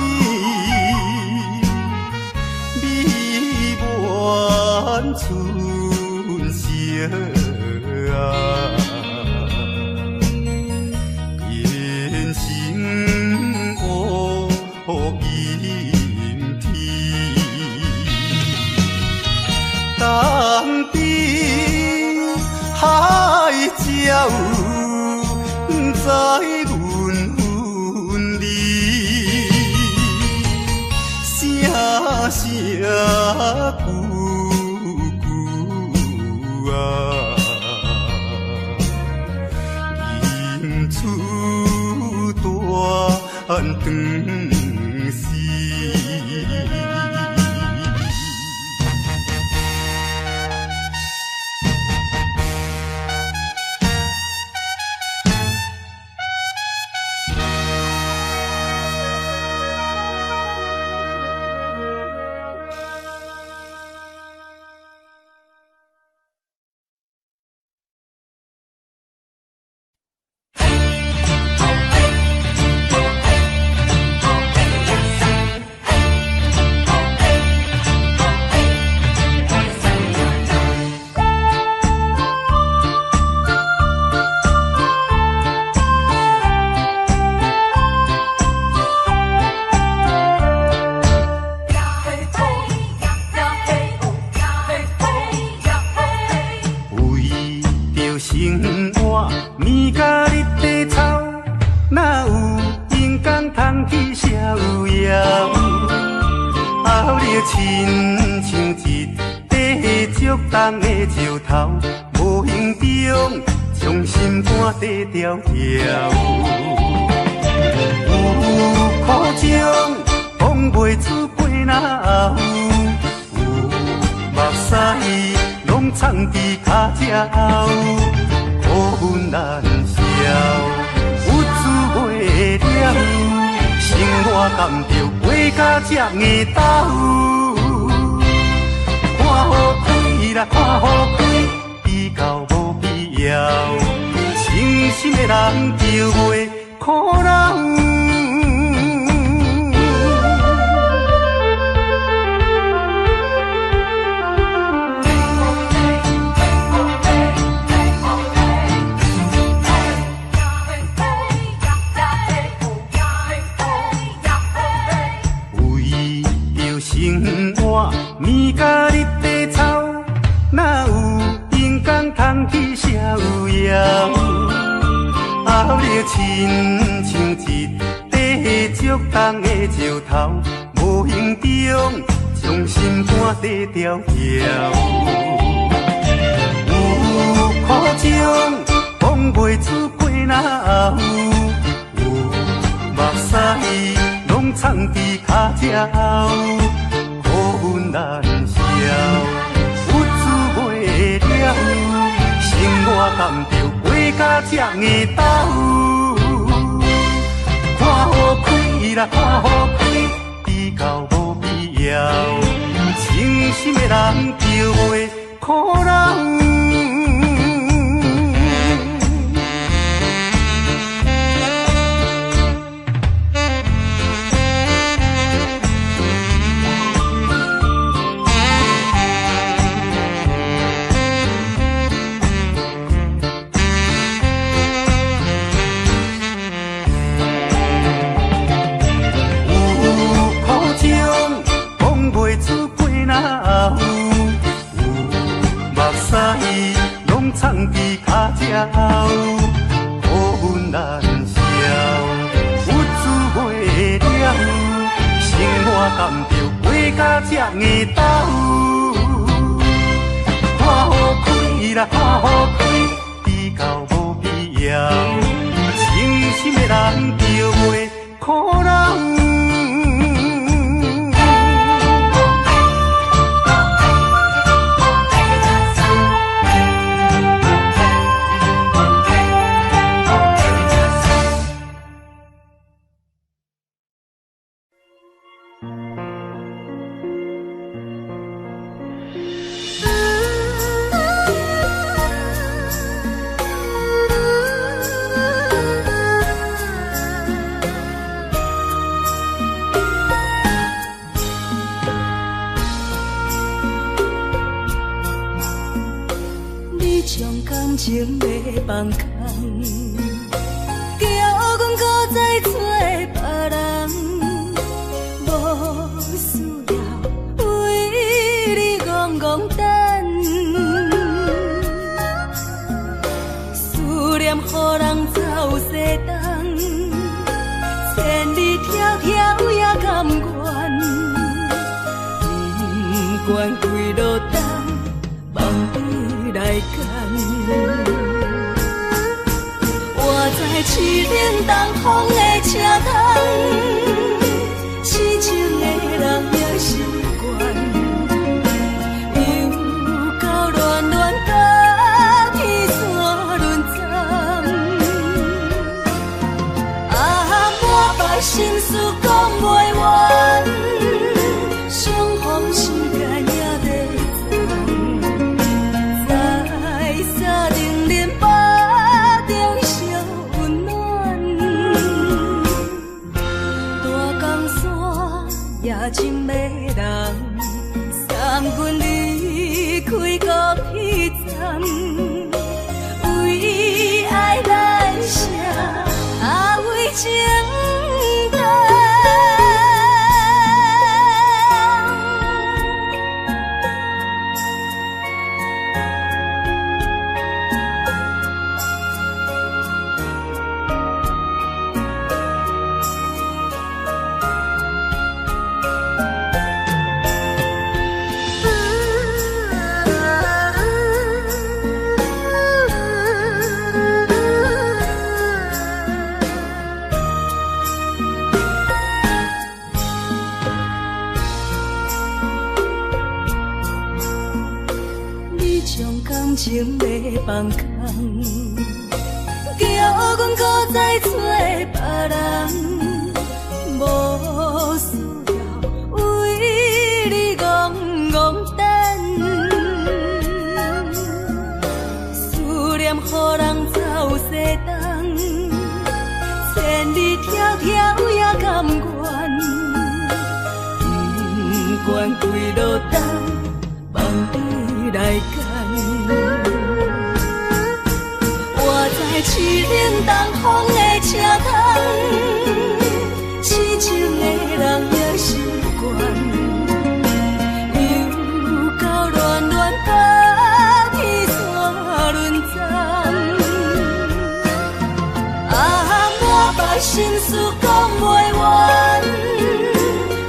美滿春色啊，變成烏陰天。東邊海鸟不知阮分离，声声句句啊，吟出断肠诗。為著生活，暝甲日地操，哪有閒工通去逍遙？後日親像一塊足重的石頭，無形中將心肝塊條條。有苦衷，講袂出過哪有？有目屎攏藏佇跤跡後，苦恨難消，鬱滋袂了，生活甘著過甲這硬斗。看予開啦，看予開，比較無必要，清心的人就袂苦惱。為著生活，暝甲日地操，哪有閒工通去逍遙？後日親像一塊足重的石頭，無形中將心肝塊條條。有苦衷，講袂出過哪有？有目屎攏藏佇跤跡後，苦恨難消，鬱滋袂了，生活甘著過甲這硬斗。看予開啦，看予開，比較無必要，清心的人就袂苦惱。有苦衷，講袂出過哪有？有目屎攏藏佇跤跡後，苦恨難消，鬱滋袂了，生活甘著過甲這硬斗。看予開啦，看予開，比比较无必要，清心的人就袂苦恼。你將感情要放空，叫阮閣再找別人，無需要為你戆戆等，思念予人走西東，千里迢迢也甘願，不管幾落冬，望你來牽。我知凄冷東風的車窗，痴情的人也习惯，又到恋恋甲天山轮转，啊，满腹心事讲袂完，相逢时间也在转，在三重林腹中相温暖，大江山也情迷人，送阮离开高铁站，为爱咱写，啊为情等。你將感情要放空，叫阮閣再找別人，無需要為你戆戆等，思念予人走西東，千里迢迢也甘願，不管幾落冬，望你來牽。我知凄冷東風的車窗，痴情的人也習慣，又到恋恋甲天山轮转，啊，满腹心事讲袂完，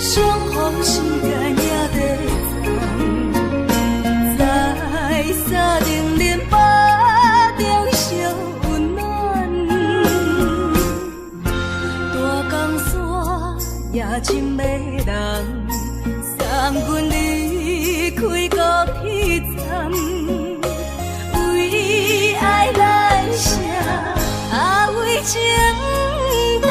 相逢时间也在转，在三重林腹中相温暖，大江山也情迷人，送阮离开高铁站，为爱咱写，啊为情等。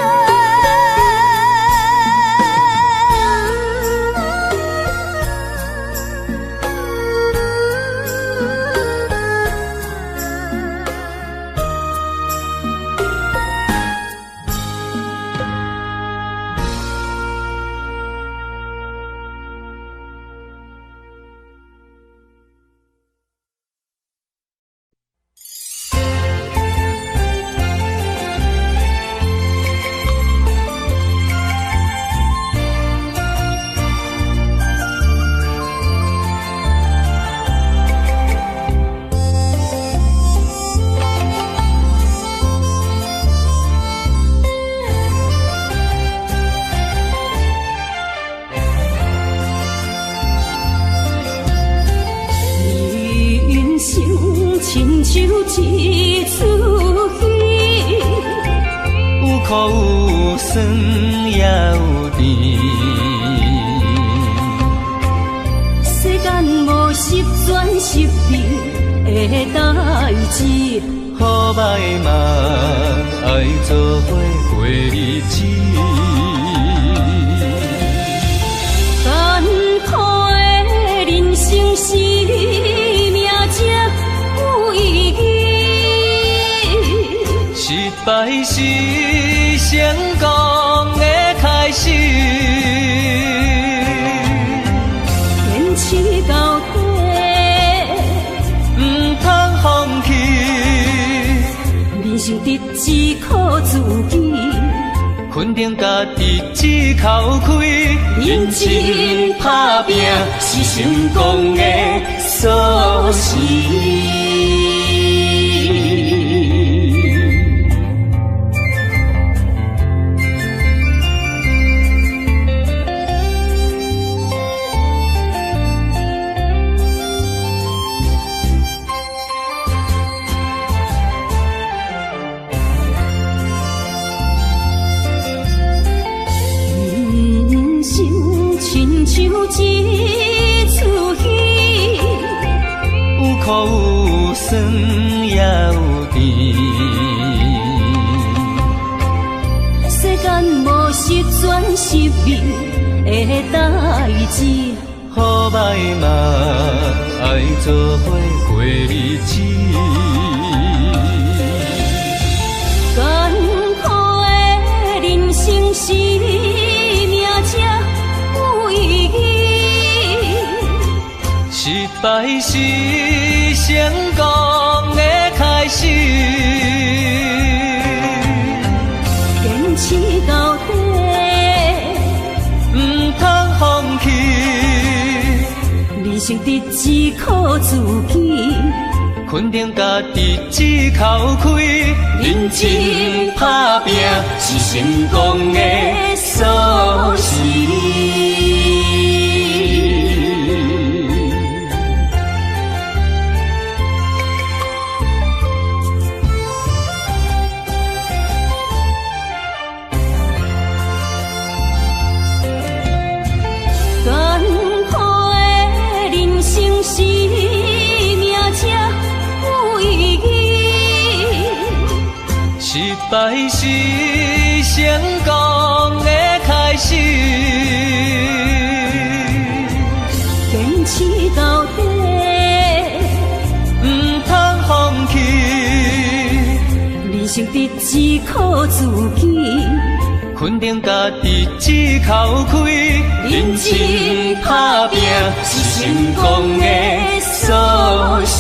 人生亲像一出酸也有甜。世間無十全十美的代誌，好歹嘛愛做伙過日子。艱苦的人生是命才有意義。失敗是成功的開始。堅持到底，毋通放棄。人生得只靠自己，肯定家己一口氣。認真打拚是成功的鎖匙。人生親像一齣戲，有苦有酸也有甜。世間無十全十美的代誌，好歹嘛愛做伙過日子。艱苦的人生是命才有意義。失敗是成功的開始。堅持到底，毋通放棄。人生得只靠自己，肯定家己一口氣。認真打拚是成功的鎖匙。艱苦的人生是命才有意義。失敗是成功的開始。堅持到底，毋通放棄。人生得只靠自己，肯定家己一口氣。認真打拚是成功的鎖匙。